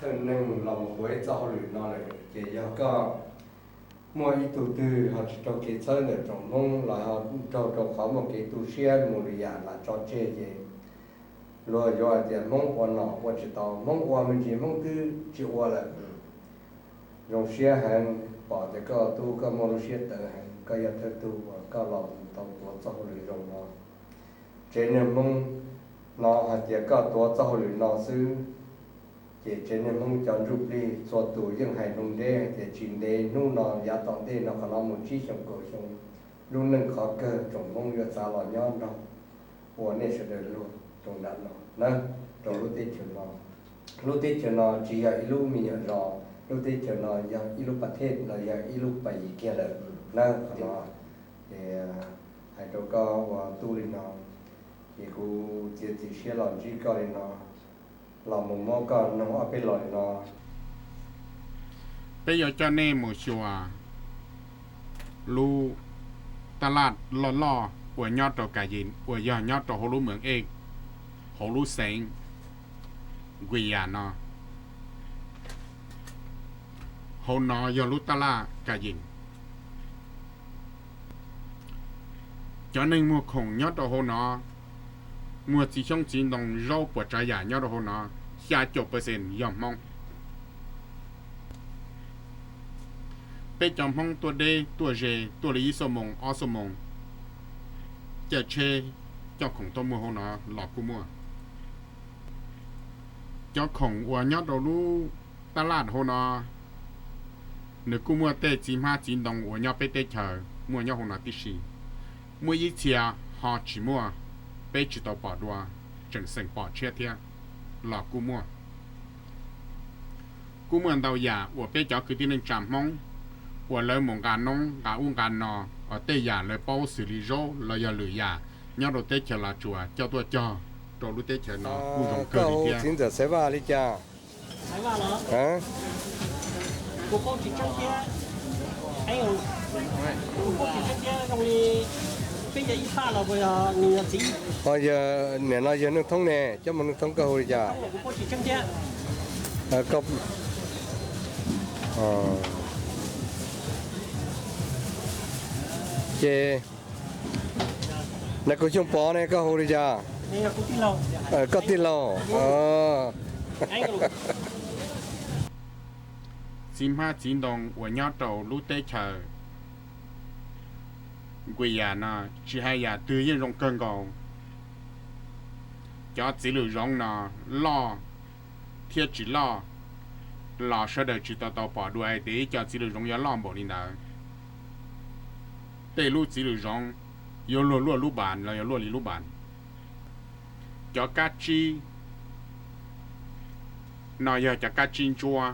thawj neeg los mus ua ib txoj hauj lwm no lawm, ces yog koj muaj ib tug twg ho tsis raug kev txhawb ntawm tsoom Hmoob los ho raug rau qhov muaj kev tu siab mus lwm yam lam tso tseg ces luag yuav hais tias Hmoob ua nom ua tsis tau, Hmoob ua me ntsis Hmoob twb tsis ua lawm. Zoo siab heev pom tias koj tub koj muaj lub siab tawv heev, koj yog thawj tug uas koj los tau tuav txoj hauj lwm zoo no. Tsev neeg Hmoob no hais tias koj tuav txoj hauj lwm no xwb, ces tsev neeg Hmoob cov ntsuj plig txhua tus yeej hais lus ntev hais tias tsis ntev hnub no yav tom ntej no qhov no mus tsib xyoo kaum xyoo, lub neej qhov kawg tsoom Hmoob yuav txav los nyob nrog ua nej sawv daws luag rau nram no na, rau lub teb chaws no. Lub teb chaws no tsis yog ib lub me nyuam zos, lub teb chaws no yog ib lub pas thej los yog ib lub pas yim kiag lawm na. Qhov no ces hais rau koj ua tub li no, ces kuv txiav txim siab los ntsib koj li no, los mus muab koj noog ob peb lo li no. Peb yuav coj nej mus xyuas lub taj laj loj loj uas nyob rau Kas Yim uas yog nyob rau hauv lub Mees Ej, hauv lub xeev Nkuis Yas no. Hauv no yog lub taj laj Kas Yim. Cov neeg muag khoom nyob rau hauv no, muag txiv xyoob txiv ntoo zaub puas tsav yam nyob rau hauv no, xya caum percent yog Hmoob. Peb cov Hmoob tuaj deb tuaj ze tuaj li ib xuab moos ob xuab moos, caij tsheb coj khoom tuaj muag hauv no los kuj muaj. Cov khoom uas nyob rau lub taj laj hauv no, nws kuj muaj tej txiv hmab txiv ntoo uas nyob peb teb chaws muaj nyob hauv no tib si. Muaj ib txhia ho tsis muaj, peb tsis tau pom dua, tseem xeem pom tshiab thiab los kuj muaj. Kuj muaj ntau yam uas peb cov kwv tij neej tsa Hmoob uas lawv mus nqa noob nqa ub nqa no, uas tej yam lawv paub xws li zaub los yog lwm yam nyob rau teb chaws Los Tsuas coj tuaj cog rau lub teb chaws no kuj zoo kawg li thiab. Txiv ntxawm Xaiv Vaj li cas? Ho yog niam no yog Neej Thoob ne, coj mus Neej Thoob koj hu li cas? Ces na kuv Xyooj Pov ne koj hu li cas? Koj tij laug. Txiv hmab txiv ntoo uas nyob rau lub teb chaws Nkuis Yas no tsis hais yam twg yeej zoo kawg nkaus. Cov txiv lws zoov no loj thiab tsis loj los sawv daws tsis tau tau pom dua hais tias ib co txiv lws zoov yuav loj npaum li ntawd. Tej lub txiv lws zoov yuav luag luaj lub npas los yuav luaj li lub npas. Cov kab tsib no yog cov kab tsib ntsuab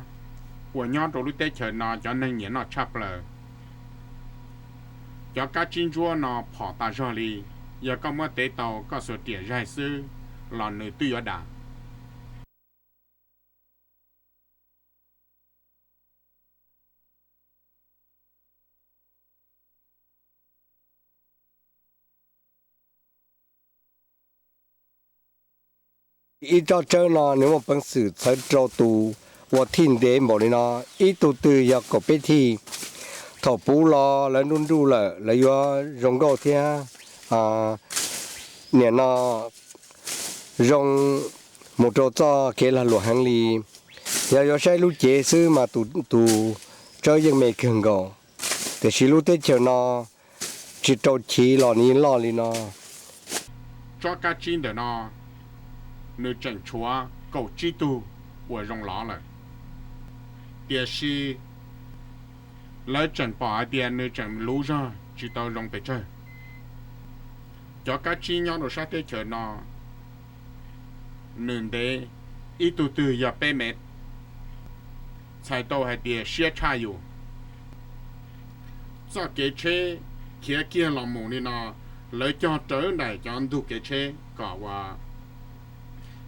uas nyob rau lub teb chaws no cov neeg nyiam noj tshaj plaws. Cov kab tsib ntsuab no phom tas zog li, yog koj muab tev tau koj xuas riam zaig xwb los nws twb yuav dam. Ib tsob tsawb no nws muaj peev xwm txhawv rau tus ua thij ntev npaum li no, ib tug twg yog kaum peb thij. Thaum puv los lawv nruj nruj lawm lawv yuav zoo nkauj thiab. Nim no zoo mus rau txoj kev lag luam heev li. Yog yuav saib lub cev xwb mas tus, tus tsawb yeej me kawg nkaus, tiam sis lub teb chaws no tsis rau chiv los nws yeej loj li no. Tsob kab tsib ntawm no nws tseem tshuav kaum tsib tug uas zoo lov lawm, tiam sis lawv tseem pom hais tias nws tseem luv zog tsis tau zoo pes tsawg. Cov kab tsib nyob rau sab teb chaws no nws ntev, ib tug twg yog peb mev, txhais tau hais tias siab tshaj yus. Txoj kev tsheb khiav kiag los mus li no, lawv cog rawv nraim cov ntug kev tsheb kom uas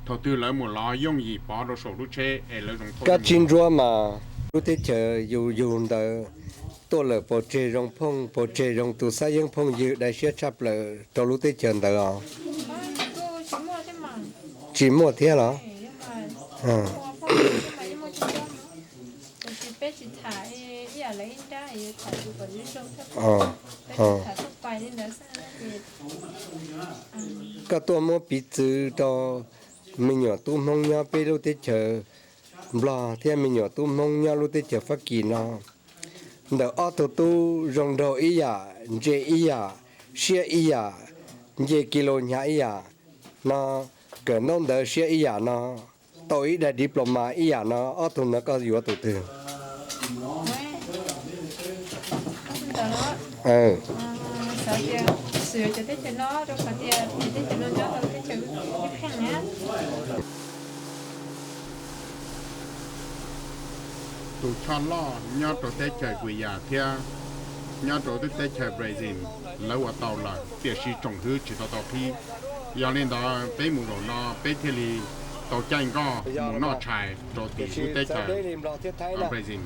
thaum twg lawv mus lov yooj yim pov rau saum lub tsheb es lawv zoo. Kab tsib ntsuab mas lub teb chaws yus yug ntawd Tuaj lawm pov tseg zoo phooj, pov tseg zoo tus xab yeeb phooj ywg dai siab tshaj plaws rau lub teb chaws ntawd os. Tsis muaj thiab los? Koj tuaj muab piv txwv rau me nyuam tub Hmoob nyob peb lub teb chaws Nplog thiab me nyuam tub Hmoob nyob lub teb chaws Fab Kis no, ntawm ob tug tub zoo nraug ib yam, ntse ib yam, siab ib yam, nce kis lus hnyav ib yam no, kawm ntaub ntawv siab ib yam no, tau ib daim diploma ib yam no, ob tug no koj yuav tus twg? Tus choj loj nyob rau teb chaws Guyana thiab nyob rau teb chaws Brazil, lawv ua tau lawm tiam sis tsoom hwb tsis tau tau qhib. Yog li ntawd peb mus zaum no peb thiaj li tau caij nkoj mus noj tshais rau tim lub teb chaws Brazil.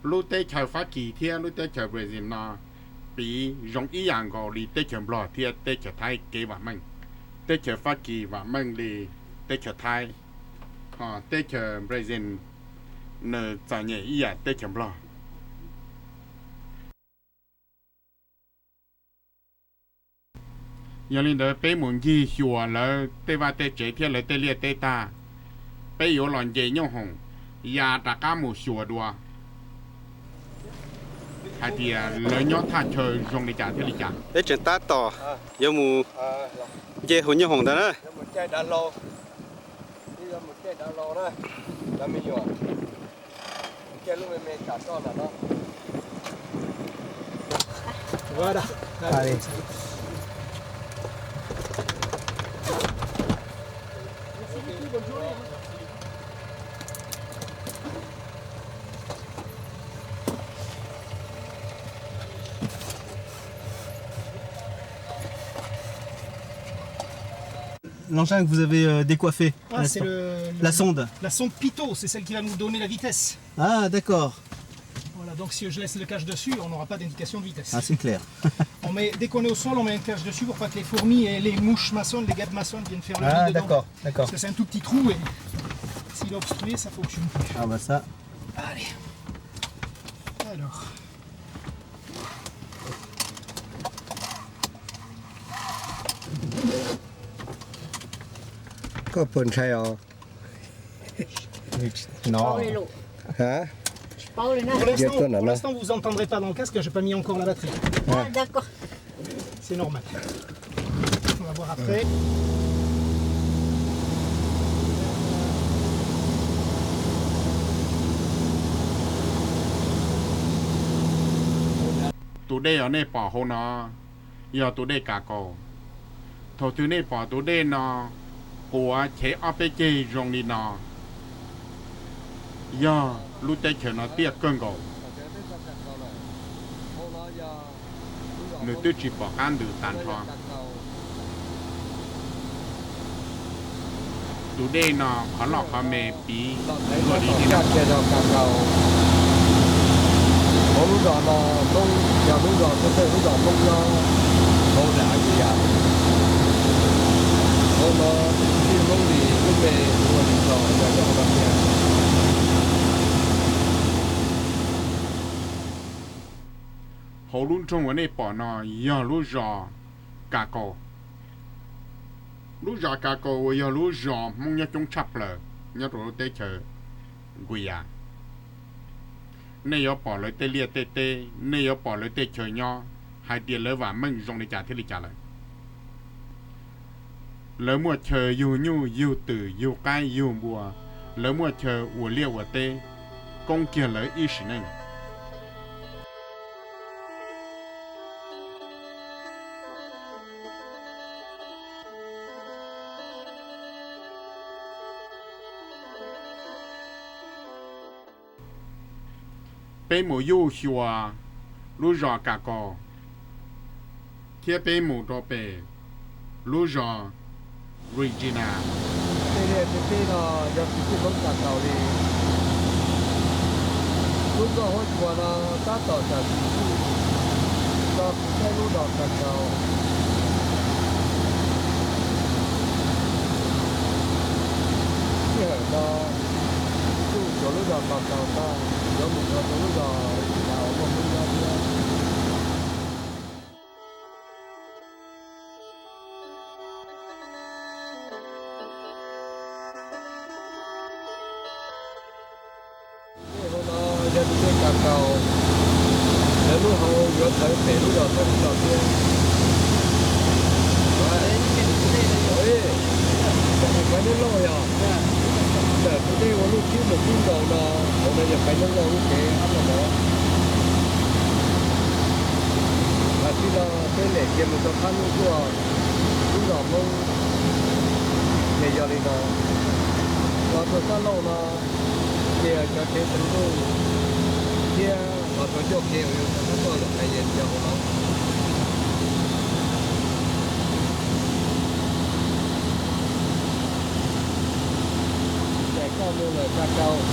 Lub teb chaws Fab Kis thiab lub teb chaws Brazil no piv zoo ib yam nkaus li teb chaws Nplog thiab teb chaws Thaib kev vam meej. Teb chaws Fab Kis vam meej li teb chaws Thaib, teb chaws Brazil nws txom nyem ib yam teb chaws Nplog. Yog li ntawd peb mus ncig xyuas lawv tej vaj tej tsev thiab lawv tej liaj tej tag, peb yuav los nce nyoob hoom ya rov qab mus xyuas dua hais tias lawv nyob thaj chaw zoo li cas thiab li cas. Peb tseem tab tom yuav mus nce hauv nyoob hoom ntawd na. L'engin que vous avez euh, décoiffé. Ah, c'est le, le- la sonde. La sonde Pitot, c'est celle qui va nous donner la vitesse. Ah, d'accord. Voilà, donc si je laisse le cache dessus, on n'aura pas d'indication de vitesse. Ah, c'est clair. On met, dès qu'on est au sol, on met un cache dessus pour pas que les fourmis et les mouches maçonnes, les guêpes maçonnes viennent faire leur nid dedans. Ah, d'accord, d'accord. Parce que c'est un tout petit trou et s'il est obstrué, ça fonctionne plus. Ah, bah ça. Allez. Alors. Koj puas ntshai os? Pour l'instant, pour l'instant, vous entendrez pas dans le casque, j'ai pas mis encore la batterie. Ah, d'accord. C'est normal. On va voir après. Tus dej uas nej pom hauv no yog tus dej Kas Kaus. Thaum twg nej pom tus dej no quav chev ob peb ceg zoo li no, yog lub teb chaws no tiaj kawg nkaus, nws twb tsis pom qab ntws tag nrho. Tus dej no qhov loj qhov me piv luaj li thiab. Hauv lub zos no, yog lub zos, lub zos Hmoob nyob hauv nram As Yas, hauv no tij Hmoob li lub me ua li zos yog zos no tiag. Hauv lub nroog uas nej pom no yog lub zos Kas Kaus. Lub zos Kas Kaus uas yog lub zos Hmoob nyob coob tshaj plaws nyob rau lub teb chaws Nkuya. Nej yuav pom lawv tej liaj tej teb, nej yuav pom lawv tej chaw nyob hais tias lawv vam meej zoo li cas thiab li cas lawm. Lawv muaj chaw yug nyuj yug twm yug qaib yug npua, lawv muaj chaw ua liaj ua teb, koob kiag lawv ib sim neej. Peb mus yuj xyuas lub zos Kas Kaus, thiab peb mus rau pem lub zos Regina. Tej teb no yog kwv tij Hmoob Kas Kaus li. Lub zos Huab Cua no tab tom tsam tsis txij tso kuv saib lub zos Kas Kaus. Sij hawm no kuj tsuas lub zos Kas Kaus tag, yuav mus rau lub zos Tsis Dav uas muaj Hmoob nyob thiab. Tej hauv no yog tus dej Kas Kaus, lawv lub hauv yuav tawm pem lub zos Txob Tib Los thiab. Pais Nab Lauj yog, ntawm tus dej ua lub tsib mus Tub Nkaus no, hauv no yog Pais Nab Lauj lub tsev ab no. Tag kis no peb lem kiag mus rau qab hnub tuaj, lub zos Hmoob ces yog li no. Los rau sab laug no ces cov tsev teev ntuj thiab los rau ncauj kev uas yog cov qab toj yog qhais yees yog hauv no. Daim koj mus lawm Kas Kaus.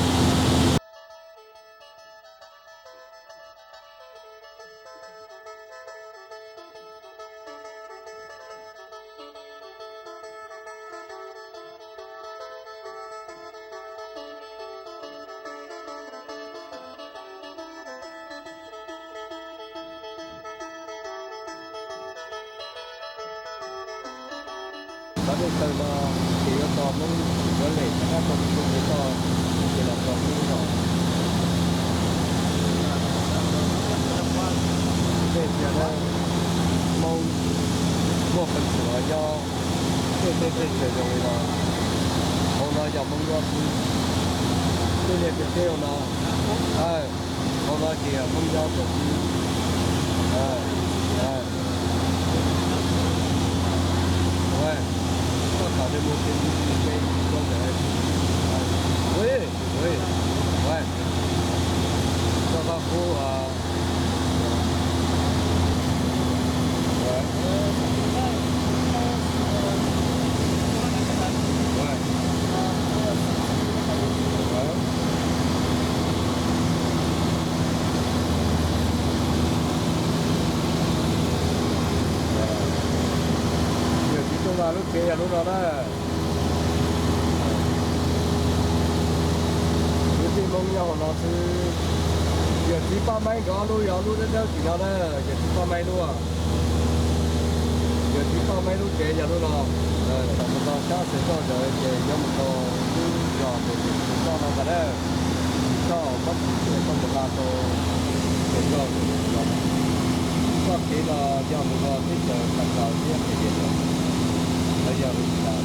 Cov dej taw no ces yuav tso Hmoob, yuav lem rov qab tau tus tub kev toj ces los tso Hmoob zos. Tej tias Hmoob muaj peev xwm los nyob tej teb tej chaws zoo li no. Hauv no yog Hmoob nyob xwb. Tej niag teb teb hauv no, hauv no ces yog Hmoob nyob xwb. Koj tom ntej mus ces mus ces mus rau ntawd. Koj pab pub. Yawm txiv Tooj Vas lub tsev yog lub no na. Kwv tij Hmoob nyob hauv no xwb. Yawm txiv Paj Maib nkawd ob lub yog lub dawb dawb tim no na, yawm txiv Paj Maib lub. Yawm txiv Paj Maib lub tsev yog lub no. Mus txog sab Xeev Toj ntawd ces yuav mus rau lub zos tus Xeev Toj no ntag na. Toj pab tsis tuam toj mus hla rau Xeev Toj no. Txoj kev no yog mus rau teb chaws Kas Kaus thiab Qhais Yees no. Lawv yog Tsis Dav.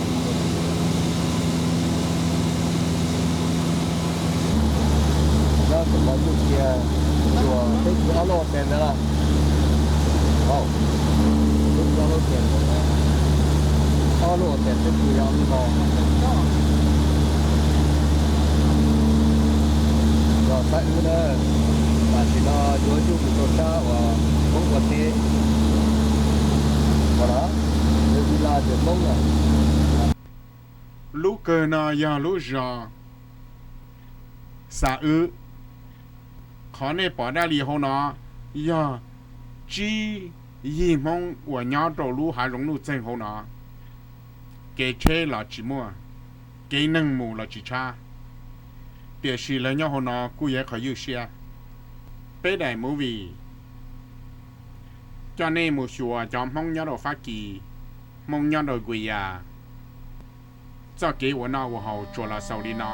Nyob tus no ntuj kiag, tsuas teb chaws ob lub ua tes ntawd lawm. Teb chaws ob lub ua tes ntawd, ob lub ua tes twb tsis yog lub no. Zos Xab Wb na, tam sim no yuav yuj mus rau sab uas Hmoob ua teb. Ua los, nws villa ntawm Hmoob na. Lub kawg no yog lub zos Xab Wb. Qhov nej pom daj li hauv no yog tsib yig Hmoob uas nyob rau lub hav zoov nuj txeeg hauv no. Kev tsheb los tsis muaj, kev neeg mus los tsis tshab, tiam sis lawv nyob hauv no kuj yog ib qho ywj siab. Peb daim movie coj nej mus xyuas cov Hmoob nyob rau Fab Kis, Hmoob nyob rau Nkuas Yas, txoj kev ua noj ua haus tsuas los xaus li no.